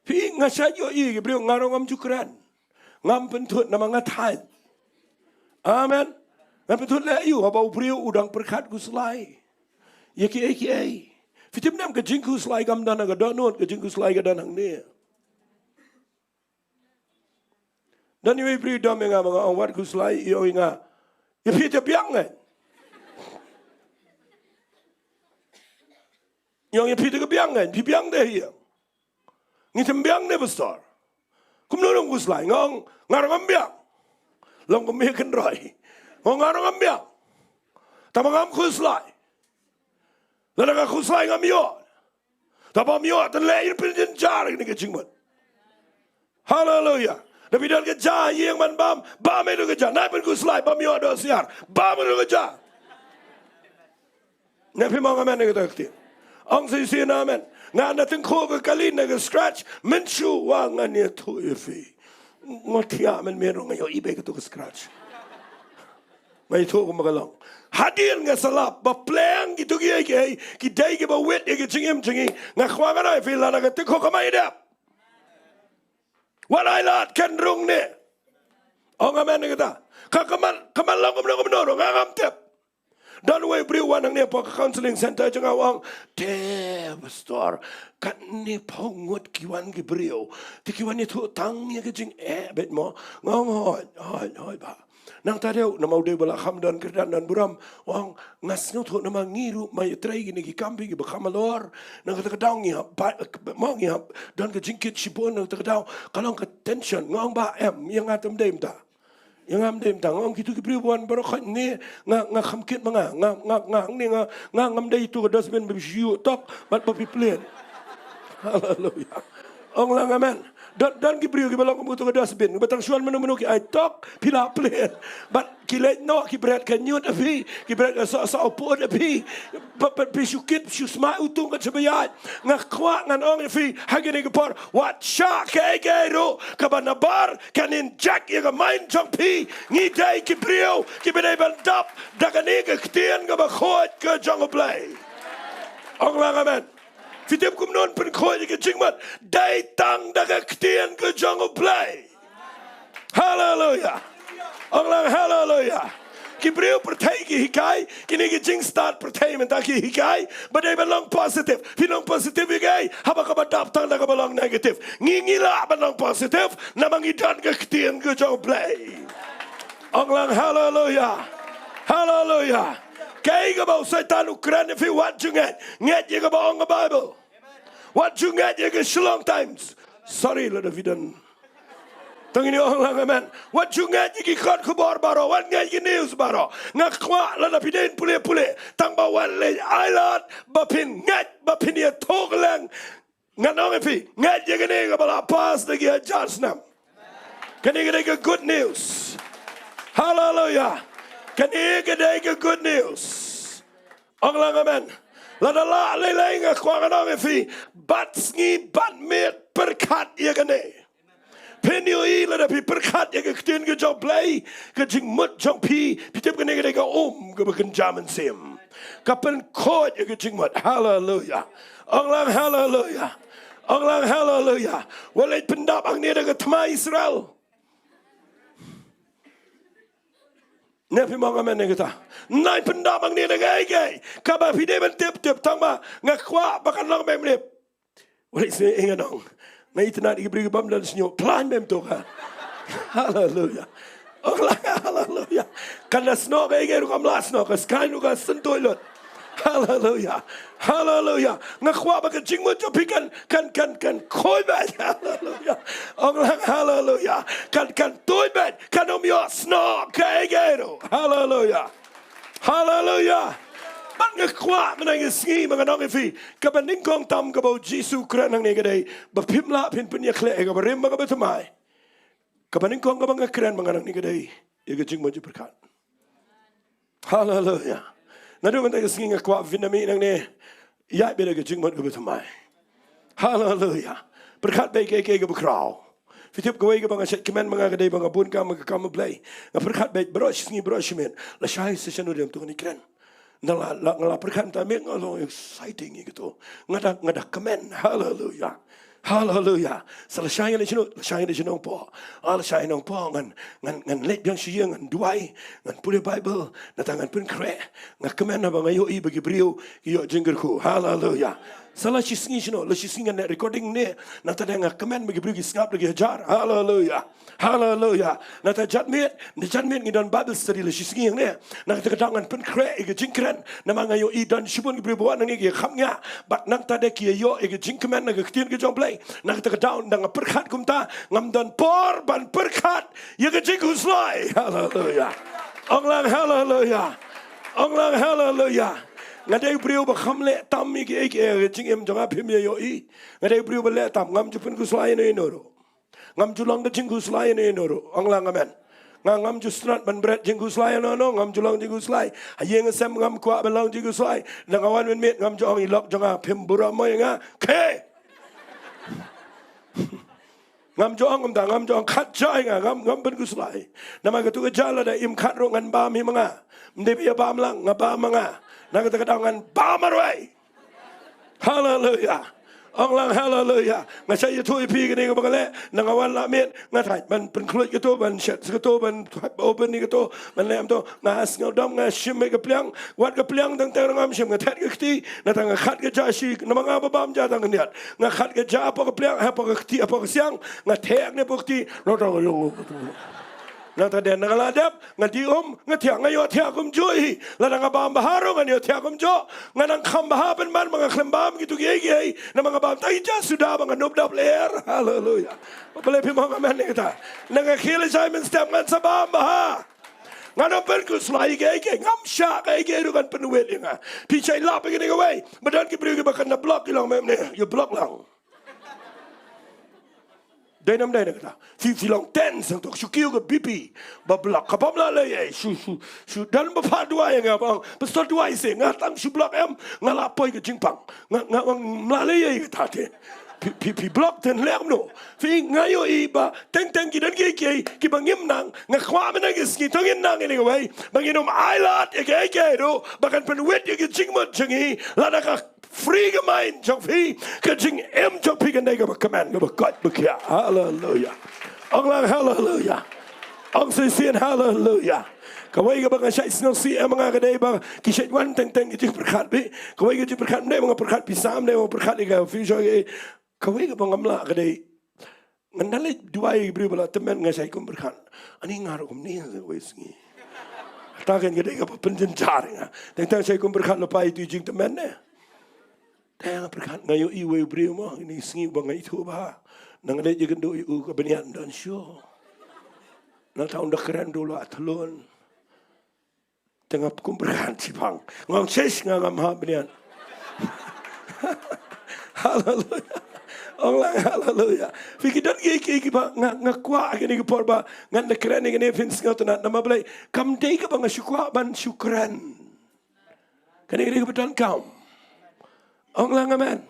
Phi nga shait ïohi ki briew, nga ruh ngam ju kren. Ngam pynthut namar nga thait. Amen. Ngam pynthut leh aïu haba u briew u dang pyrkhat khuslai ïa kiei kiei. Phi tip ne em ka jingkhuslai kam don ha ka dohnud, ka jingkhuslai ka don hangne. Don iwei i briew i dom ïa nga ba nga ong wat khuslai, i ong ïa nga, ïa phi te biang eh. I ong ïa phi te ka biang eh, phi biang te hi ïa. Ngi te ym biang ne pastor? Kumno long khuslai? Nga ong nga ruh ngam biang. Long kum ïa kynroi. Nga ong nga ruh ngam biang. Tangba ngam khuslai. Lada nga khuslai ngam ïoh. Tangba ym ïoh te leh ïa phi jynjar kine ki jingmut. Haleluya. Da phi don ka ja ïing man bam, bam ïa ka ja. Nai pynkhuslai bam ïoh dohsiar. Bam ïa ka ja. Ne phim ong amen ïa kata ka ktien? Ong shisien amen. Nga na tyngkhuh ka kali na ka scratch, mynshuwa ngan ïathuh ïa phi. Nga thiah mynmiet ruh nga ïohi beit kato ka scratch. Nga ïathuh kumba ka long. Hadien nga sa lap ba pleng kito kiei kiei ki dei kiba wit ïa ki jingim jong ngi. Nga kwah ngan ong ïa phi lada ka tyngkhuh ka mei dep, wat ai lad kan rung ne. Ong amen ïa kata. Ka, ka man, ka man long kumno kumno ruh nga ngam tip. Don uwei u briew u wan hangne hapoh ka counselling center jong nga, u ong, te pastor, katne phew ngut ki wan ki briew, te ki wan ïathuh tang ïa ka jingeh beit mo? Nga ong hooid, hooid, hooid bah. Nangta dei u, namar u dei ba la kham don kyrdan don burom, u ong, nga sngewthuh namar ngi ruh ma ïatrei kine ki kam phi kiba kham halor. Na kata ka daw ngi hap ba, mo ngi hap don ka jingkit shibun, na kata ka daw ka long ka tension. Nga ong bah em, ïa nga te ym dei mynta. Ïa nga ym dei mynta. Nga ong kito ki briew ba wan baroh khoit ne, nga, nga kham kit ma nga, nga, nga, nga hangne nga, nga ngam dei ïa to ka dustbin ba phi shu ïuh tok bad ba phi plied. Haleluya. Ong lang amen. Don, don ki briew kiba long kum uto ka dustbin, kiba tang shu wan mynno mynno ki ai tok phi la plied. Bad ki leit noh ki bret khynñiut ha phi, ki bret ka soh soh pud ha phi. Bad, bad phi shu kit, shu sma utung ka shaba ïaid. Nga kwah ngan ong ïa phi ha kine ki por, wat shah kaei kaei ruh kaba nabar kan inject ïa ka mind jong phi. Ngi dei ki briew kiba dei ban dap da kane ka ktien kaba khuid ka jong U Blei. Ong lang amen. Phi tip kumno yn pynkhuid ïa ka jingmut? Dei tang da ka ktien ka jong U Blei. Haleluya. Ong lang haleluya. Ki briew pyrthei ki hikai, kine ki jingstad pyrthei mynta ki hikai ba dei ban long positive. Phi long positive ïa kaei haba kaba dap tang da kaba long negative? Ngi, ngi lah ban long positive namar ngi don ka ktien ka jong U Blei. Ong lang haleluya. Haleluya. Kaei kaba u Soitan u kren ïa phi, wat ju ngeit. Ngeit ïa kaba ong ka Bible. Wat ju ngeit ïa ki Shillong Times. Sorry lada phi don. Tang ïa ong lang amen. Wat ju ngeit ïa ki kot khubor baroh, wat ngeit ïa ki news baroh. Nga kwah lada phi dei pule pule, tangba wat leit ai lad ba phin ngeit, ba phin ïathuh leng. Ngan ong ïa phi, ngeit ïa kane kaba la pass da ki hajar snem. Kane ka dei ka good news. Haleluya. Kane ka dei ka good news. Ong lang amen. Lada lah lei lei nga kwah ngan ong ïa phi, bad sngi bad miet pyrkhat ïa kane. Phin ïohi lada phi pyrkhat ïa ka ktien ka jong U Blei, ka jingmut jong phi, phi tip kane ka dei ka um kaba kynja mynsiem. Ka pynkhuid ïa ka jingmut. Haleluya. Ong lang haleluya. Ong lang haleluya. Wat leit pyndap hangne da ka thma Israel. Ne phi ong amen ne kata. Wat leit pyndap hangne da kaei kaei kaba phi dei ban tip tip, tang ba nga kwah ba kan long bymlip. Wat leit sngewthuh ïa nga nong. Nga itynnad ïa ki briew ki bym don shñiuh, khlaiñ bym to ka. Haleluya. Ong lang haleluya. Kan da snoh kaei kaei ruh kam lah snoh, ka skaiñ ruh ka syntuid lut. Haleluya. Haleluya. Nga kwah ba ka jingmut jong phi kan, kan, kan, kan khuid beit. Haleluya. Ong lang haleluya. Kan, kan tuid beit. Kan ym ïoh snoh kaei kaei ruh. Haleluya. Haleluya. Bad nga kwah mynta ka sngi ba ngan ong ïa phi, kaba nyngkong tam kaba U Jisu u kren hangne ka dei ba phim lah phin pynïakhleh ïa kaba rim bad kaba thymmai. Kaba nyngkong kaba nga kren ba ngan ong hangne ka dei ïa ka jingmut jingpyrkhat. Haleluya. Naduh mynta ka sngi nga kwah phin ïa mih nangne, ïaid beit da ka jingmut kaba thymmai. Haleluya. Pyrkhat beit kaei kaei kaba khraw. Phi tip kawei kaba nga shait kmen ma nga ka dei ba nga bun kam ha ka kam U Blei, nga pyrkhat beit baroh shi sngi baroh shi miet, lashai sa shano de ym to ngan ïakren. Nga la, la, nga la pyrkhat mynta miet nga long exciting ïa kato. Nga da, nga da kmen. Haleluya. Haleluya. Sa lashai ngan leit shano, lashai ngan leit sha Nongpoh. Ah, lashai Nongpoh ngan, ngan, ngan leit biang sha ïing, ngan duwai, ngan pule Baibl, nangta ngan pynkhreh. Nga kmen haba nga ïohi ba ki briew ki ïoh jingkyrkhu. Haleluya. Sa la shi sngi shano, la shi sngi ngan leit recording ne, nangta de nga kmen ba ki briew ki sngap da ki hajar. Haleluya. Haleluya. Nangta janmiet, na janmiet ngi don Bible study la shi sngi hangne. Na kata ka daw ngan pynkhreh ïa ka jingkren. Namar nga ïohi don shibun ki briew ba wan hangne ki kham ngiah. Bad nangta de ki ïoh ïa ka jingkmen na ka ktien ka jong U Blei. Na kata ka daw ynda nga pyrkhat kumta, ngam don por ban pyrkhat ïa ka jingkhuslai. Haleluya. Ong lang haleluya. Ong lang haleluya. Nga dei u briew ba kham leh tam ïa kiei kiei ha ka jingim jong nga, phim ïa ïohi. Nga dei u briew ba leh tam, ngam ju pynkhuslai ïano ïano ruh. Ngam ju long ka jingkhuslai ïano ïano ruh. Ong lang amen. Nga ngam ju sngewthuh ban bret jingkhuslai ïano ïano, ngam ju long jingkhuslai. Ha ïing ha sem ngam kwah ban long jingkhuslai. Ynda nga wan mynmiet ngam ju ong ïa i lok jong nga, phim burom mo ïa nga. Khie. Ngam ju ong kumta, ngam ju ong khat ja ïa nga, ngam, ngam pynkhuslai. Namar katu ka ja lada im khat ruh ngan bam hi ma nga. Ym dei ba ïa bam lang, nga bam ma nga. Na kata ka daw ngan bam marwei. Haleluya. Ong lang haleluya. Nga shait ïathuh ïa phi kane kaba nga leh, ynda nga wan la miet, nga thait ban pynkhluit kato, ban shet kato, ban open ïa kato, ban leh kumto. Nga sngew dom, nga shim ïa ka pliang, wat ka pliang teng teng ruh ngam shim, nga thet ka kti, nangta nga khat ka ja shi, namar nga ba bam ja tang khyndiat. Nga khat ka ja hapoh ka pliang, hapoh ka kti, hapoh ka siang, nga theh ne hapoh ka kti, nangta nga ïoh. Nangta de ynda nga la dep, nga dih um, nga thiah, nga ïoh thiah kumjuh hi. Lada nga bam bha ruh ngan ïoh thiah kumjuh. Nga nang kham bha pynban ba nga khlem bam kito kiei kiei. Namar nga bam tang i ja suda ba nga nop dap lyer. Haleluya. Balei phim ong amen ïa kata? Ynda nga khie lashai mynstep ngan sa bam bha. Ngan ym pynkhuslai ïa kiei kiei. Ngam shah kiei kiei ruh kan pynwit ïa nga. Phi shait lap ïa kane kawei. Ba don ki briew kiba kynda block, ki long mem ne, ïa block lang. Dei nam dei na kata. Phi, phi long tense hangto, shu kiew ka B P. Ba block, ka bym lah leh ei, shu, shu, shu don ba phah duwai ïa nga ba ong, Pastor duwai seh, nga tang shu block em, nga la poi ka jingpang. Nga, nga ong, ym lah leh ei kata te. Phi, phi, phi block te leh kumno? Phi, nga ïohi ba teng teng ki don kiei kiei kiba ngim nang, nga kwah mynta ka sngi to ngin nang ïa kawei ba ngin ym ailad ïa kiei kiei ruh ba kan pynwit ïa ka jingmut jong ngi, lada ka free ka mind jong phi, ka jingim jong phi kan dei kaba kmen, kaba koit ba khiah. Haleluya. Ong lang haleluya. Ong shisien haleluya. Kawei kaba nga shait sngewsih em nga ka dei ba ki shait wan teng teng ki jingpyrkhat phi. Kawei ka jingpyrkhat ym dei ba nga pyrkhat pisa, ym dei ba nga pyrkhat ïa ka future, eh. Kawei kaba ngam lah ka dei, ngan da leit duwai ïa ki briew ba la tymmen, nga shait kum pyrkhat, ani nga ruh kumne sa kawei sngi. Kata kan ka dei kaba pynjynjar ïa nga. Teng teng shait kum pyrkhat, lypa ïa tu i jingtymmen ne. Te nga pyrkhat, nga ïohi uwei u briew mo, ine i sngi ba nga ithuh bha. Nga leit ïakynduh ïa u, ka bniat ym don shuh. Nangta ynda kren ruh la thlun. Te nga kum pyrkhat shipang. Nga ong, shish, nga ngam hap bniat. Haleluya. Ong lang haleluya. Phi ki don ki, ki, ki ba nga, nga kwah kine ki por ba ngan da kren ïa kine phin sngewtynnat namar balei kam dei kaba nga shu kwah ban shu kren. Kane ka dei kaba donkam. Ong lang amen.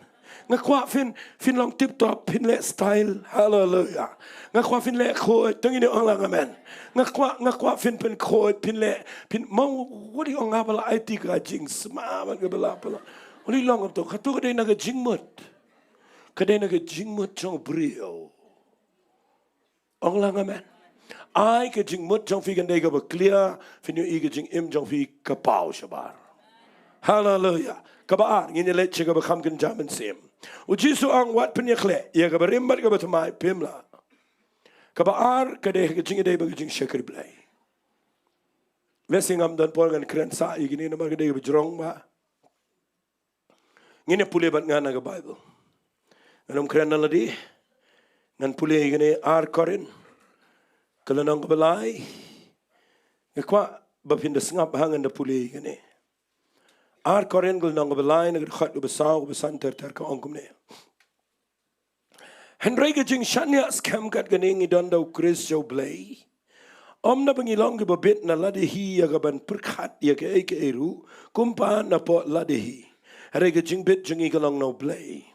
Nga kwah phin, phin long tip top, phin leh style. Haleluya. Nga kwah phin leh khuid, to ngin ong lang amen. Nga kwah, nga kwah phin, phin khuid, phin leh, phin mo, wat ong nga ba la aiti ka jingsma ban ka ba la pala. Wat long to, kato ka dei na ka jingmut. Ka dei na ka jingmut jong u briew. Ong lang amen. Ai ka jingmut jong phi kan dei kaba clear, phin ïohi ka jingim jong phi ka paw shabar. Haleluya. Kaba ar, ngin ïa leit sha kaba kham kynja mynsiem. U Jisu ong wat pynïakhleh ïa kaba rim bad kaba thymmai, phim lah. Kaba ar ka dei ka jingïadei bad ka jingshakri Blei. Lehse ngam don por ngan kren sah ïa kine namar ka dei kaba jrong ba ngin ïa pule bad nga na ka Baibl. Ngan ym kren na lade. Ngan pule ïa kane ar Korinth ka lynnong kaba lai. Nga kwah ba phin da sngap ha ngan da pule ïa kane. Ar Korinth ka lynnong kaba lai na ka dkhot kaba saw kaba san ter ter ka ong kumne. Hynrei ka jingshaniah skhem kat kane ngi don da u Khrist sha u Blei. Ym naba ngi long kiba bit na lade hi ïa kaban pyrkhat ïa kaei kaei ruh kumba napoh lade hi. Hynrei ka jingbit jong ngi ka long na u Blei.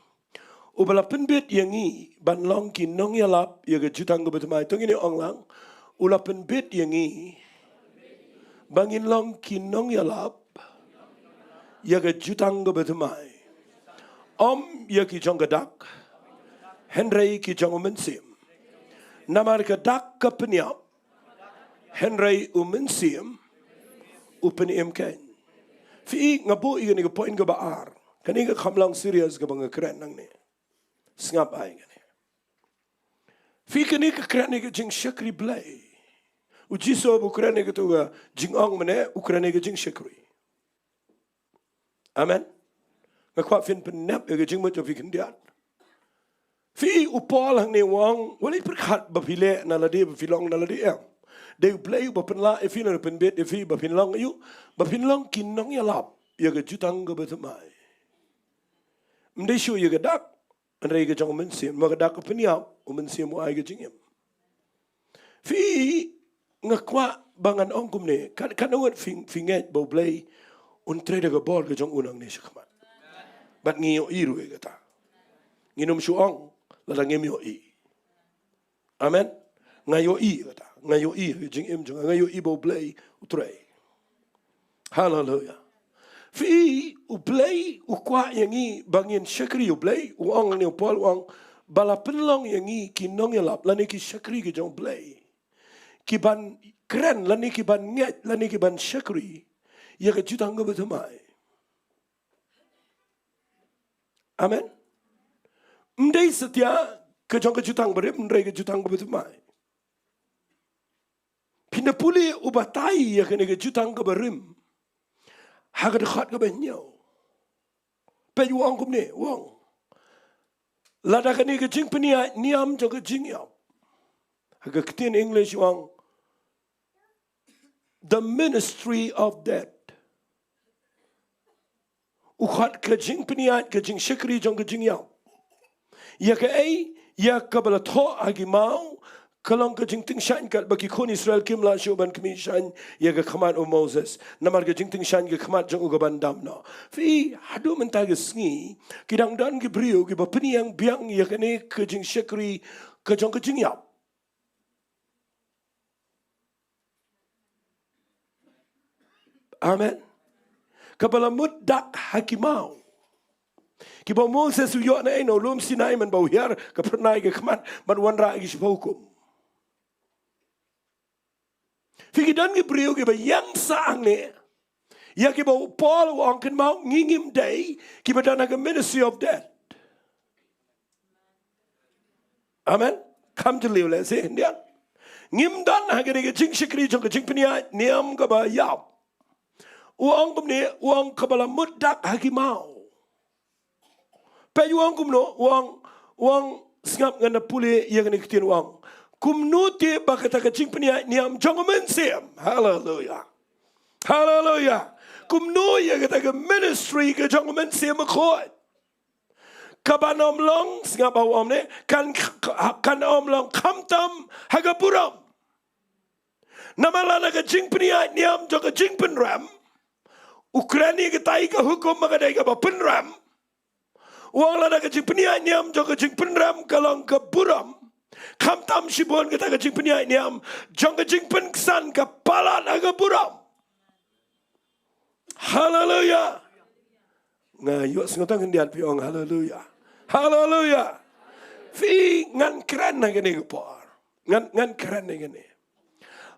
Uba la pynbit ïa ngi ban long ki nongïalap ïa ka jutang kaba thymmai. To ngin ong lang. U la pynbit ïa ngi ba ngin long ki nongïalap ïa ka jutang kaba thymmai. Ym ïa ki jong ka dak, hynrei ki jong u mynsiem. Namar ka dak ka pynïap, hynrei u mynsiem u pynim keiñ. Phi i nga buh ïa kane ka point kaba ar. Kane ka kham long serious kaba nga kren nangne. Sngap ai kane. Phi kane ka kren ïa ka jingshakri Blei. U Jisu u kren ïa kato ka jingong mane, u kren ïa ka jingshakri. Amen. Nga kwah phin pynnep ïa ka jingmut jong phi khyndiat. Phi u Paul hangne u ong, wat leit pyrkhat ba phi leh na lade, ba phi long na lade em. Dei u Blei uba pynlah ïa phi, lane pynbit ïa phi ba phin long ïa u, ba phin long ki nongïalap ïa ka jutang kaba thymmai. Ym dei shuh ïa ka dak, hynrei ka jong u mynsiem, ma ka dak ka pynïap, u mynsiem u ai ka jingim. Phi, nga kwah ba ngan ong kumne, kan, kan ong phi, phi ngeit ba u Blei un trei da ka bor ka jong u nangne shakhmat. Bad ngi ïohi ruh ïa kata. Ngin ym shu ong lada ngim ïohi. Amen. Nga ïohi kata. Nga ïohi ka jingim jong nga, nga ïohi ba u Blei u trei. Haleluya. Phi, u Blei u kwah ïa ngi ba ngin shakri u Blei, u ong ne u Paul u ong ba la pynlong ïa ngi ki nongïalap lane ki shakri ki jong u Blei. Ki ban kren lane ki ban ngeit lane ki ban shakri ïa ka jutang kaba thymmai. Amen. Ym dei satia ka jong ka jutang barim, hynrei ka jutang kaba thymmai. Phin da pule u batai ïa kane ka jutang kaba rim ha ka dkhot kaba hynñiew. Peit u ong kumne, u ong, lada kane ka jingpynïaid niam jong ka jingïap, ha ka ktien English u ong, the ministry of death. U khot ka jingpynïaid, ka jingshakri jong ka jingïap. Ïa kaei, ïa kaba la thoh ha ki maw, ka long ka jingtyngshaiñ katba ki khun Israel kim lah shuh ban khmih shaiñ ïa ka khmat u Moses. Namar ka jingtyngshaiñ ka khmat jong u ka ban dam noh. Phi, haduh mynta ka sngi ki dang don ki briew kiba pynïeng biang ïa kane ka jingshakri ka jong ka jingïap. Amen. Kaba la mut dak ha ki maw. Kiba u Moses u ïoh na ei, na u lum Sinai, man ba u hiar ka phyrnai ka khmat ban wanrah ïa ki shiphew hukum. Phi, ki don ki briew kiba ïeng sah hangne ïa kiba u Paul u ong kynmaw, ngi ngim dei kiba don ha ka ministry of death. Amen. Kham jylliew lehse hyndiat. Ngim don ha kane ka jingshakri jong ka jingpynïaid niam kaba ïap. U ong kumne, u ong kaba la mut dak ha ki maw. Peit u ong kumno, u ong, u ong, sngap, ngan da pule ïa kane ka ktien, u ong, kumno te ba kata ka jingpynïaid niam jong u Mynsiem. Haleluya. Haleluya. Kumno ïa kata ka ministry ka jong u Mynsiem Bakhuid. Kaban ym long, sngap ba u ong ne, kan, kan ym long khamtam ha ka burom. Namar lada ka jingpynïaid niam jong ka jingpynrem, u kren ïa katai ka hukum ba ka dei kaba pynrem. U ong lada ka jingpynïaid niam jong ka jingpynrem ka long ka burom, khamtam shibun kata ka jingpynïaid niam jong ka jingpynksan ka palat ha ka burom. Haleluya. Nga ïohsngew tang khyndiat phi ong haleluya. Haleluya. Phi, ngan kren ha kane ka por. Ngan, ngan kren ha kane.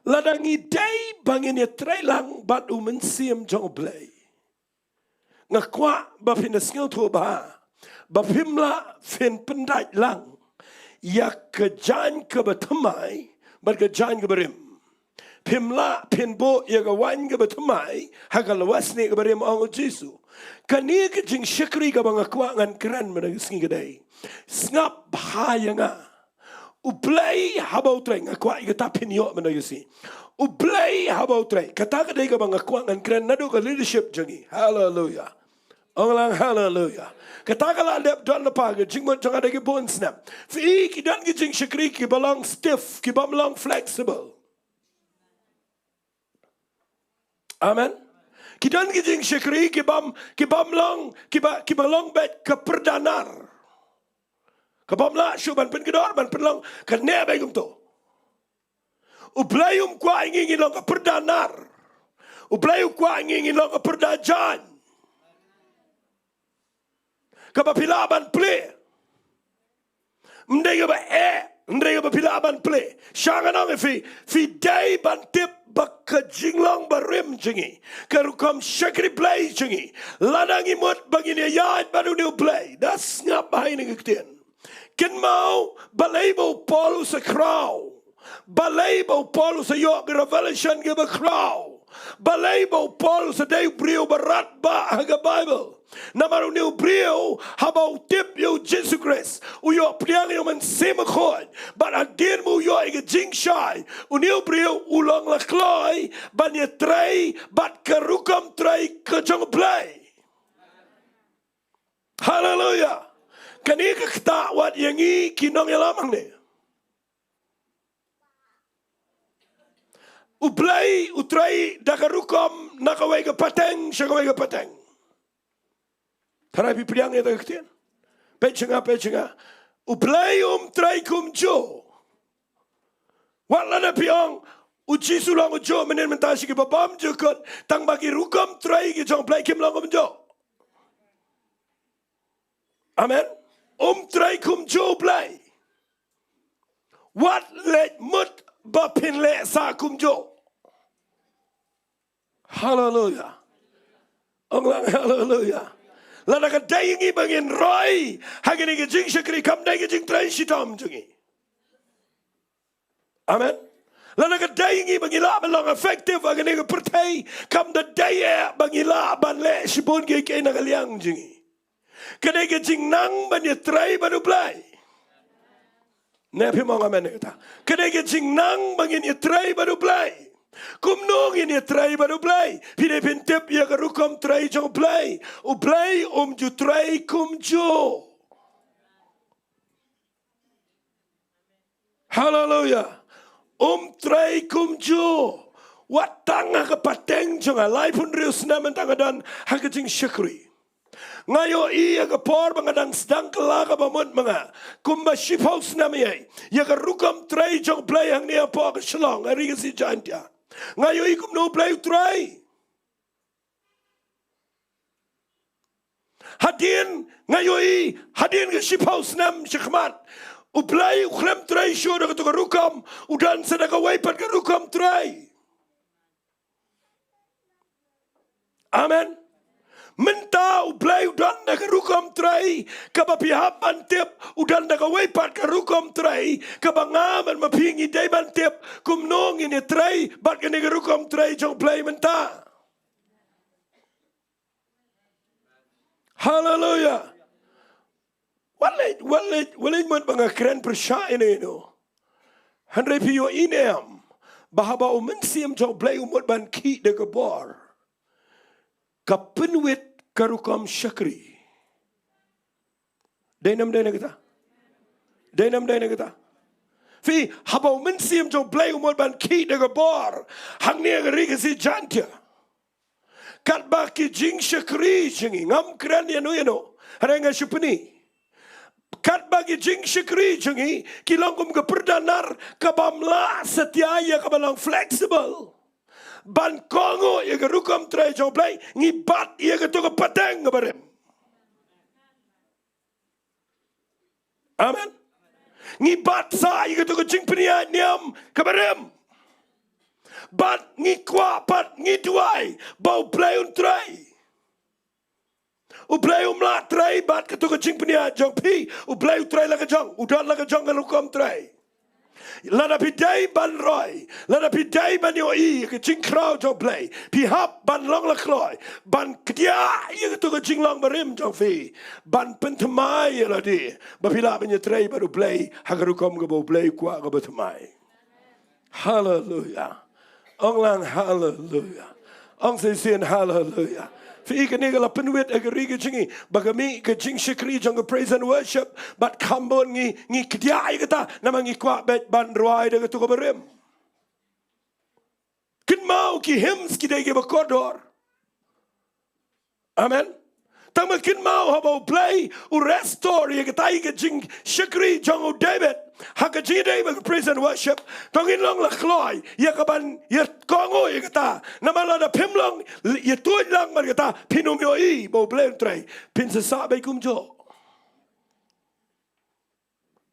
Lada ngi dei ba ngin ïatrei lang bad u Mynsiem jong U Blei, nga kwah ba phin da sngewthuh bha ba phim lah phin pyndait lang ïa ka jaiñ kaba thymmai bad ka jaiñ kaba rim. Phim lah phin buh ïa ka waiñ kaba thymmai ha ka lwesnieh kaba rim, ong U Jisu. Kane ka jingshakri kaba nga kwah ngan kren mynta ka sngi ka dei, sngap bha ïa nga. U Blei haba u trei, nga kwah ïa kata phin ïoh mynta ka sngi. U Blei haba u trei, kata ka dei kaba nga kwah ngan kren naduh ka leadership jong ngi. Haleluya. Ong lang haleluya. Kata ka la dep don lypa, ka jingmut jong nga da ki bun snem. Phi, ki don ki jingshakri kiba long stiff, kibym long flexible. Amen. Ki don ki jingshakri kibym, kibym long, kiba, kiba long beit ka pyrda nar. Kabym lah shuh ban pynkdor, ban pynlong, ka neh beit kumto. U Blei um kwah ïa ngi ngin long ka pyrda nar. U Blei u kwah ïa ngi ngin long ka pyrda jaiñ, kaba phi lah ban plie. Ym dei kaba eh, ym dei kaba phi lah ban plie. Sha ngan ong ïa phi, phi dei ban tip ba ka jinglong barim jong ngi, ka rukom shakri Blei jong ngi, lada ngi mut ba ngin ïaid bad une U Blei, da sngap bha ïa kane ka ktien. Kynmaw, balei ba u Paul u sa khraw? Balei ba u Paul u sa ïoh ka revelation kaba khraw? Balei ba u Paul u sa dei u briew ba radbah ha ka Baibl? Namar une u briew, haba u tip ïa U Jisu Khrist, u ïoh pdiang ïa U Mynsiem Bakhuid, bad hadien ba u ïoh ïa ka jingshai, une u briew u long la kloi ban ïatrei bad ka rukom trei ka jong U Blei. Haleluya. Kane ka ktah wat ïa ngi ki nongïalam hangne. U Blei u trei da ka rukom na kawei ka pateng sha kawei ka pateng. Tharai phi pdiang ïa kata ka ktien. Peit sha nga, peit sha nga. U Blei um trei kumjuh. Wat lada phi ong, U Jisu u long ujuh mynhynnin mynta sha kiba bymjukut, tang ba ki rukom trei ki jong U Blei kim long kumjuh. Amen. Um trei kumjuh U Blei. Wat leit mut ba phin leh sah kumjuh. Haleluya. Ong lang haleluya. Lada ka dei ïa ngi ba ngin roi ha kane ka jingshakri, kam dei ka jingtrei shitom jong ngi. Amen. Lada ka dei ïa ngi ba ngi lah ban long effective ha kane ka pyrthei, kam da dei eh ba ngi lah ban leh shibun kiei kiei na ka liang jong ngi. Ka dei ka jingnang ban ïatrei bad U Blei. Ne phim ong amen ïa kata? Ka dei ka jingnang ba ngin ïatrei bad U Blei. Kumno ngin ïatrei bad U Blei? Phi dei phin tip ïa ka rukom trei jong U Blei. U Blei um ju trei kumjuh. Haleluya. Um trei kumjuh. Wat tang ha ka pateng jong nga, laiphew hynriew snem mynta nga don ha ka jingshakri. Nga ïohi ïa ka por ba nga dang sdang kylla kaba mut ma nga, kumba shiphew snem ïa, ïa ka rukom trei jong U Blei hangne hapoh ka Shillong, ha ri Khasi Jaiñtia. Nga ïohi kumno U Blei u trei. Hadien, nga ïohi, hadien ka shiphew snem shakhmat, U Blei u khlem trei shuh da kato ka rukom, u don sa da kawei pat ka rukom trei. Amen. Mynta U Blei u don da ka rukom trei kaba phi hap ban tip, u don da kawei pat ka rukom trei kaba nga bad ma phi ngi dei ban tip kumno ngin ïatrei bad kane ka rukom trei jong U Blei mynta. Haleluya. Wat leh, wat leh, wat leh mut ba nga kren pyrshah ïano ïano. Hynrei phi ïohi ne em ba haba U Mynsiem jong U Blei u mut ban khih da ka bor, ka pynwit ka rukom shakri. Dei nam dei na kata. Dei nam dei na kata. Phi, haba u Mynsiem jong u Blei u mut ban khih da ka bor hangne ha ka ri Khasi Jaintia. Katba ki jingshakri jong ngi, ngam kren ïano ïano, hynrei nga shu pyni. Katba ki jingshakri jong ngi ki long kum ka pyrda nar kaba ym lah satia ïa kaba long flexible ban kohnguh ïa ka rukom trei jong u Blei, ngi bat ïa kato ka pateng kaba rim. Amen. Ngi bat sa ïa kato ka jingpynïaid niam kaba rim. Bad ngi kwah, bad ngi duwai ba u Blei un trei. U Blei um lah trei bad kato ka jingpynïaid jong phi. U Blei u trei la ka jong, u don la ka jong ka rukom trei. Lada phi dei ban roi, lada phi dei ban ïohi ka jingkhraw jong u Blei, phi hap ban long la kloi, ban kdiah ïa kato ka jinglong barim jong phi, ban pynthymmai ïa lade ba phi lah ban ïatrei bad u Blei ha ka rukom kaba u Blei u kwah, kaba thymmai. Haleluia. Ong lang haleluia. Ong shisien haleluia. Phi i, kane ka la pynwit ha ka ri ka jong ngi ba ka mih ka jingshakri jong ka praise and worship, bad kham bun ngi, ngi kdiah ïa kata namar ngi kwah beit ban rwai da kato kaba rim. Kynmaw, ki hymns ki dei kiba kordor. Amen. Tang ba kynmaw, haba u Blei u restore ïa kata, ïa ka jingshakri jong u David ha ka jingïadei bad ka praise and worship, to ngin long la kloi ïa kaban ïa kohnguh ïa kata. Namar lada phim long ïa tuid lang bad kata, phin ym ïohi ba u Blei un trei, phin sa sah beit kumjuh.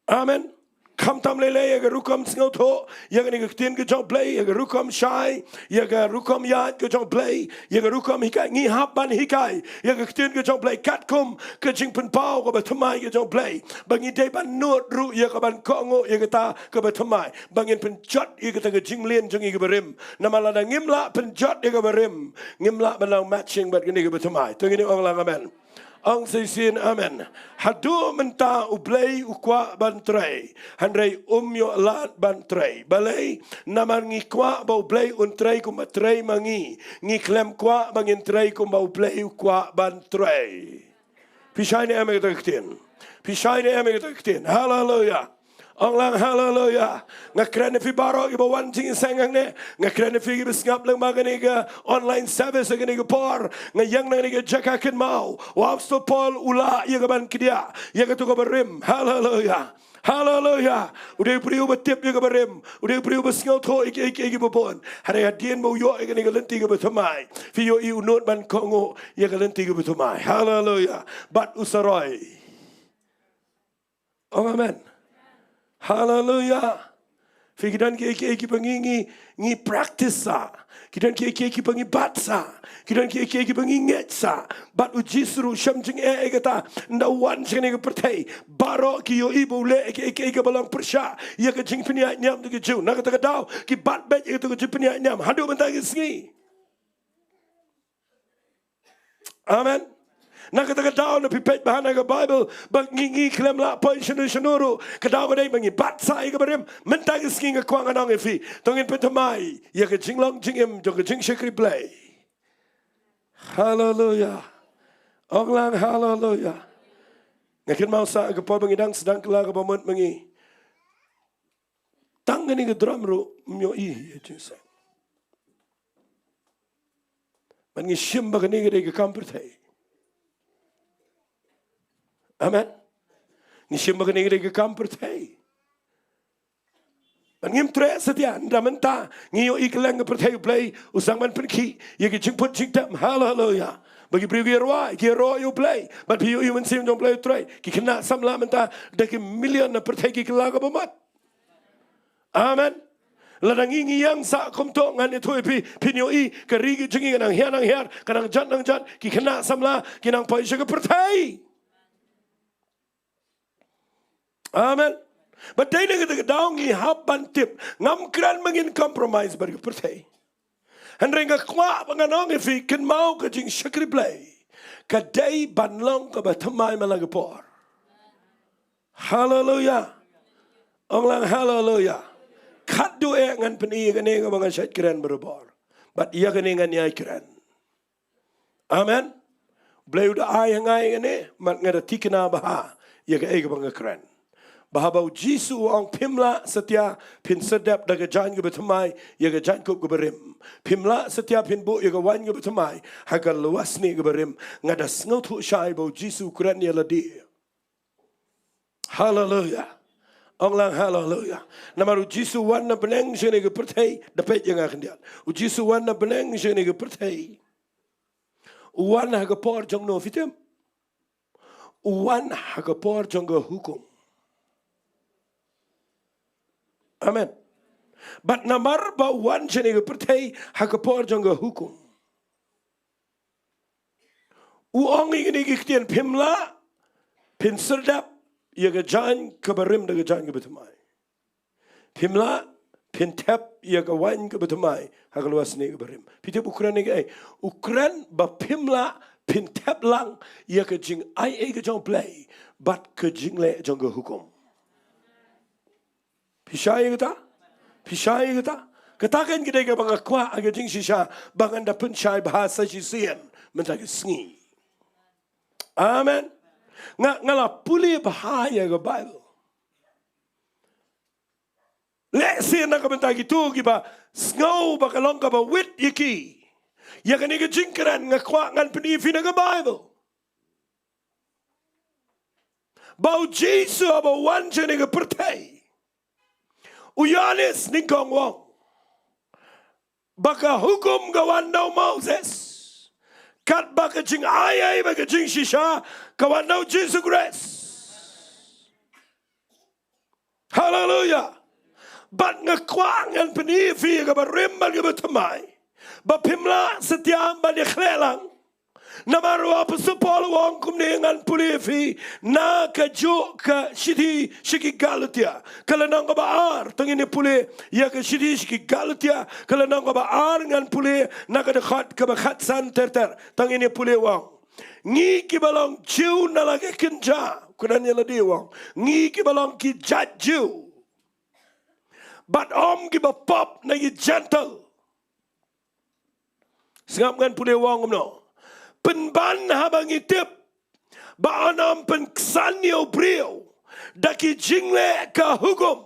Amen. Khamtam lei lei ïa ka rukom sngewthuh ïa kane ka ktien ka jong u Blei, ïa ka rukom shai, ïa ka rukom ïaid ka jong u Blei, ïa ka rukom hikai, ngi hap ban hikai ïa ka ktien ka jong u Blei katkum ka jingpynpaw kaba thymmai ka jong u Blei, ba ngi dei ban nud ruh ïa kaban kohnguh ïa kata kaba thymmai, ba ngin pynjot ïa kata ka jingmlien jong ngi kaba rim. Namar lada ngim lah pynjot ïa kaba rim, ngim lah ban long matching bad kane kaba thymmai. To ngin ong lang amen. Ong shisien amen. Haduh mynta u Blei u kwah ban trei, hynrei um ïoh lad ban trei. Balei? Namar ngi kwah ba u Blei un trei kumba trei ma ngi. Ngi khlem kwah ba ngin trei kumba u Blei u kwah ban trei. Phi shai ne em ïa kata ka ktien? Phi shai ne em ïa kata ka ktien? Haleluia. Ong lang haleluia. Nga kren ïa phi baroh kiba wan jingïaseng hangne. Nga kren ïa phi kiba sngap lyngba kane ka online service ha kane ka por. Nga ïeng na kane ka jaka, kynmaw, u Apostol Paul u lah ïa kaban kdiah ïa kato kaba rim. Haleluia. Haleluia. U dei u briew uba tip ïa kaba rim. U dei u briew uba sngewthuh ïa ki, ïa ki, ïa kiba bun. Hynrei hadien ba u ïoh ïa kane ka lynti kaba thymmai, phi ïohi u nud ban kohnguh ïa ka lynti kaba thymmai. Haleluia. Bad u sa roi. Ong amen. Haleluia. Phi, ki don kiei kiei kiba ngi, ngi, ngi practice sa. Ki don kiei kiei kiba ngi bat sa. Ki don kiei kiei kiba ngi ngeit sa. Bad u Jisu ruh u shem jingeh ïa kata. Ynda u wan sha kane ka pyrthei, baroh ki ïohi ba u leh kiei kiei kiba long pyrshah ïa ka jingpynïaid niam jong ki Jiw. Na kata ka daw ki bat beit ïa kata ka jingpynïaid niam haduh mynta ki sngi. Amen. Na kata ka daw, lada phi peit bha na ka Baibl, ba ngi, ngi khlem lah poi shano shano ruh, ka daw ka dei ba ngi bat sa ïa kaba rim. Mynta ki sngi nga kwah ngan ong ïa phi, to ngin pynthymmai ïa ka jinglong jingim jong ka jingshakri Blei. Haleluia. Ong lang haleluia. Nga kynmaw sa ka por ba ngi dang sdang kylla kaba mut ma ngi, tang kane ka drum ruh ym ïohi ïa jingïaseng. Bad ngi shim ba kane ka dei ka kam pyrthei. Amen. Ngi shim ba kane ka dei ka kam pyrthei. Bad ngim treh satia, ynda mynta ngi ïohi kylleng ka pyrthei u Blei u sdang ban pynkhih ïa ki jingput jingtem. Haleluia. Ba ki briew ki ïaroh, ki ïaroh ïa u Blei. Bad phi ïohi u Mynsiem jong u Blei u trei. Ki khynnah samla mynta da ki million na pyrthei ki kylla kaba mut. Amen. Lada ngi, ngi ïeng sah kumto, ngan ïathuh ïa phi, phin ïohi ka ri ka jong ngi ka nang hiar nang hiar, ka nang jot nang jot, ki khynnah samla ki nang poi sha ka pyrthei. Amen. Bad dei na kata ka daw ngi hap ban tip. Ngam kren ba ngin compromise bad ka pyrthei. Hynrei nga kwah ba ngan ong ïa phi, kynmaw, ka jingshakri Blei ka dei ban long kaba thymmai man la ka por. Haleluia. Ong lang haleluia. Khatduh eh ngan pyni ïa kane kaba ngan shait kren barabor. Bad ïa kane ngan ïai kren. Amen. Blei u da ai ha nga ïa kane, bad nga da thikna bha ïa kaei kaba nga kren. Ba haba u Jisu u ong phim lah satia phin sdep da ka jaiñ kaba thymmai ïa ka jaiñkup kaba rim. Phim lah satia phin buh ïa ka waiñ kaba thymmai ha ka lwasnieh kaba rim. Nga da sngewthuh shai ba u Jisu u kren ïa lade. Haleluya. Ong lang haleluya. Namar u Jisu u wan na bneng sha kane ka pyrthei, da peit ïa nga khyndiat. U Jisu u wan na bneng sha kane ka pyrthei. U wan ha ka por jong no, phi tip? U wan ha ka por jong ka hukum. Amen. Bad namar ba u wan sha kane ka pyrthei ha ka por jong ka hukum, u ong ïa kine ki ktien, phim lah phin sdep ïa ka jaiñ kaba rim da ka jaiñ kaba thymmai. Phim lah phin thep ïa ka waiñ kaba thymmai ha ka lwasnieh kaba rim. Phi tip u kren ïa kaei? U kren ba phim lah phin thep lang ïa ka jingaiei ka jong U Blei bad ka jingleh jong ka hukum. Phi shai ïa kata? Phi shai ïa kata? Kata kan ka dei kaba nga kwah ha ka jingshisha, ba ngan da pynshai bha sa shisien mynta ka sngi. Amen. Nga, nga la pule bha ïa ka Baibl. Lehse na ka bynta kito kiba sngew ba ka long kaba wit ïa ki ïa kane ka jingkren, nga kwah ngan pyni ïa phi na ka Baibl. Ba u Jisu haba u wan sha kane ka pyrthei, u Ïoannis nyngkong u ong ba ka hukum ka wan na u Moses, katba ka jingaiei bad ka jingshisha ka wan na u Jisu Khrist. Haleluya. Bad nga kwah ngan pyni ïa phi kaba rim bad kaba thymmai, ba phim lah satia ban ïakhleh lang. Namar u Apostol Paul u ong kumne, ngan pule ïa phi na kajuh ka shithi sha ki Galatia, ka lynnong kaba ar. To ngin ïa pule ïa ka shithi sha ki Galatia, ka lynnong kaba ar, ngan pule na ka dkhot kaba khatsan ter ter. To ngin ïa pule, u ong, ngi kiba long Jiw na la ka kynja, u kren ïa lade, u ong, ngi kiba long ki jait Jiw, bad ym kiba pop na ki Jentil. Sngap, ngan pule, u ong kumno: Pynban haba ngi tip ba yn ym pynksan ïa u briew da ki jingleh ka hukum,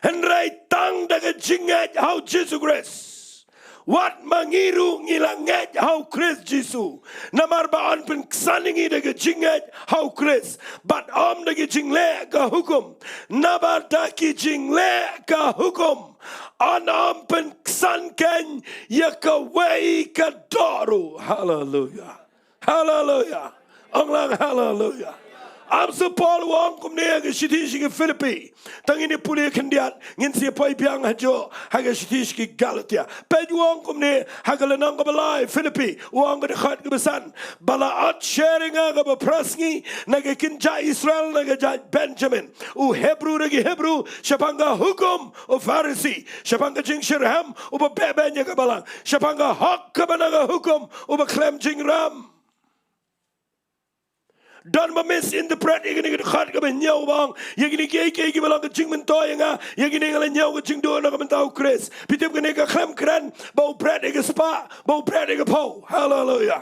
hynrei tang da ka jingngeit ha u Jisu Khrist, wat ma ngi ruh ngi la ngeit ha u Khrist Jisu. Namar ba yn pynksan ïa ngi da ka jingngeit ha u Khrist, bad ym da ki jingleh ka hukum. Naba da ki jingleh ka hukum yn ym pynksan keiñ ïa kawei ka doh ruh. Haleluya. Haleluya. Ong lang haleluya. Apostol Paul u ong kumne ha ka shithi sha ki Philippi. To ngin ïa pule khyndiat, ngin sa poi biang hajuh ha ka shithi sha ki Galatia. Peit, u ong kumne ha ka lynnong kaba lai, Philippi, u ong ka dkhot kaba san: Ba la ot sher ïa nga kaba phra sngi na ka kynja Israel, na ka jait Benjamin, u Hebru da ki Hebru, shaphang ka hukum u Pharisi, shaphang ka jingshitrhem uba beh beiñ ïa ka balang, shaphang ka hok kaba na ka hukum uba khlem jingrem. Don ba misinterpret ïa kane ka dkhot kaba hynñiew, ba ong ïa kine kiei kiei kiba long ka jingmyntoi ïa nga, ïa kine nga la ñiew ka jingduh na ka bynta u Khrist. Phi tip, kane ka khlem kren ba u bret ïa ka spah, ba u bret ïa ka phew. Haleluya.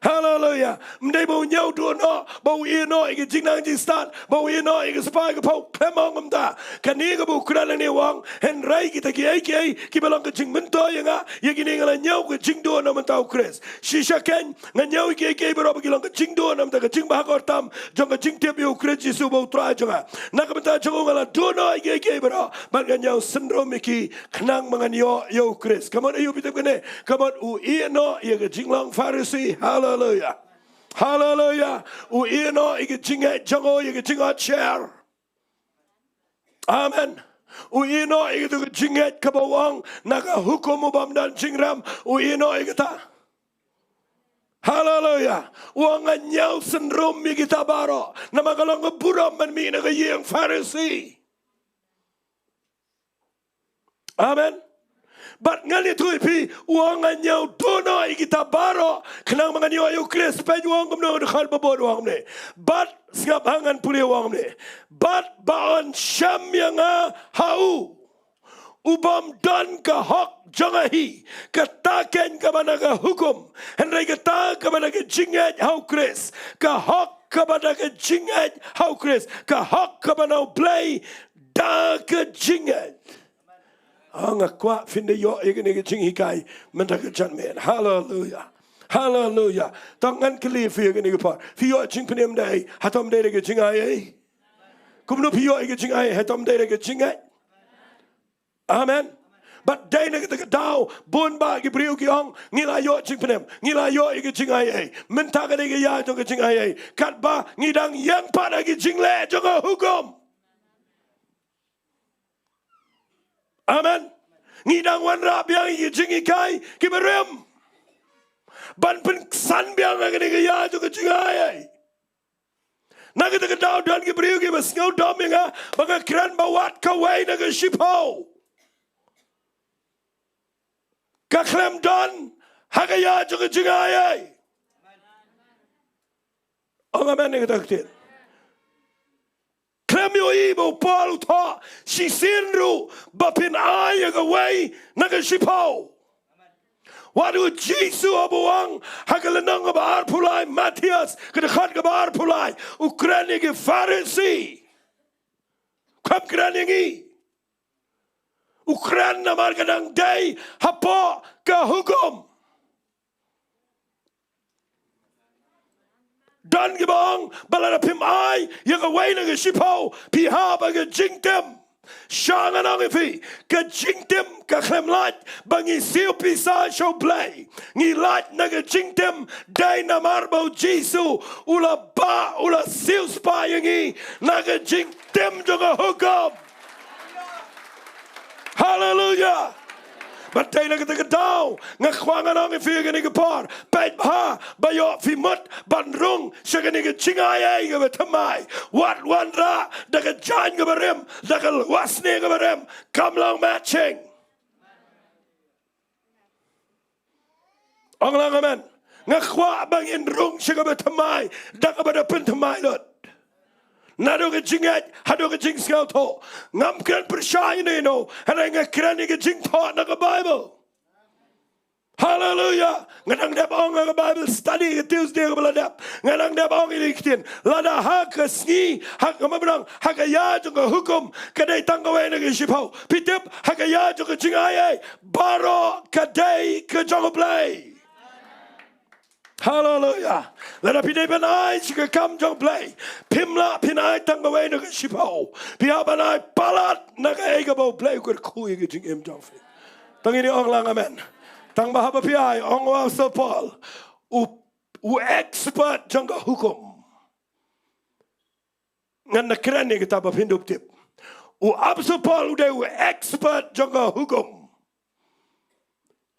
Haleluya. Ym dei ba u ñiew duh noh, ba u ïeh noh ïa ka jingnang jingstad, ba u ïeh noh ïa ka spah ïa ka phew. Khlem ong kumta. Kane kaba u kren hangne, u ong, hynrei kita kiei kiei kiba long ka jingmyntoi ïa nga, ïa kine nga la ñiew ka jingduh na ka bynta u Khrist. Shisha keiñ, nga ñiew ïa kiei kiei baroh ba ki long ka jingduh na ka bynta ka jingbha kyrpang jong ka jingtip ïa u Khrist Jisu uba u Trai jong nga. Na ka bynta jong u nga la duh noh ïa kiei kiei baroh, bad nga ñiew synrum ïa ki khnang ba ngan ïoh ïa u Khrist. Ka mut aïu, phi tip kane? Ka mut u ïeh noh ïa ka jinglong Pharisi. Haleluya. Haleluya. U ïeh noh ïa ka jingngeit jong u ïa ka jingot sher. Amen. U ïeh noh ïa ka jingngeit kaba u ong na ka hukum u bym don jingrem. U ïeh noh ïa kata. Haleluya. U ong, nga ñiew synrum ïa kita baroh, namar ka long ka burom ban mih na ka ïing Pharisi. Amen. Bad ngan ïathuh ïa phi, u ong, nga ñiew duh noh ïa kita baroh khnang ba ngan ïoh ïa u Khrist. Peit, u ong kumno, dkhot ba bud, u ong kumne: Bad, sngap ha, ngan pule, u ong kumne: Bad ba yn shem ïa nga ha u u bym don ka hok jong nga hi, kata keiñ kaba na ka hukum, hynrei kata kaba na ka jingngeit ha u Khrist, ka hok kaba da ka jingngeit ha u Khrist, ka hok kaba na u Blei da ka jingngeit. Ah, nga kwah phin da ïoh ïa kane ka jinghikai mynta ka janmiet. Haleluya. Haleluya. Tang ngan kylli phi ïa kane ka por. Phi ïoh jingpynim da ei? Hato ym dei da ka jingai ei? Kumno phi ïoh ïa ka jingai? Hato ym dei da ka jingngeit? Amen. Bad dei na kata ka daw bun bah ki briew ki ong, ngi la ïoh jingpynim, ngi la ïoh ïa ka jingai ei. Mynta ka dei ka ïa jong ka jingai ei. Katba ngi dang ïeng pat ha ki jingleh jong ka hukum. Amen. Ngi dang wanrah biang ïa ki jinghikai kiba rim ban pynksan biang ha kane ka ïa jong ka jingai ei. Na kata ka daw don ki briew kiba sngewdom ïa nga ba nga kren ba wat kawei na ka shiphew ka khlem don ha ka ïa jong ka jingai ei. Ong amen ïa kata ka ktien. Khlem ïohi ba u Paul u thoh shisien ruh ba phin ai ïa kawei na ka shiphew. Wat u Jisu haba u ong ha ka lynnong kaba arphew lai Mathaios, ka dkhot kaba arphew lai, u kren ïa ki Pharisi. Kam kren ïa ngi. U kren namar ka dang dei hapoh ka hukum. Don kiba ong ba lada phim ai ïa kawei na ka shiphew phi hap ha ka jingtim. Sha ngan ong ïa phi, ka jingtim ka khlem lait ba ngi siew pisa sha u Blei. Ngi lait na ka jingtim dei namar ba u Jisu u la bah, u la siewspah ïa ngi na ka jingtim jong ka hukum. Haleluya. Bad dei na kata ka daw nga kwah ngan ong ïa phi ha kane ka por, peit bha ba ïoh phi mut ban rung sha kane ka jingai ei kaba thymmai. Wat wanrah da ka jaiñ kaba rim, da ka lwasniang kaba rim. Kam long matching. Ong lang amen. Nga kwah ba ngin rung sha kaba thymmai da kaba da pynthymmai lut. Naduh ka jingngeit haduh ka jingsngewthuh. Ngam kren pyrshah ïa no ïa no, hynrei nga kren ïa ka jingthoh na ka Baibl. Haleluya. Nga dang dep ong ha ka Bible study ka Tuesday kaba la dep, nga dang dep ong ïa ka ktien, lada ha ka sngi, ha ka, ma ba dang, ha ka ïa jong ka hukum ka dei tang kawei na ka shiphew, phi tip ha ka ïa jong ka jingai ei baroh ka dei ka jong U Blei. Haleluya. Lada phi dei ban ai sha ka kam jong U Blei, phim lah phin ai tang kawei na ka shiphew, phi hap ban ai palat na kaei kaba U Blei u kyrkhu ïa ka jingim jong phi. Tang ïa ni, ong lang amen. Tang ba haba phi ai, ong u Apostol Paul, u, u expert jong ka hukum. Ngan da kren ïa kata ba phin dup tip. U Apostol Paul u dei u expert jong ka hukum.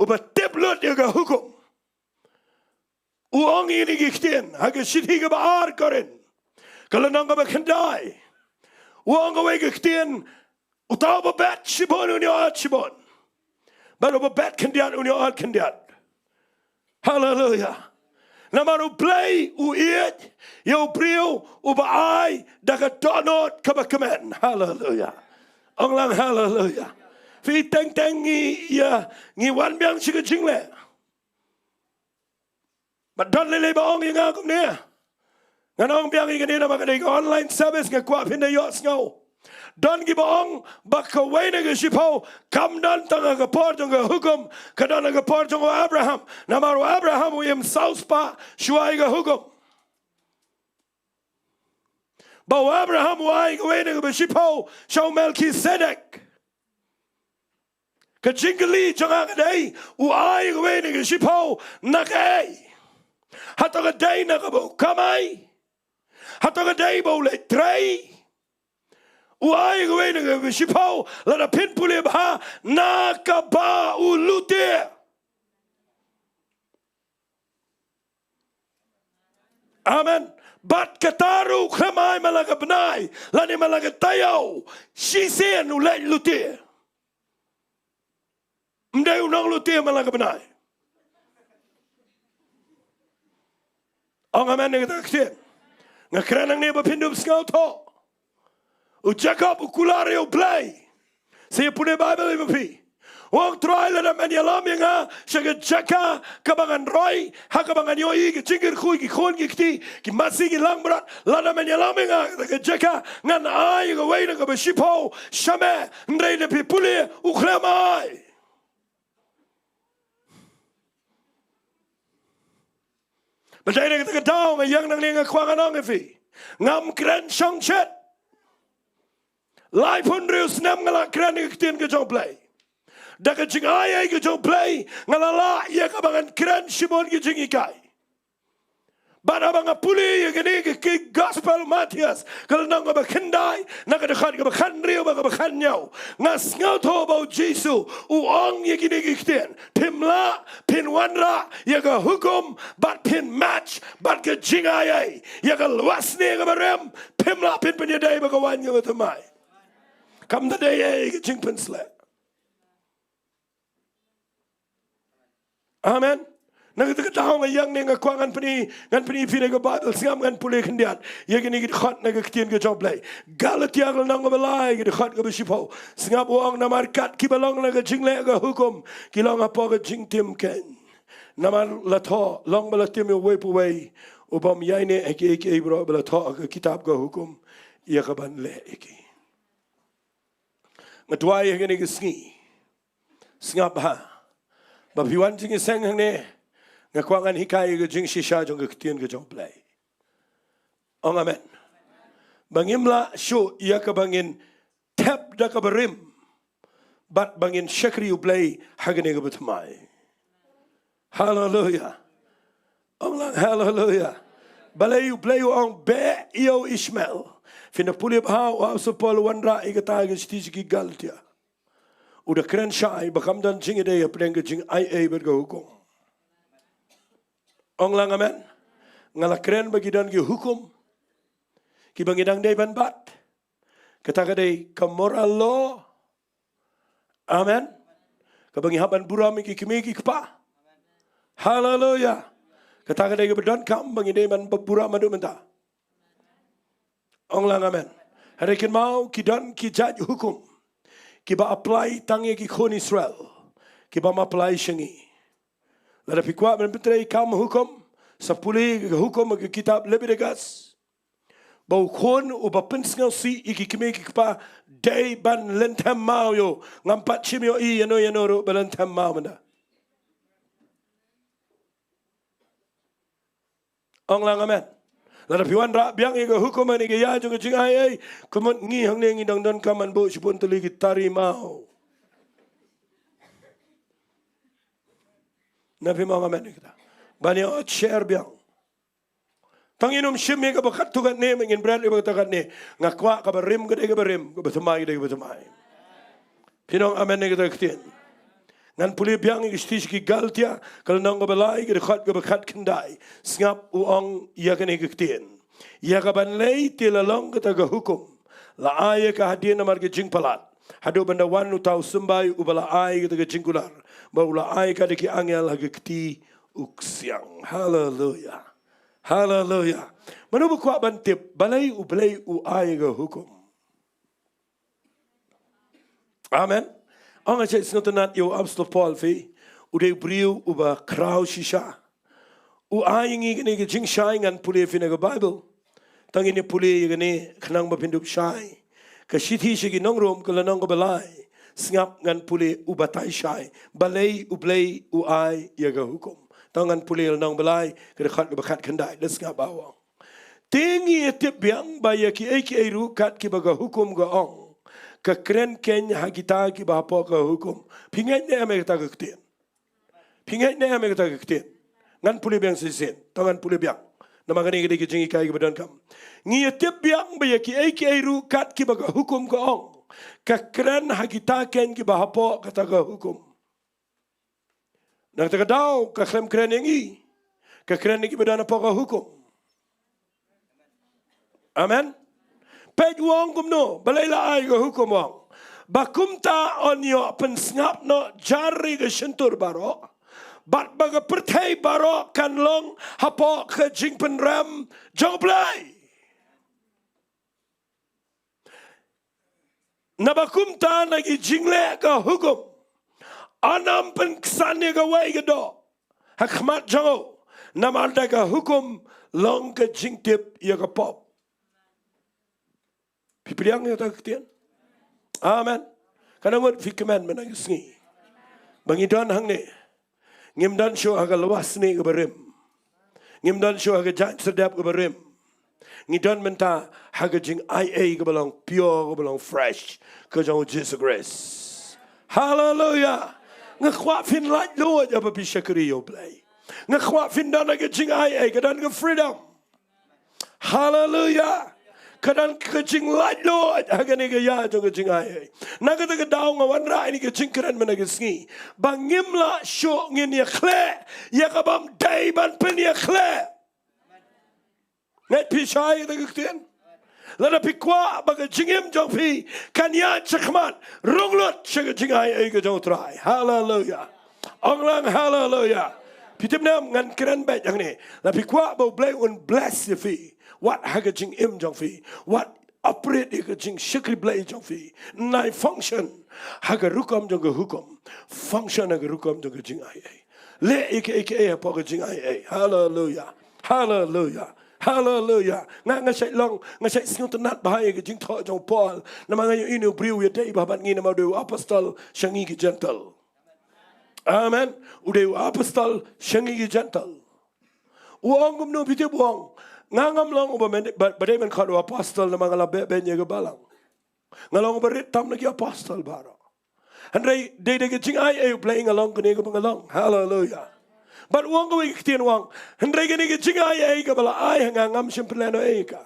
Uba tip lut ïa ka hukum. U ong ïa kine ki ktien ha ka shithi kaba ar Korinth, ka lynnong kaba khyndai. U ong kawei ka ktien, uta uba bet shibun un ïoh shibun, bad uba bet khyndiat un ïoh khyndiat. Haleluya. Namar U Blei u ïeit ïa u briew uba ai da ka dohnud kaba kmen. Haleluya. Ong lang haleluya. Phi, teng teng ngi ïa, ngi wan biang sha ka jingleh. Bad don lei lei ba ong ïa nga kumne. Ngan ong biang ïa kane namar ka dei ka online service, nga kwah phin da ïohsngew. Don kiba ong ba kawei na ka shiphew kam don tang ha ka por jong ka hukum, ka don ha ka por jong u Abraham. Namar u Abraham u im saw spah shuwa ïa ka hukum. Ba u Abraham u ai kawei na kaba shiphew sha u Melkisedek. Ka jingkylli jong nga ka dei, u ai kawei na ka shiphew na kaei? Hato ka dei na kaba u kamai? Hato ka dei ba u leit trei? U ai kawei na ka shiphew, lada phin pule bha, na kaba u lute. Amen. Bad kata ruh khlem ai man la ka bnai lane man la ka taïew, shisien u leit lute. Ym dei u nonglute man la ka bnai. Ong amen ïa kata ka ktien. Nga kren nangne ba phin dup sngewthuh. U Jakob u kular ïa U Blei. Sa ïa pule Baibl ïa phi. U ong, Trai, lada men ïalam ïa nga sha ka jaka kaba ngan roi, ha kaba ngan ïohi ka jingkyrkhu ïa ki khun ki kti, ki masi ki langbrot, lada men ïalam ïa nga sha ka jaka, ngan ai ïa kawei na kaba shiphew sha me. Hynrei lada phi pule, u khlem ai. Bad dei na kata ka daw nga ïeng nangne, nga kwah ngan ong ïa phi, ngam kren shongshit. Laiphew hynriew snem nga la kren ïa ka ktien ka jong U Blei. Da ka jingai ei ka jong U Blei nga la lah ïa kaba ngan kren shibun ki jinghikai. Bad haba nga pule ïa kane ka, ka gospel Mathaios, ka lynnong kaba khyndai, na ka dkhot kaba khathynriew bad kaba khathynñiew, nga sngewthuh ba U Jisu u ong ïa kine ki ktien: Phim lah phin wanrah ïa ka hukum bad phin match bad ka jingai ei. Ïa ka lwasniang kaba rim phim lah phin pynïadei bad ka waiñ kaba thymmai. Kam da dei ei ka jingpynsleh. Amen. Na kata ka daw nga ïeng ne nga kwah ngan pyni, ngan pyni phi na ka Baibl, sngap ngan pule khyndiat ïa kine ki dkhot na ka ktien ka jong U Blei. Galatia ka lynnong kaba lai ka dkhot kaba shiphew. Sngap, u ong, namar kat kiba long na ka jingleh ka hukum ki long hapoh ka jingtim keiñ. Namar la thoh, long ba la tim ïa uwei pa uwei u bym ïaineh ha kiei kiei baroh ba la thoh ha ka kitab ka hukum ïa kaban leh ïa ki. Nga duwai ha kane ka sngi, sngap bha, ba phi wan jingïaseng hangne, nga kwah ngan hikai ïa ka jingshisha jong ka ktien ka jong U Blei. Ong amen. Ba ngim lah shuh ïa kaba ngin thep da kaba rim bad ba ngin shakri U Blei ha kane kaba thymmai. Haleluya. Ong lang haleluya. Balei U Blei u ong beh ïa u Ishmael? Phin da pule bha, u Apostol Paul u wanrah ïa kata ha ka shithi sha ki Galatia. U da kren shai ba kam don jingïadei hapdeng ka jingai ei bad ka hukum. Ong lang amen. Nga la kren ba ki don ki hukum kiba ngi dang dei ban bat. Kata ka dei ka moral law. Amen. Kaba ngi hap ban burom ïa ki kmie ki kpa. Haleluya. Kata ka dei kaba donkam ba ngi dei ban burom haduh mynta. Ong lang amen. Hynrei kynmaw, ki don ki jait hukum kiba apply tang ïa ki khun Israel, kibym apply sha ngi. Lada phi kwah ban pyntreikam hukum, sa pule ka hukum ha ka kitab Leviticus, ba u khun uba pynsngewsih ïa ki kmie ki kpa dei ban lynthem maw ïa u. Ngam pat shym ïohi ïano ïano ruh ba lynthem maw mynta. Ong lang amen. Lada phi wanrah biang ïa ka hukum ne ka ïa jong ka jingai ei, ka mut ngi hangne ngi dang donkam ban buh shibun tylli ki tari maw. Na phim ong amen ïa kata? Ban ïa ot share biang. Tang ngin ym shim ïa kaba katto katne, ngin bret ïa kaba katto katne. Nga kwah kaba rim ka dei kaba rim, kaba thymmai ka dei kaba thymmai. Phin ong amen ïa kata ka ktien? Ngan pule biang ïa ka shithi sha ki Galatia, ka lynnong kaba lai, ka dkhot kaba khatkhyndai. Sngap, u ong ïa kane ka ktien: Ïa kaban lei te la long kata ka hukum, la ai ïa ka hadien namar ka jingpalat, haduh ban da wan uta u symbai uba la ai kata ka jingkular, ba u la ai ka da ki angel ha ka kti u ksiang. Haleluya. Haleluya. Mano ba kwah ban tip balei U Blei u ai ka hukum? Amen. Ong, nga shait sngewtynnat ïa u Apostol Paul, phi, u dei u briew uba khraw shisha. U ai ïa ngi kane ka jingshai, ngan pule, phi, na ka Baibl. Tang ngin ïa pule ïa kane khnang ba phin dup shai. Ka shithi sha ki nong Rom, ka lynnong kaba lai. Sngap, ngan pule, u batai shai balei U Blei u ai ïa ka hukum. Tang ngan pule lynnong ba lai, ka dkhot kaba khatkhyndai, da sngap ba u ong: Te ngi ïa tip biang ba ïa kiei kiei ruh kat kiba ka hukum ka ong, ka kren keiñ ha kita kiba hapoh ka hukum. Phi ngeit ne em ïa kata ka ktien? Phi ngeit ne em ïa kata ka ktien? Ngan pule biang shisien, to ngan pule biang. Namar kane ka dei ka jinghikai kaba donkam. Ngi ïa tip biang ba ïa kiei kiei ruh kat kiba ka hukum ka ong, ka kren ha kita keiñ kiba hapoh kata ka hukum. Na kata ka daw, ka khlem kren ïa ngi, ka kren ïa kiba don hapoh ka hukum. Amen. Peit u ong kumno, balei la ai ka hukum, u ong, ba kumta yn ïoh pynsngap noh jar ïa ka shyntur baroh, bad ba ka pyrthei baroh kan long hapoh ka jingpynrem jong U Blei. Naba kumta na ki jingleh ka hukum Ynnym pynksan ïa kawei ka doh ha khmat jong u, namar da ka hukum long ka jingtip ïa ka pop. Phi pdiang ïa kata ka ktien? Amen. Katno ngut phi kmen mynta ka sngi ba ngi don hangne? Ngim don shuh ha ka lwasnieh kaba rim. Ngim don shuh ha ka jaiñ serdep kaba rim. Ngi don mynta ha ka jingaiei kaba long pure, kaba long fresh, ka jong u Jisu Khrist. Haleluia. Nga kwah phin laitluid haba phi shakri ïa u Blei. Nga kwah phin don ha ka jingaiei, ka don ka freedom. Haleluia. Ka don ka jinglaitluid ha kane ka ïa jong ka jingaiei. Na kata ka daw nga wanrah ïa kane ka jingkren mynta ka sngi ba ngim lah shuh ngin ïakhleh ïa ka bym dei ban pynïakhleh. Ngeit phi shai ïa kata ka ktien? Lada phi kwah ba ka jingim jong phi kan ïaid shakhmat, rung lut sha ka jingaiei ka jong u Trai. Haleluia. Ong lang haleluia. Phi tip ne em, ngan kren beit hangne. Lada phi kwah ba u Blei un bless ïa phi, wat ha ka jingim jong phi, wat operate ïa ka jingshakri Blei jong phi. Nai function ha ka rukom jong ka hukum. Function ha ka rukom jong ka jingaiei. Leh ïa kaei kaei hapoh ka jingaiei. Haleluia. Haleluia. Haleluia. Nga, nga shait long, nga shait sngewtynnat bha ïa ka jingthoh jong u Paul. Namar nga ïohi une u briew u ïadei bha bad ngi namar u dei u apostol sha ngi ki Gentile. Amen. U dei u apostol sha ngi ki Gentile. U ong kumno phi tip u ong? Nga ngam long uba men, ba, ba dei ban khot u apostol namar nga la beh beiñ ïa ka balang. Nga long uba rit tam na ki apostol baroh. Hynrei dei da ka jingaiei u Blei nga long kane kaba nga long. Haleluia. Bad u ong kawei ka ktien u ong, hynrei kane ka jingaiei kaba la ai ha nga ngam shym pynlehnohei ïa ka.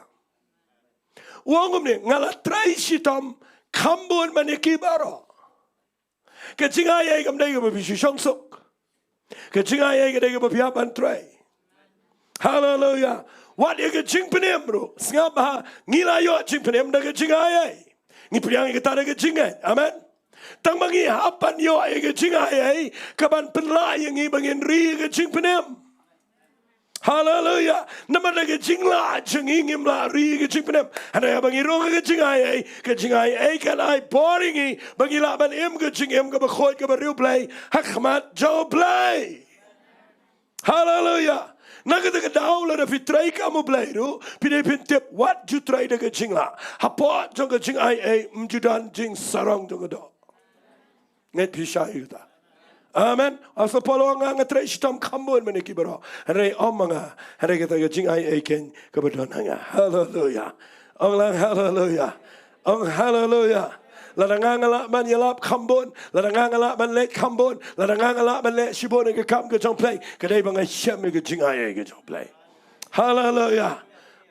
U ong kumne, nga la trei shitom kham bun ban ïa ki baroh. Ka jingaiei kam dei kaba phi shu shong suk. Ka jingaiei ka dei kaba phi hap ban trei. Haleluia. Wat ïa ka jingpynim ruh. Sngap bha, ngi la ïoh jingpynim da ka jingaiei. Ngi pdiang ïa kata da ka jingngeit. Amen. Tang ba ngi hap ban ïoh ïa ka jingaiei ka ban pynlah ïa ngi ba ngin ri ïa ka jingpynim. Haleluia. Namar da ka jinglah jong ngi ngim lah ri ka jingpynim. Hynrei haba ngi rung ha ka jingaiei, ka jingaiei kan ai bor ïa ngi ba ngi lah ban im ka jingim kaba khuid kaba riewblei ha khmat jong u Blei. Haleluia. Na kata ka daw lada phi trei kam u Blei ruh, phi dei phin tip wat ju trei da ka jinglah. Hapoh jong ka jingaiei ym ju don jingsarong jong ka doh. Ngeit phi shai ïa kata? Amen. Apostol Paul u ong nga, nga trei shitom kham bun ban ïa ki baroh. Hynrei ym ma nga, hynrei kata ka jingaiei keiñ kaba don ha nga. Haleluia. Ong lang haleluia. Ong haleluia. Lada nga nga lah ban ïalap kham bun, lada nga nga lah ban leit kham bun, lada nga nga lah ban leh shibun ïa ka kam ka jong u Blei, ka dei ba nga shem ïa ka jingaiei ka jong u Blei. Haleluia.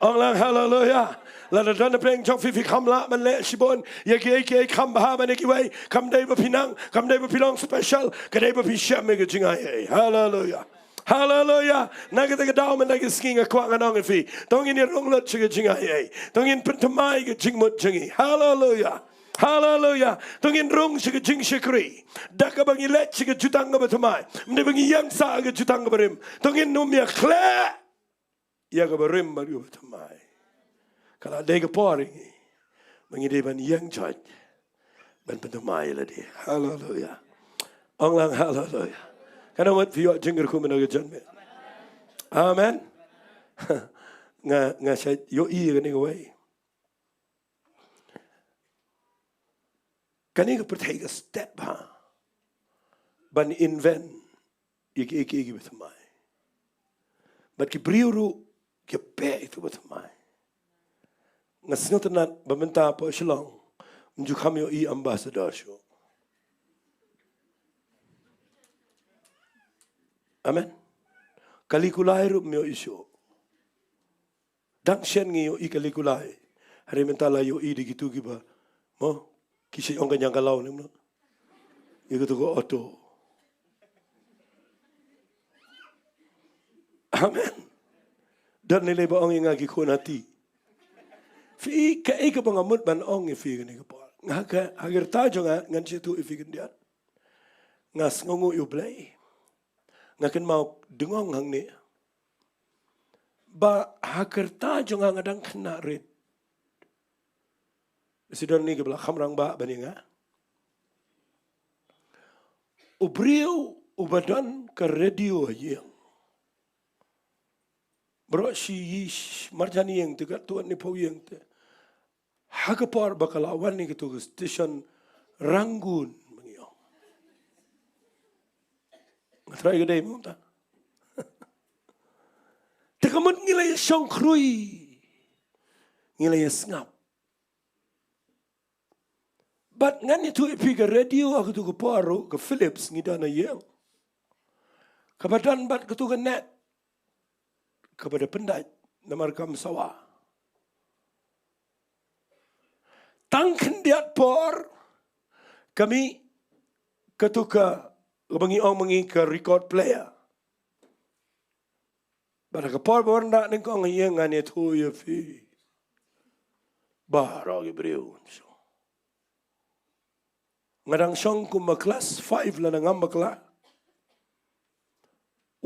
Ong lang haleluia. Lada don napdeng jong phi phi kham lah ban leh shibun ïa kiei kiei, kham bha ban ïa kiwei, kam dei ba phi nang, kam dei ba phi long special, ka dei ba phi shem ïa ka jingaiei. Haleluia. Haleluia. Na kata ka daw mynta ka sngi nga kwah ngan ong ïa phi, to ngin ïa rung lut sha ka jingaiei. To ngin pynthymmai ka jingmut jong ngi. Haleluia. Haleluia. To ngin rung sha ka jingshakri da kaba ngi leit sha ka jutang kaba thymmai. Ym dei ba ngi ïeng sah ha ka jutang kaba rim. To ngin ym ïakhleh ïa kaba rim bad kaba thymmai. Ka la dei ka por ïa ngi ba ngi dei ban ïeng joit ban pynthymmai ïa lade. Haleluia. Ong lang haleluia. Katno ngut phi ïoh jingkyrkhu mynta ka janmiet? Amen. Nga, nga shait ïohi ïa kane kawei. Kane ka pyrthei ka stet bha ban invent ïa kiei kiei kiba thymmai. Bad ki briew ruh ki beh ïa kiba thymmai. Nga sngewtynnat ba mynta hapoh Shillong ym ju kham ïohi ambassador shuh. Amen. Kali kulai ruh ym ïohi shuh. Dang shen ngi ïohi kali kulai. Hynrei mynta la ïohi da kitu kiba, mo, ki shait ong ka ñiangkalaw ne mano, ïa katu ka auto. Amen. Don lei lei ba ong ïa nga ki khun hati. Phi, kaei kaba nga mut ban ong ïa phi kane ka por, nga ha ka, ha ka rta jong nga ngan shu ïathuh ïa phi khyndiat. Nga sngewnguh ïa u Blei. Nga kynmaw dang ong hangne ba ha ka rta jong nga nga dang khynnah rit. Shu don ne kiba la kham rangbah ban ïa nga. U briew uba don ka radio ha ïing. Baroh shi ïing, marjan ïing te, katto katne phew ïing te, ha ka por ba ka la wan ïa katu ka station Rangoon, ma ngi ong. Nga trai ka dei mynta. Te ka mut ngi la ïa shong khrui, ngi la ïa sngap. Bad ngan ïathuh ïa phi, ka radio ha katu ka por ruh, ka Philips ngi don ha ïing, kaba don bad katu ka net kaba da pyndait, namar kam sawa. Tang khyndiat por ka mih katu ka, kaba ngi ong ma ngi ka record player. Bad ha ka por ba wanrah nyngkong ha ïing, ngan ïathuh ïa phi, baroh ki briew. Nga dang shong kumba klas five lane ngam bakla.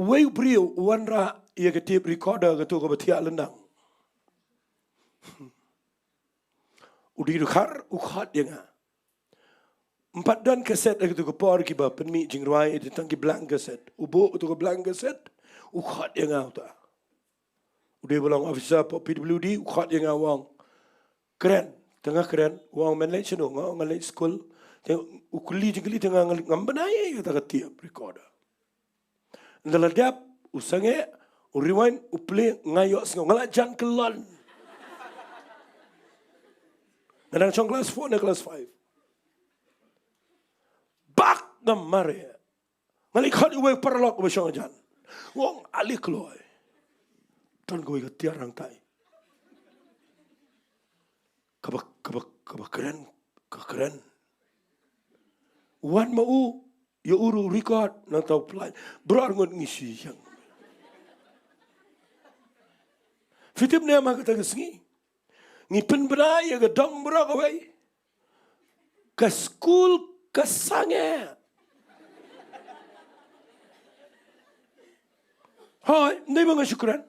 Uwei u briew u wanrah ïa ka tape recorder, katu kaba thiah lyndang. U dei u dkhar, u khot ïa nga. Ym pat don kaset ha katu ka por kiba pynmih jingrwai, te tang ki blank kaset. U buh katu ka blank kaset, u khot ïa nga uta. U dei ba long officer hapoh P W D, u khot ïa nga, u ong, "Kren, te nga kren." U ong, "Men leit shano?" Nga ong, "Nga leit skul." Te u kylli jingkylli, te nga, nga, ngam bynai ïa kata ka tape recorder. Ynda la dep, u sangeh, u rewind, u play, nga ïohsngew, nga la jan kyllon. Nga dang shong klas four ne klas five. Bak, ngam mareh. Nga leit khot uwei u paralok uba shong hajan. U ong, "Ale kloi. Don kawei ka tiar hangtai, kaba, kaba, kaba kren, ka kren." Wan ma u, ïa u ruh u record, nangta u play. Baroh arngut ngi shu ïeng. Phi tip ne em, ha kata ka sngi ngi pynbna ïa ka dong baroh kawei. Ka skul ka sangeh. Hooid, ym dei ba nga shu kren.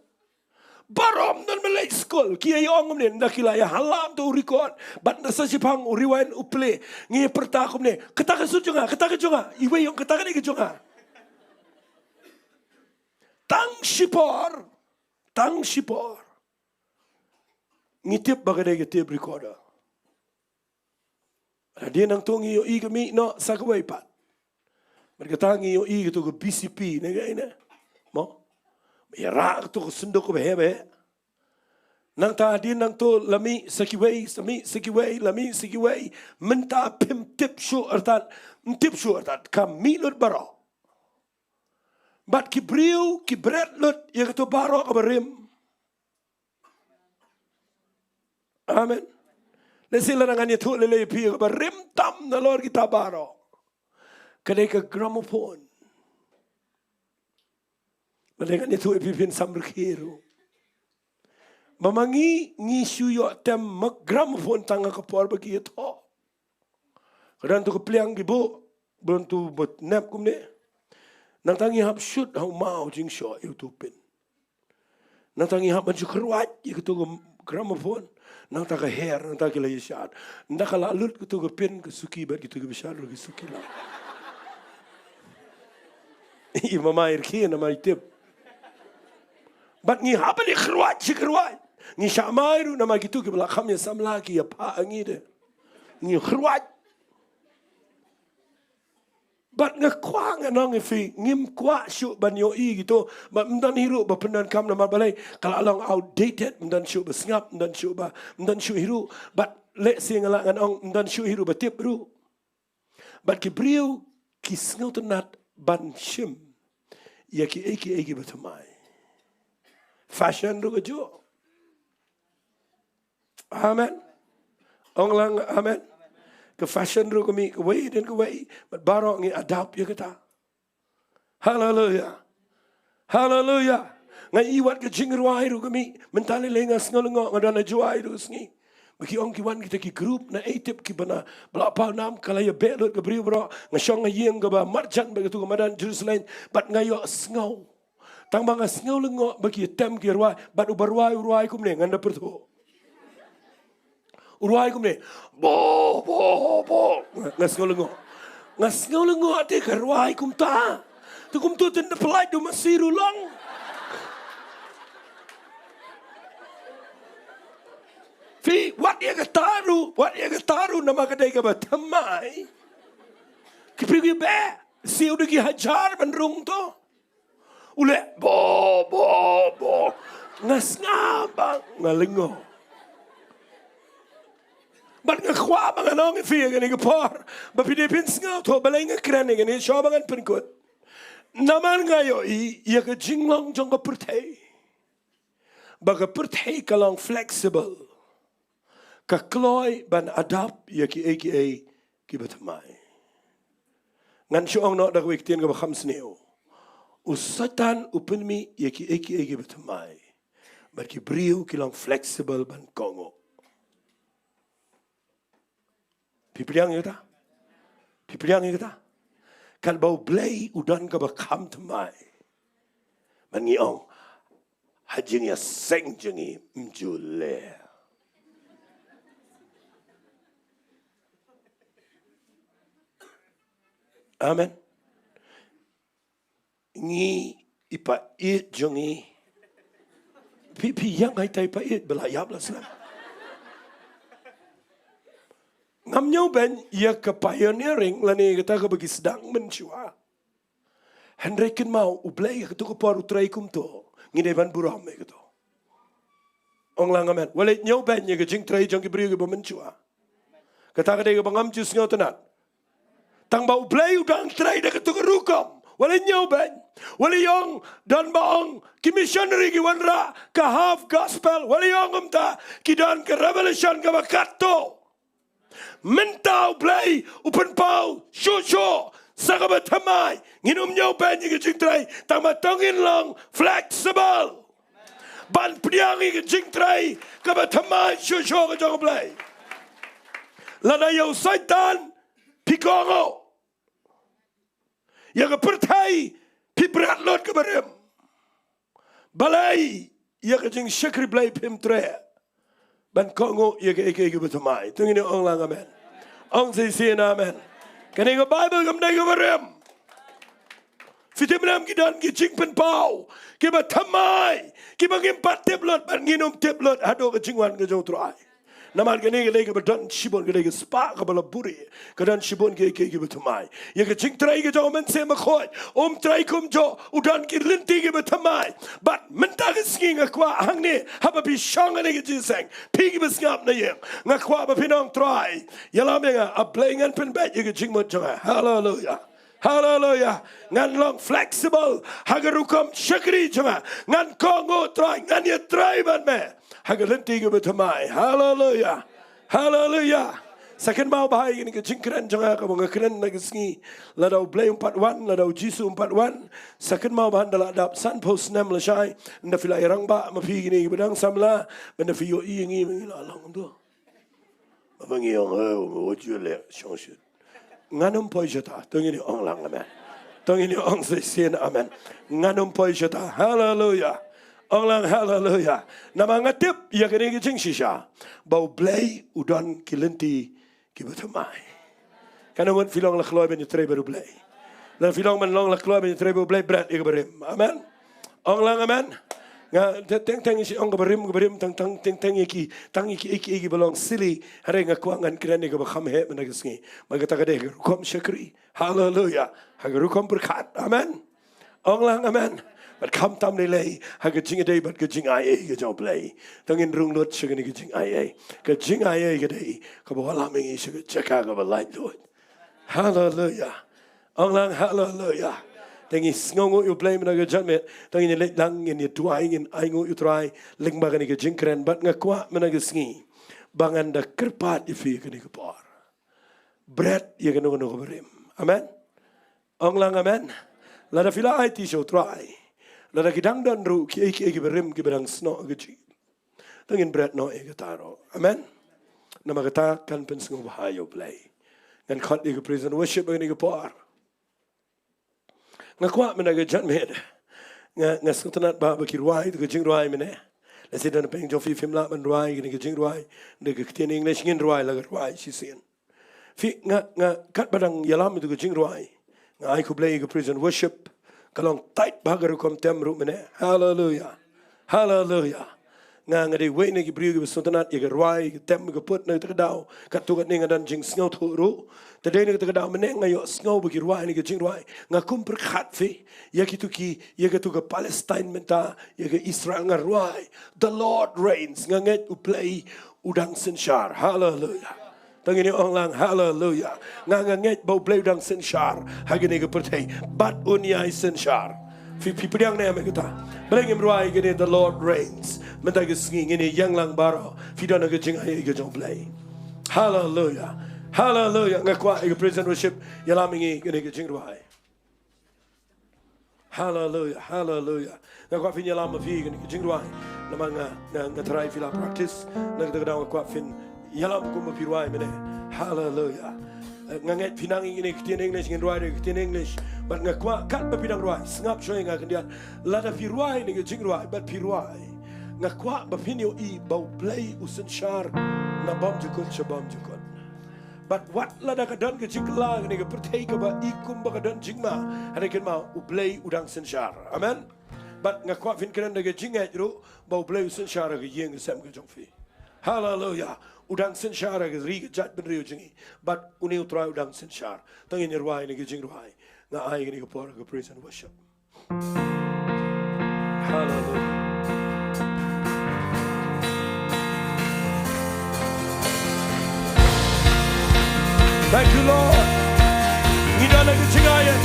Baroh ym don ba leit skul, ki ïa ong kumne, ynda ki la ïa halap da u record, bad ynda sa shiphang u rewind, u play, ngi ïa pyrta kumne, "Kata ka sur jong nga, kata ka jong nga." Iwei ïa ong, "Kata ka dei ka jong nga." Tang shipor, tang shipor ngi tip ba ka dei ka tape recorder. Hadien nangto ngi ïohi ka mih noh sa kawei pat. Bad kata ngi ïohi katu ka V C P ne kaei ne, mo? Ïa rah katu ka synduk kaba heh ba heh. Nangta hadien nangto la mih sa kiwei, sa mih sa kiwei, la mih sa kiwei. Mynta phim tip shuh artat, ym tip shuh artat, ka mih lut baroh. Bad ki briew ki bret lut ïa katu baroh kaba rim. Amen. Lehse lada ngan ïathuh lei lei ïa phi, kaba rim tam nalor kita baroh, ka dei ka gramophone. Lada ngan ïathuh ïa phi, phin sam rkhie ruh. Ba ma ngi, ngi shu ïoh tem ma gramophone tang ha ka por ba ki ïathoh. Ka don tu ka pliang ki buh, bun tu ba nep kumne. Nangta ngi hap shut ha u maw jingshoh ïa utu u pin. Nangta ngi hap ban shu kyrwat ïa katu ka gramophone. Nangta ka her, nangta ki la ïa shad. Nda ka la lut katu ka pin, ka suki bad kitu kiba shad ruh ki suki la. I ma mai rkhie namar i tip. Bad ngi hap ban ïa kyrwat, shi kyrwat. Ngi shah mai ruh namar kitu kiba la kham ïa samla ki ïa phah ha ngi de. Ngi kyrwat. Bad nga kwah ngan ong ïa phi, ngim kwah shuh ban ïohi kito, bad ym don hi ruh ba pyndonkam namar balei, ka la long outdated, ym don shuh ba sngap, ym don shuh ba, ym don shuh hi ruh, bad lehse nga lah ngan ong ym don shuh hi ruh ba tip ruh. Bad ki briew ki sngewtynnat ban shim ïa kiei kiei kiba thymmai. Fashion ruh ka juh. Amen. Ong lang amen. Ka fashion ruh ka mih kawei hadien kawei, bad baroh ngi adapt ïa kata. Haleluia. Haleluia. Nga ïohi wat ka jingrwai ruh ka mih, mynta lei lei nga sngew lyngngoh, nga don ha Jowai ruh ka sngi. Ba ki ong ki wan kita ki group na Aitip kiba na, ba la paw nam, ka la ïa beh lut ka briew baroh, nga shong ha ïing kaba marjan bad katu ka madan Jerusalem, bad nga ïohsngew. Tang ba nga sngew lyngngoh ba ki ïa tem ki rwai, bad uba rwai u rwai kumne, ngan da pyrthuh. U rwai kumne, bo, bo, bo. Nga, nga sngew lyngngoh. Nga sngew lyngngoh te ka rwai kumta. Te kumta te nda pynlait da u masi ruh long. Phi, wat ïa kata ruh, wat ïa kata ruh namar ka dei kaba thymmai. Ki briew ki beh, siew da ki hajar ban rung to. U leh bo bo bo. Nga sngap ba nga lyngngoh. Bad nga kwah ba ngan ong ïa phi ïa kane ka por ba phi dei pynsngewthuh balei nga kren ïa kane, shuwa ba ngan pynkut. Namar nga ïohi ïa ka jinglong jong ka pyrthei, ba ka pyrthei ka long flexible. Ka kloi ban adapt ïa kiei kiei kiba thymmai. Ngan shu ong noh da kawei ka ktien kaba kham sniew. U Soitan u pynmih ïa kiei kiei kiba thymmai. Bad ki briew ki long flexible ban kohnguh. Phi pdiang ïa kata? Phi pdiang ïa kata? Katba U Blei u don kaba kham thymmai. Ban ngi ong, ha jingïaseng jong ngi, ym ju leh. Amen. Ngi, i pa ïeit jong ngi. Phi, phi ïeng ha ita i pa ïeit ba la ïap la slem. Ngam ñiew beiñ ïa ka pioneering lane kata kaba ki sdang mynshuwa. Hynrei kynmaw U Blei ha kato ka por u trei kumto. Ngi dei ban burom ïa kato. Ong lang amen. Wat leit ñiew beiñ ïa ka jingtrei jong ki briew kiba mynshuwa. Kata ka dei kaba ngam ju sngewtynnat. Tang ba U Blei u dang trei da kato ka rukom. Wat leit ñiew beiñ. Wat leit ong, don ba ong ki missionary ki wanrah ka half gospel. Wat leit ong kumta, ki don ka revelation kaba katto. Mynta U Blei u pynpaw shuh shuh sa kaba thymmai. Ngin ym ñiew beiñ ïa ka jingtrei, tang ba to ngin long flexible ban pdiang ïa ka jingtrei kaba thymmai shuh shuh ka jong U Blei. Lada ïa u Soitan phi kohnguh, ïa ka pyrthei phi bret lut ka barim, balei ïa ka jingshakri Blei phim treh ban kohnguh ïa kaei kaei kaba thymmai? To ngin ong lang amen. Ong shisien amen. Kane ka Baibl kam dei ka barim. Phi tip ne em, ki don ki jingpynpaw kiba thymmai kiba ngim pat tip lut bad ngin ym tip lut haduh ka jingwan ka jong U Trai. Namar kane ka dei kaba don shibun, ka dei ka spah kaba la buhrieh, ka don shibun kiei kiei kiba thymmai. Ïa ka jingtrei ka jong U Mynsiem Bakhuid, um trei kumjuh, u don ki lynti kiba thymmai. Bad mynta ka sngi nga kwah hangne, haba phi shong ha kane ka jingïaseng, phi kiba sngap na ïing, nga kwah ba phin ong, Trai, ïalam ïa nga, A Blei, ngan pynbeit ïa ka jingmut jong nga. Haleluya. Haleluya. Ngan long flexible ha ka rukom shakri jong nga. Ngan kohnguh, Trai, ngan ïatrei bad me ha ka lynti kaba thymmai. Haleluya. Haleluya. Sa kynmaw bha ïa kane ka jingkren jong nga kaba nga kren na ka sngi. Lada U Blei um pat wan, lada U Jisu um pat wan, sa kynmaw bha, ynda la dap sanphew snem lashai, ynda phi la ïarangbah ma phi kine kiba dang samla, ynda phi ïohi ïa ngi, ngi la long kumto. Ba ngi ong, eh, wat ju leh shongshit. Ngan ym poi shata. To ngin ong lang amen. To ngin ong shisien amen. Ngan ym poi shata. Haleluya. Ong lang haleluya. Namar nga tip ïa kane ka jingshisha, ba U Blei u don ki lynti kiba thymmai. Katno ngut phi long la kloi ban ïatrei bad U Blei? Lada phi long ban long la kloi ban ïatrei bad U Blei, bret ïa ka barim. Amen. Ong lang amen. Nga te-, teng teng shi ong ka barim, ka barim, tang tang teng teng ïa ki, tang ïa ki, ïa ki, ïa kiba long silly. Hynrei nga kwah ngan kren ïa kaba kham heh mynta ka sngi. Namar kata ka dei ka rukom shakri. Haleluya. Ha ka rukom pyrkhat. Amen. Ong lang amen. Bad khamtam lei lei ha ka jingïadei bad ka jingaiei ka jong U Blei. To ngin rung lut sha kane ka jingaiei. Ka jingaiei ka dei kaba wallam ïa ngi sha ka jaka kaba laitluid. Haleluya. Ong lang haleluya. Te ngi sngewnguh ïa U Blei mynta ka janmiet. To ngin leit lang, ngin ïa duwai, ngin ainguh ïa U Trai lyngba kane ka jingkren, bad nga kwah mynta ka sngi ba ngan da kyrpad ïa phi kane ka por. Bret ïa kano kano ka barim. Amen. Ong lang amen. Lada phi la aiti sha U Trai, lada ki dang don ruh kiei kiei ki barim kiba dang snoh ka jingim, to ngin bret noh ïa kata ruh. Amen. Namar kata kan pynsngewbha ïa U Blei. Ngan khot ïa ka praise and worship ha kane ka por. Nga kwah mynta ka janmiet, nga, nga sngewtynnat ba, ba ki rwai, to ka jingrwai mynne. Lehse don pdeng jong phi phim lah ban rwai kane ka jingrwai, da ka ktien English, ngin rwai la ka rwai shisien. Phi, nga, nga, katba dang ïalam ïa ka jingrwai, nga ai khublei ïa ka praise and worship. Ka long tight bha ka rukom tem ruh mynne. Haleluya. Haleluya. Nga, nga dei wei na ki briew kiba sngewtynnat ïa ka rwai, ka tem, ka put, na kata ka daw. Katto katne nga don jingsngewthuh ruh. Te dei na kata ka daw mynne nga ïohsngew ba ki rwai na ka jingrwai. Nga kum pyrkhat phi, ïa kito ki, ïa kato ka Palestine mynta, ïa ka Israel, nga rwai, "The Lord reigns." Nga ngeit U Blei u dang synshar. Haleluya. To ngin ong lang haleluya. Nga, nga ngeit ba U Blei u dang synshar ha kane ka pyrthei bad un ïai synshar. Phi, phi pdiang ne em ïa kata? Balei ngim rwai kane, "The Lord reigns"? Mynta ka sngi ngin ïeng lang baroh, phi don ha ka jingai ka jong U Blei. Haleluya. Haleluya. Nga kwah ïa ka praise and worship ïalam ïa ngi kane ka jingrwai. Haleluya, haleluya. Nga kwah phin ïalam ma phi kane ka jingrwai. Namar nga, nga, nga tharai phi la practice. Na kata ka daw nga kwah phin ïalam kumba phi rwai mynne. Haleluya. Eh, nga ngeit phi nang ïa kine ki ktien English, ngin rwai da ki ktien English. Bad nga kwah katba phi dang rwai, sngap shuwa ïa nga khyndiat. Lada phi rwai kane ka jingrwai bad phi rwai, nga kwah ba phin ïohi ba U Blei u synshar na bymjukut sha bymjukut. Bad wat lada ka don ka jingkylla kane ka pyrthei kaba i kumba ka don jingma, hynrei kynmaw U Blei u dang synshar. Amen. Bad nga kwah phin kren da ka jingngeit ruh ba U Blei u synshar ha ka ïing ka sem ka jong phi. Haleluya. U dang synshar ha ka ri ka jaitbynriew jong ngi. Bad une U Trai u dang synshar. To ngin ïa rwai kane ka jingrwai. Nga ai kane ka por ka praise and worship. Haleluya. Thank you, Lord. Ngi don ha ka jingaiei.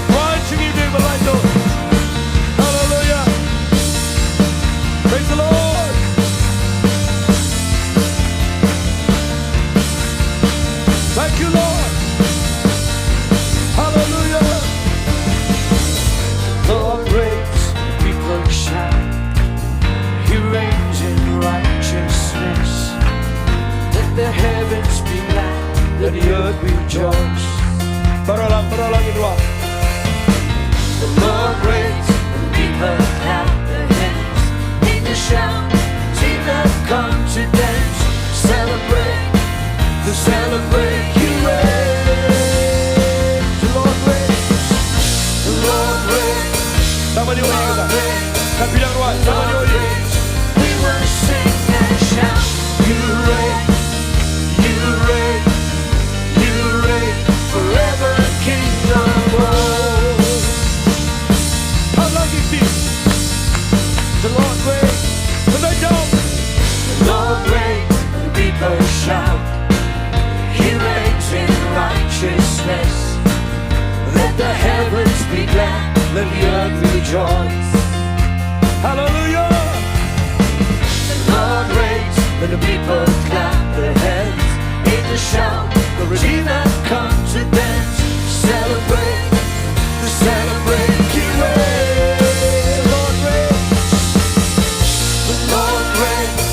Rwai jong ngi dei ba lait, Lord. Haleluya. Praise the Lord. Thank you, Lord. Hallelujah. Lord reigns, people shout. He reigns in righteousness. Let the heavens be glad, let the earth rejoice. Baroh lang, baroh lang, ïa u. The Lord reigns, and people clap their hands. Angels shout, singers come to dance. Celebrate, to celebrate you reign. The Lord reigns, the Lord reigns. Tama ni wani kita. Kan bilang ruat, tama ni wani. We will sing and shout, you reign, you reign, you reign forever, King of all. How long is this? The Lord reigns. When they jump. The Lord reigns, and the people shout. He reigns in righteousness. Let the heavens be glad, let the earth rejoice. Hallelujah! The Lord reigns, let the people clap their hands. Angels shout, the Redeemer come to dance. Celebrate, to celebrate, he reigns. The Lord reigns, the Lord reigns,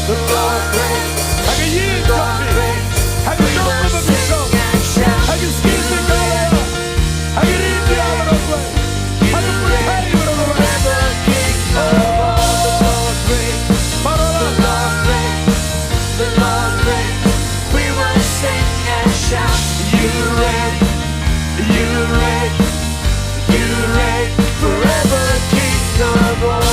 the Lord reigns. Ha ka ïing jong phi, ha ka jong phi, ha ka state jong phi, ha ka ri jong phi. Hallelujah. Hallelujah. Hallelujah. We will sing and shout. You reign, you reign, you reign forever, King of all.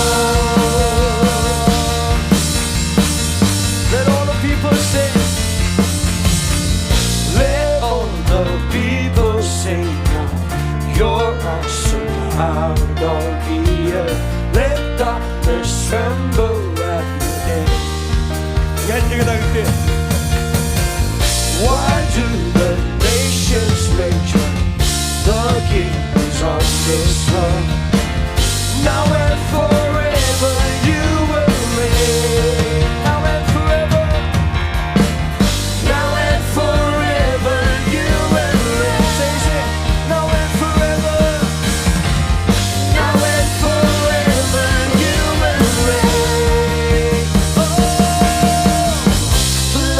Let all the people sing. Let all the people sing now. You're awesome, out of the earth. Let darkness tremble at your name. Why do the nations rage when the King is on the throne? Now and forever you will reign. Now and forever. Now and forever you will reign. Say, say, now and forever. Now and forever you will reign. Oh, the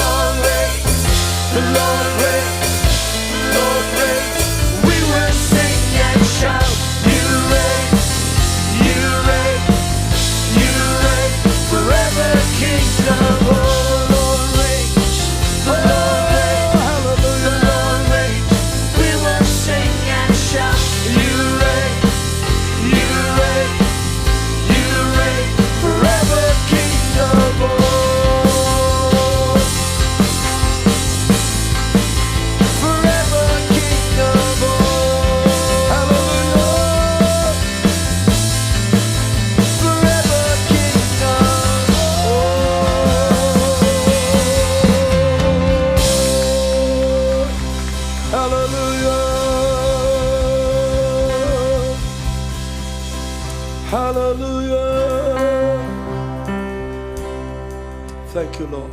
Thank you, Lord.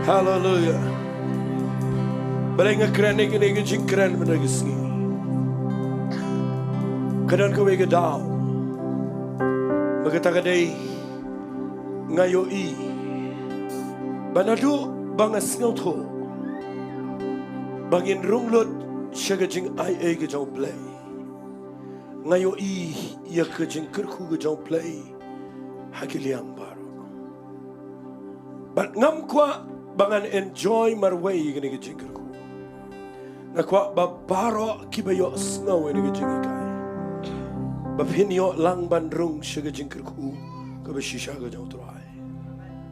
Hallelujah. Balei nga kren ïa kane ka jingkren mynta ka sngi? Ka don kawei ka daw ba kata ka dei, nga ïohi ba naduh ba nga sngewthuh ba ngin rung lut sha ka jingai ei ka jong U Blei, nga ïohi ïa ka jingkyrkhu ka jong U Blei ha ki liang baroh. Bad ngam kwah ba ngan enjoy marwei ïa kane ka jingkyrkhu. Nga kwah ba baroh kiba ïohsngew ïa kane ka jinghikai, ba phin ïoh lang ban rung sha ka jingkyrkhu kaba shisha ka jong U Trai.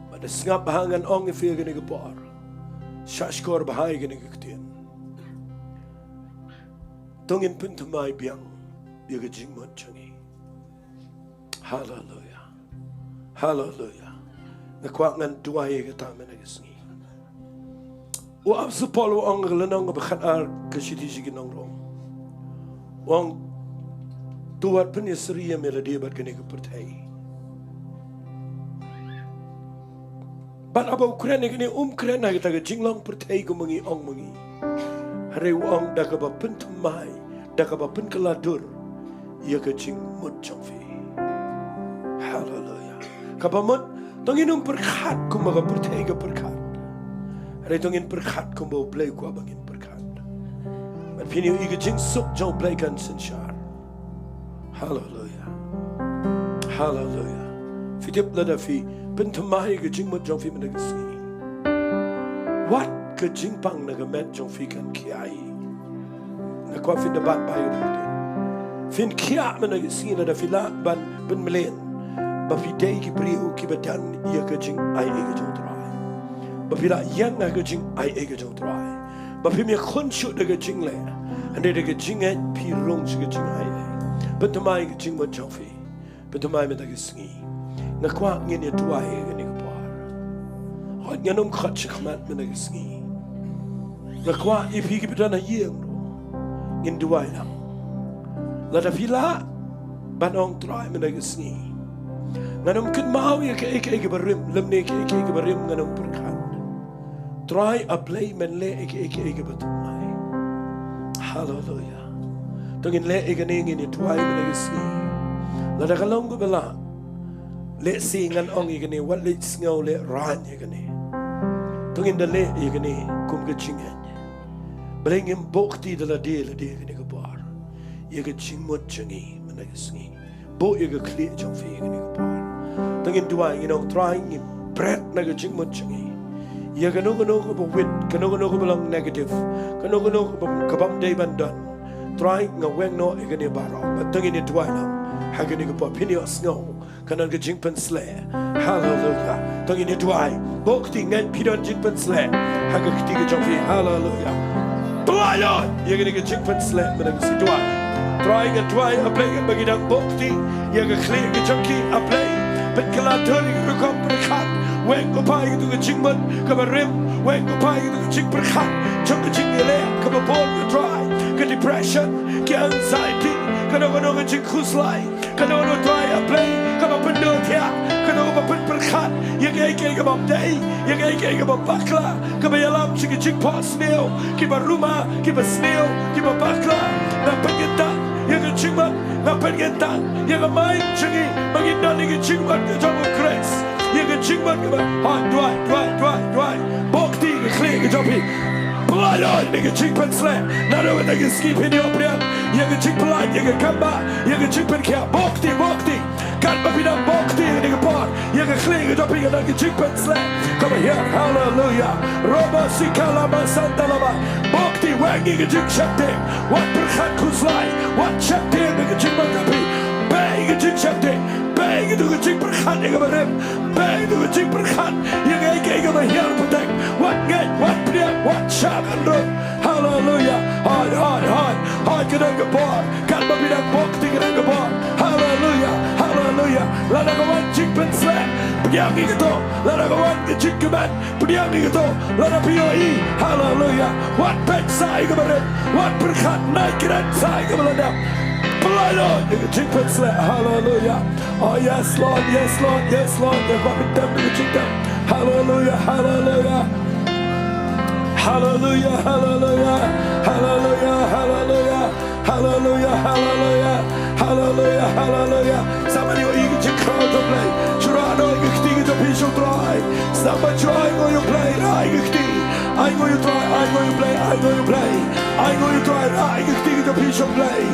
Bad da sngap ba ngan ong ïa phi ïa kane ka por, shahshkor ba ha ïa kane ka ktien. To ngin pynthymmai biang ïa ka jingmut jong ngi. Haleluya. Haleluya. Nga kwah ngan duwai ïa kata mynta ka sngi. U Apostol Paul u ong ha ka lynnong kaba khatar, ka shithi sha ki nong Rom, u ong, to wat pynïasyriem ïa lade bad kane ka pyrthei. Bad haba u kren ïa kane, um kren ha kata ka jinglong pyrthei kumba ngi ong ma ngi. Hynrei u ong da kaba pynthymmai, da kaba pynkylla dur ïa ka jingmut jong phi. Haleluya. Kaba mut, to ngin ym pyrkhat kumba ka pyrthei ka pyrkhat, hynrei to ngin pyrkhat kumba U Blei u kwah ba ngin pyrkhat. Bad phin ïohi ka jingsuk jong U Blei kan synshar. Haleluya. Haleluya. Phi tip, lada phi pynthymmai ka jingmut jong phi mynta ka sngi, wat ka jingpang na ka met jong phi kan khia hi. Nga kwah phin da bat bai ïa kata. Phin khia mynta ka sngi lada phi lah ban pynmlien ba phi dei ki briew kiba don ïa ka jingai ei ka jong U Trai, ba phi la ïeng ha ka jingai ei ka jong U Trai, ba phim ïakhun shuh da ka jingleh, hynrei da ka jingngeit phi rung sha ka jingai ei. Pynthymmai ka jingmut jong phi. Pynthymmai mynta ka sngi. Nga kwah ngin ïa duwai ïa kane ka por. Hooid, ngan ym khot shakhmat mynta ka sngi. Nga kwah ïa phi kiba don ha ïing ruh, ngin duwai lang. Lada phi lah ban ong, Trai, mynta ka sngi ngan ym kynmaw ïa kaei kaei kaba rim, lymne kaei kaei kaba rim ngan ym pyrkhat. Trai, A Blei, men leh ïa kaei kaei kaba thymmai. Haleluya. To ngin leh ïa kane, ngin ïa duwai mynta ka sngi. Lada ka long kaba lah, lehse ngan ong ïa kane, wat leit sngew lehraiñ ïa kane. To ngin da leh ïa kane kum ka jingngeit. Balei ngim buh kti da lade lade ïa kane ka por, ïa ka jingmut jong ngi mynta ka sngi? Buh ïa ka khlieh jong phi ïa kane ka por. To ngin duwai, ngin ong, Trai, ngi bret na ka jingmut jong ngi ïa kano kano kaba wit, kano kano kaba long negative, kano kano kaba, kabym dei ban don. Trai, nga weng noh ïa kane baroh. Bad to ngin ïa duwai lang ha kane ka por, phin ïohsngew. Kan don ka jingpynsleh. Haleluya. To ngin ïa duwai. Buh kti, ngeit phi don jingpynsleh ha ka kti ka jong phi. Haleluya. Duwai ïa kane ka jingpynsleh mynta ka sngi, duwai. Trai, nga duwai, A Blei, ba ngi dang buh kti ïa ka khlieh ka jong ki, A Blei. Pynkylla dur ïa ka rukom pyrkhat. Weng, ko Pa, ïa katu ka jingmut kaba rim. Weng, ko Pa, ïa katu ka jingpyrkhat jong ka jingïaleh kaba bun, ko Trai. Ka depression, ka anxiety, kano kano ka jingkhuslai. Kano kano, Trai, A Blei, kaba pyndonkam, kano kaba pynpyrkhat ïa kaei kaei kaba ym dei, ïa kaei kaei kaba bakla, kaba ïalam sha ki jingphohsniew kiba ruma, kiba sniew, kiba bakla. Nga pynkyntang ïa ka jingmut, nga pynkyntang ïa ka mind jong ngi, ba ngin don ïa ka jingmut ka jong U Khrist, ïa ka jingmut kaba, ha, duwai, duwai, duwai, duwai. Buh kti ïa ka khlieh ka jong phi. Pynlait ïa ka jingpynsleh. Naduh mynta ka sngi phin ïoh pdiang ïa ka jingpynlait, ïa ka kambah, ïa ka jingpynkhiah. Buh kti, buh kti. Katba phi dang buh kti ïa kane ka por, ïa ka khlieh ka jong phi ka don ka jingpynsleh kaba hiar. Haleluya. Roba sikala masanta laba. Buh kti, weng ïa ka jingsheptieng. Wat pyrkhat khuslai, wat sheptieng ïa ka jingmut jong phi. Beh ïa ka jingsheptieng. Beh ïa katu ka jingpyrkhat ïa kaba rim. Beh ïa katu ka jingpyrkhat ïa kaei kaei kaba hiar patek. Wat ngeit, wat pdiang, wat shah kynrung. Haleluya. Hooid, hooid, hooid. Hooid, ka don ka por. Katba phi dang buh kti, ka don ka por. Haleluya. Haleluya. Lada ka wan jingpynsleh, pdiang ïa kato. Lada ka wan ka jingkmen, pdiang ïa kato. Lada phi ïohi, haleluya, wat beh shah ïa kaba rim. Wat pyrkhat, nai kren shah ïa kaba la dep. Hallelujah. Ïa ka jingpynshlur. Hallelujah. Oh, yes, Lord, yes, Lord, yes, Lord. Ïa ka jingpynshlur. Hallelujah, hallelujah. Hallelujah, hallelujah. Hallelujah, hallelujah. Hallelujah, hallelujah. Hallelujah, hallelujah. Sa ma ngi ïohi ïa ka jingkhraw jong U Blei. Shu rah noh ïa ka kti ka jong phi sha U Trai. Sa ma shu ainguh ïa U Blei, rah ïa ka kti. Ainguh ïa U Trai, ainguh ïa U Blei, ainguh ïa U Blei. Ainguh ïa U Trai, rah ïa ka kti ka jong phi sha U Blei.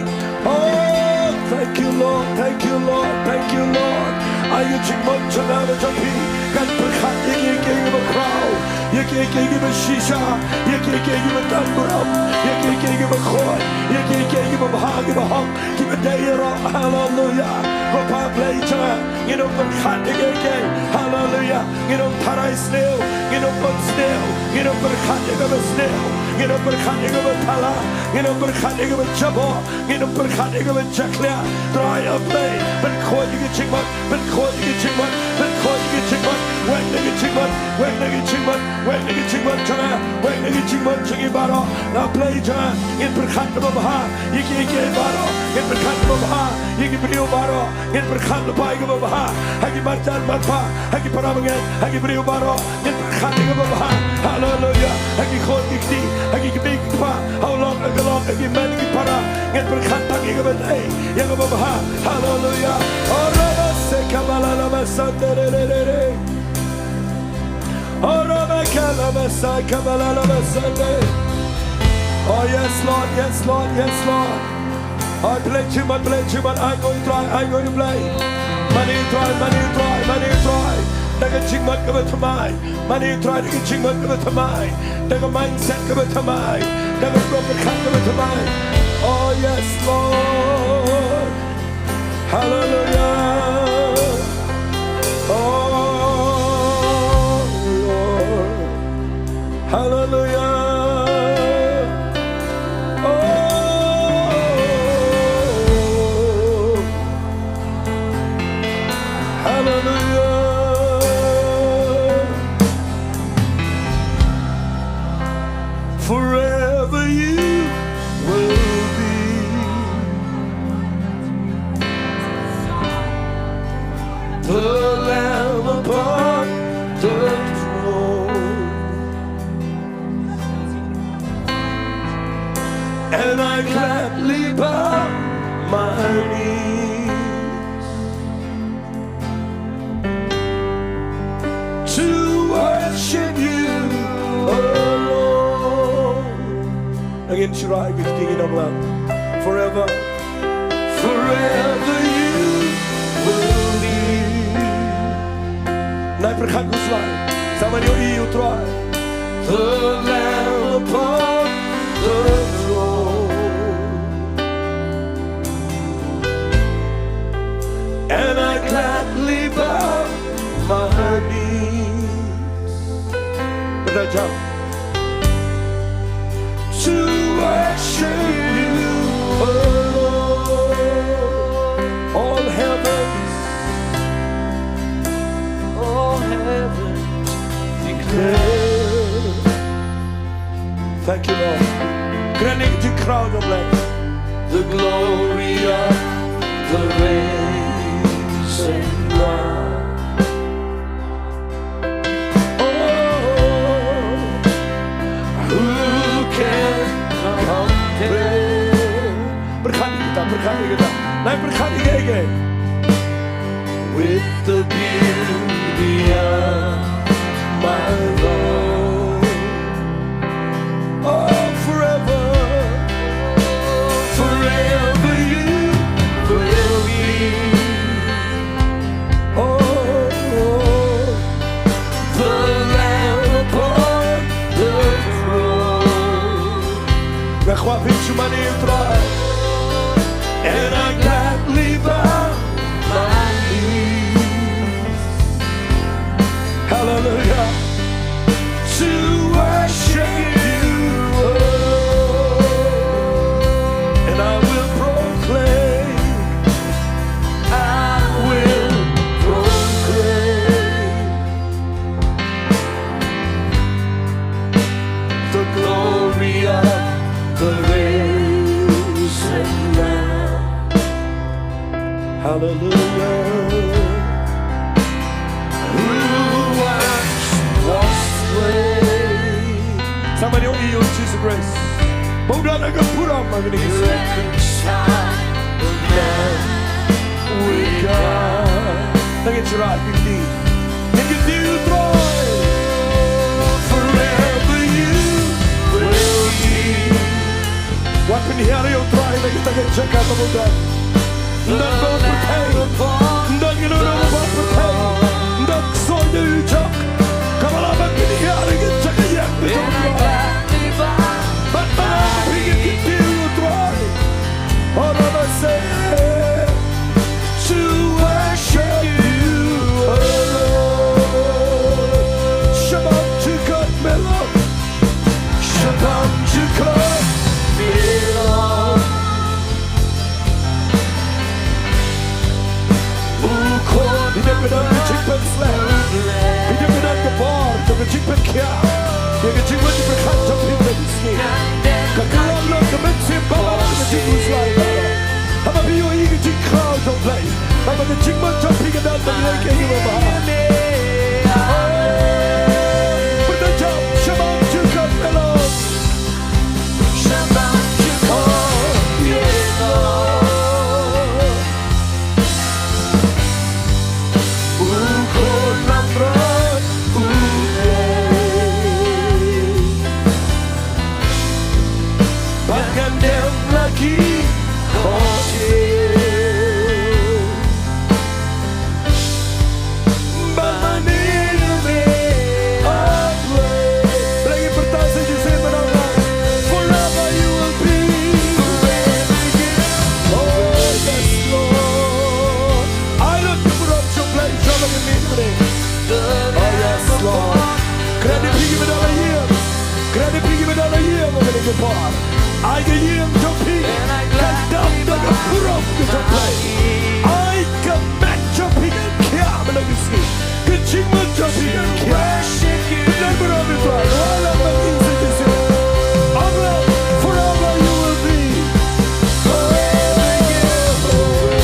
Oh, thank you, Lord. Thank you, Lord. Thank you, Lord. Ai ka jingmut jong nga bad jong phi kan pyrkhat ïa kiei kiei kiba khraw, ïa kiei kiei kiba shisha, ïa kiei kiei kiba don burom, ïa kiei kiei kiba khuid, ïa kiei kiei kiba bha kiba hok, kiba dei ïaroh. Haleluya. Ko Pa Blei jong nga, ngin ym pyrkhat ïa kiei kiei. Haleluya. Ngin ym tharai sniew, ngin ym pun sniew, ngin ym pyrkhat ïa kaba sniew, ngin ym pyrkhat ïa kaba thala, ngin ym pyrkhat ïa kaba jaboh, ngin ym pyrkhat ïa kaba jakhlia. Trai A Blei, pynkhuid ïa ka jingmut, pynkhuid ïa ka jingmut, pynkhuid ïa ka jingmut, weng na ka jingmut, weng na ka jingmut, weng na ka jingmut jong nga, weng na ka jingmut jong ngi baroh. A Blei jong nga, ngin pyrkhat kaba bha ïa kiei kiei baroh, ngin pyrkhat kaba bha ïa ki briew baroh. Ngin pyrkhat lypa ïa kaba bha ha ki marjan marpa, ha ki para bangeit, ha ki briew baroh. Ngin pyrkhat ïa kaba bha. Haleluya. Ha ki khun ki kti, ha ki kmie ki kpa, ha u lok ha ka lok, ha ki met ki para. Ngin pyrkhat tang ïa kaba dei, ïa kaba bha. Haleluya. Ora ba se kabala la ba sande re re re re. Ora ba kala ba sa kabala la ba sande. Oh yes, Lord, yes, Lord, yes, Lord. Ai, Blei jingmut, Blei jingmut, ai ngoi Trai, ai ngoi Blei. Mane Trai, mane Trai, mane Trai. Da ka jingmut kaba thymmai. Mane Trai, da ka jingmut kaba thymmai. Da ka mindset kaba thymmai. Da ka rukom pyrkhat kaba thymmai. Oh yes, Lord. Hallelujah. Oh Lord. Hallelujah. Oh, hallelujah. Forever you will be the Lamb upon the throne. And I gladly bow my knees to worship you alone. Again, Shirai, with King of Love. Forever. Forever you will be. Nai pyrkhat khuslai. Sa ma ngi ïohi ïa u Trai. The Lamb upon the throne. And I gladly bow my knees. Bynta jam. To worship you alone. All heavens, all heavens declare. Thank you, Lord. Kren ïa ka jingkhraw jong U Blei. The glory of the risen one. Oh, who can compare? Pyrkhat ïa kita, pyrkhat ïa kita. Nai pyrkhat ïa kita. With the beauty of my Lord. Oh, forever, forever you will be. Oh, the Lamb upon the throne. Nga kwah phin shu mane ïa u Trai. And I gladly bow my knees. Hallelujah. To worship you alone. And I will proclaim, I will proclaim the glory of the risen Lamb. Hallelujah. Who once was slain. Somebody ong, "Ïa u Jisu Khrist." Ba u don ha ka burom ha kane ka sngi. Reconciled man with God. Nang ïa u Trai, ngin ïa u Trai. Forever you will be. Wat pynhiar ïa u Trai na kita ki jaka ba u don. Ym don ba u pyrthei. Ym don kino kino ba u pyrthei. Ym don ksoh ïa u jok. Kaba lah ban pynhiar ïa ki jaka ïeng ba u don. Bad ba phi ngin kyntiew ïa u Trai. All of us say, to worship you alone. Shabbat Jacob Melon. Shabbat Jacob Melon. U khun, phi dei ba don ka jingpynslem. Phi dei ba don ka bor jong ka jingpynkhiah ïa ka jingmut jingpyrkhat jong phi ha kane ka sngi. Ka kyllon noh ka mynsiem baroh, ka jingkhuslai baroh. Haba phi ïohi ka jingkhraw jong U Blei, haba ka jingmut jong phi ka don ban leh ïa kiei kiei kiba bha. Pyrta jam, Shabbat Jacob Melon. Shabbat Jacob Melon. U khun lamrot U Blei. Ba ngan dem la ki khohsiew. Ba mane ïa me, O Blei. Blei, pyrta sa shisien ban ong, forever you will be. Oh, yes, Lord. Ai lad ka burom sha U Blei, sha ba ngi mih mynne. Oh, yes, Lord. Kren ïa phi kiba don la ïing. Kren ïa phi kiba don la ïing ha kane ka por. Ai ka ïing jong phi kan dap da ka burom ka jong U Blei. Ai ka met jong phi kan khiah mynta ka sngi. Ka jingmut jong phi kan khiah. Pynlong burom ïa U Trai. Rwai lang bad ïing sa shisien. Amen. Forever you will be. Forever you will be.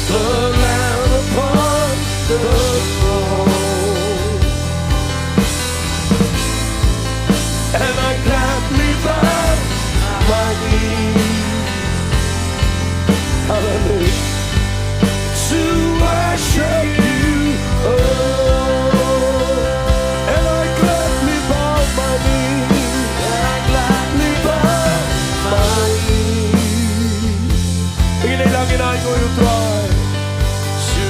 The Lamb upon the throne. And I gladly bow my knees. Hallelujah. To worship you, oh. And I gladly bow my knees. And I gladly bow my knees. Ngin ïa lang, ngin ïa ainguh ïa U Trai.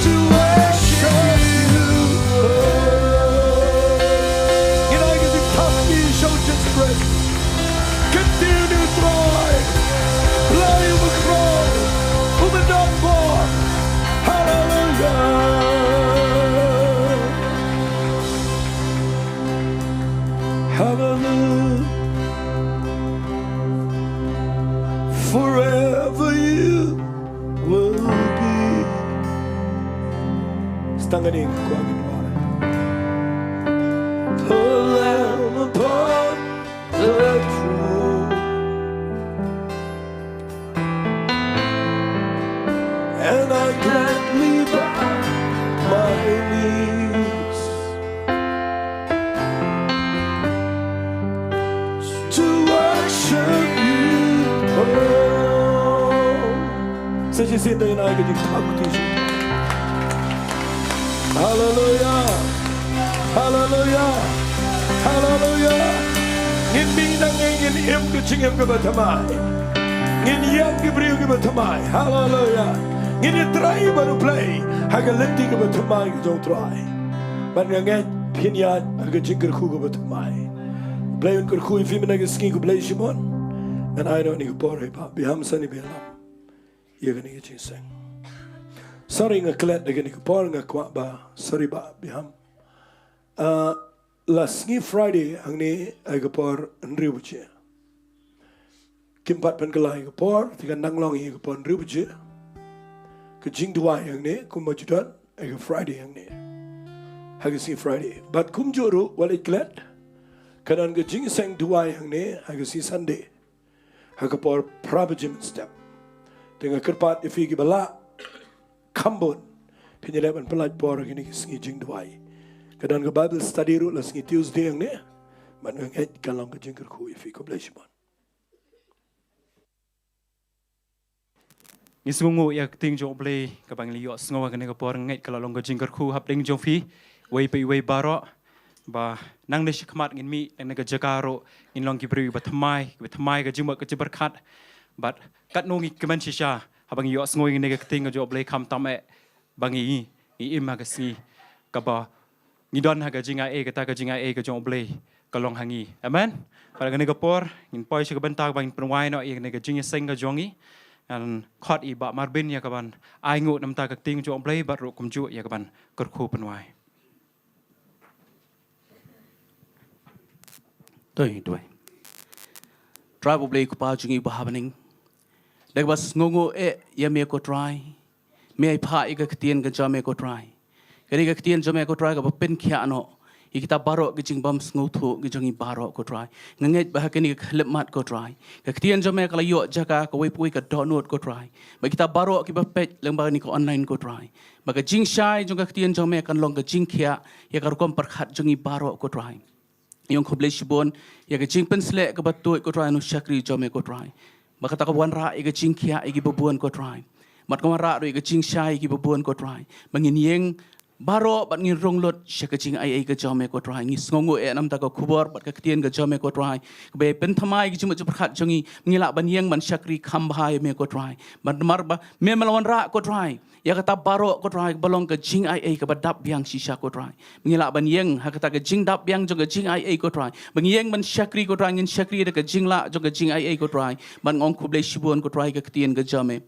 To worship you, oh. Ngin ai ka jingthap kti sha U Jisu Khrist. Kyntiew ïa U Trai. Blei uba khrong, uba don bor. Hallelujah. Hallelujah. Forever you will be. Sdang kane, kwah ngin wad. The Lamb upon the throne. And I gladly bow my knees to worship you alone. Sa shisien to ngin ai ka jingthap kti sha. Hallelujah. Hallelujah. Hallelujah. Ngin mih nangne, ngin im ka jingim kaba thymmai. Ngin ïeng ki briew kiba thymmai. Hallelujah. Ngin ïatrei bad U Blei ha ka lynti kaba thymmai ka jong U Trai. Bad nga ngeit phin ïaid ha ka jingkyrkhu kaba thymmai. U Blei un kyrkhu ïa phi mynne ka sngi, khublei shibun. Ngan ai noh kane ka por ha i Bah Biham Sani ba ïalam ïa kane ka jingïaseng. Sorry, nga klet ha kane ka por, nga kwah ba, sorry Bah Biham. Ah, la sngi Friday hangne ha ka por hynriew baje. Kim pat pynkylla ïa ka por, te kan nang long ïa ka por hynriew baje. Ka jingduwai hangne kumba ju don ha ka Friday hangne, ha ka sngi Friday. Bad kumjuh ruh, wat leit klet, ka don ka jingïaseng duwai hangne ha ka sngi Sunday. ha ka por phra baje mynstep. Te nga kyrpad ïa phi kiba lah, kham bun phin ïaleh ban pyllait por ha kine ki sngi jingduwai. Ka don ka Bible study ruh la sngi Tuesday hangne. Bad nga ngeit kan long ka jingkyrkhu ïa phi. Khublei shibun. Ngi sngewnguh ïa ka ktien jong U Blei kaba ngi la ïohsngew ha kane ka por. Nga ngeit ka la long ka jingkyrkhu hapdeng jong phi, iwei pa iwei baroh. Ba nangne shakhmat ngin mih, nangne ka jaka ruh ngin long ki briew kiba thymmai, kiba thymmai ka jingmut ka jingpyrkhat. Bad katno ngi kmen shisha haba ngi ïohsngew ïa kane ka ktien ka jong U Blei, khamtam eh ba ngi, ngi im ha ka sngi kaba ngi don ha ka jingai ei, kata ka jingai ei ka jong U Blei ka long ha ngi. Amen. Bad ha kane ka por ngin poi sha ka bynta kaba ngin pynwai noh ïa kane ka jingïaseng ka jong ngi. Ngan khot ïa i Bah Marbin ïa kaban ai nguh na bynta ka ktien jong U Blei bad ruh kumjuh ïa kaban kyrkhu pynwai. To ngin duwai. Trai U Blei Kpa jong ngi uba ha bneng, da kaba sngewnguh eh ïa me ko Trai, me ai phah ïa ka ktien ka jong me ko Trai. Kane ka ktien jong me ko Trai kaba pynkhiah noh ïa kita baroh ki jingbym sngewthuh ki jong ngi baroh ko Trai. Nga ngeit ba ha kane ka khyllipmat ko Trai, ka ktien jong me ka la ïoh jaka kawei pa kawei ka dohnud ko Trai. Ba kita baroh kiba peit lyngba kane ka online ko Trai, ba ka jingshai jong ka ktien jong me kan long ka jingkhiah ïa ka rukom pyrkhat jong ngi baroh ko Trai. Ngi ong khublei shibun ïa ka jingpynsleh kaba tuid ko Trai na u shakri jong me ko Trai. Ba kata ka wanrah ïa ka jingkhiah ïa kiba bun ko Trai. Bad ka wanrah ruh ïa ka jingshai ïa kiba bun ko Trai. Ba ngin ïeng baroh bad ngin rung lut sha ka jingai ei ka jong me ko Trai. Ngi sngewnguh eh na bynta ka khubor bad ka ktien ka jong me ko Trai, kaba pynthymmai ka jingmut jingpyrkhat jong ngi, ba ngi lah ban ïeng ban shakri kham bha ïa me ko Trai. Bad namar ba me me la wanrah ko Trai ïa kata baroh ko Trai kaba long ka jingai ei kaba dap biang shisha ko Trai. Ba ngi lah ban ïeng ha kata ka jingdap biang jong ka jingai ei ko Trai. Ba ngi ïeng ban shakri ko Trai, ngin shakri da ka jinglah jong ka jingai ei ko Trai. Bad nga ong khublei shibun ko Trai ka ktien ka jong me.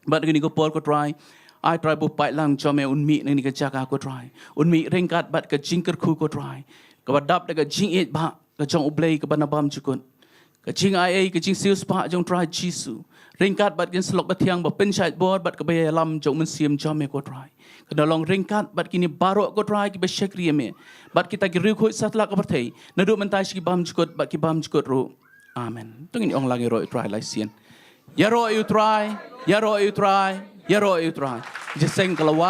Bad kane ka por ko Trai, ai Trai ba u paidlang jong me un mih na kane ka jaka ko Trai, un mih ryngkat bad ka jingkyrkhu ko Trai, kaba dap da ka jingïeit ba ka jong U Blei kaba na bymjukut. Ka jingai ei, ka jingsiewspah jong Trai Jisu, ryngkat bad ka jingsyllok bathiang ba pynshait bor bad kaba ïalam jong u Mynsiem jong me ko Trai, kan long ryngkat bad kine baroh ko Trai kiba shakri ïa me, bad kita ki riewkhuid satlak ka pyrthei, naduh mynta sha ki bymjukut bad ki bymjukut ruh. Amen. To ngin ong lang ïaroh ïa u Trai lai sien. Ïaroh ïa u Trai, ïaroh ïa u Trai, ïaroh ïa u Trai. Jingïaseng ka la wan.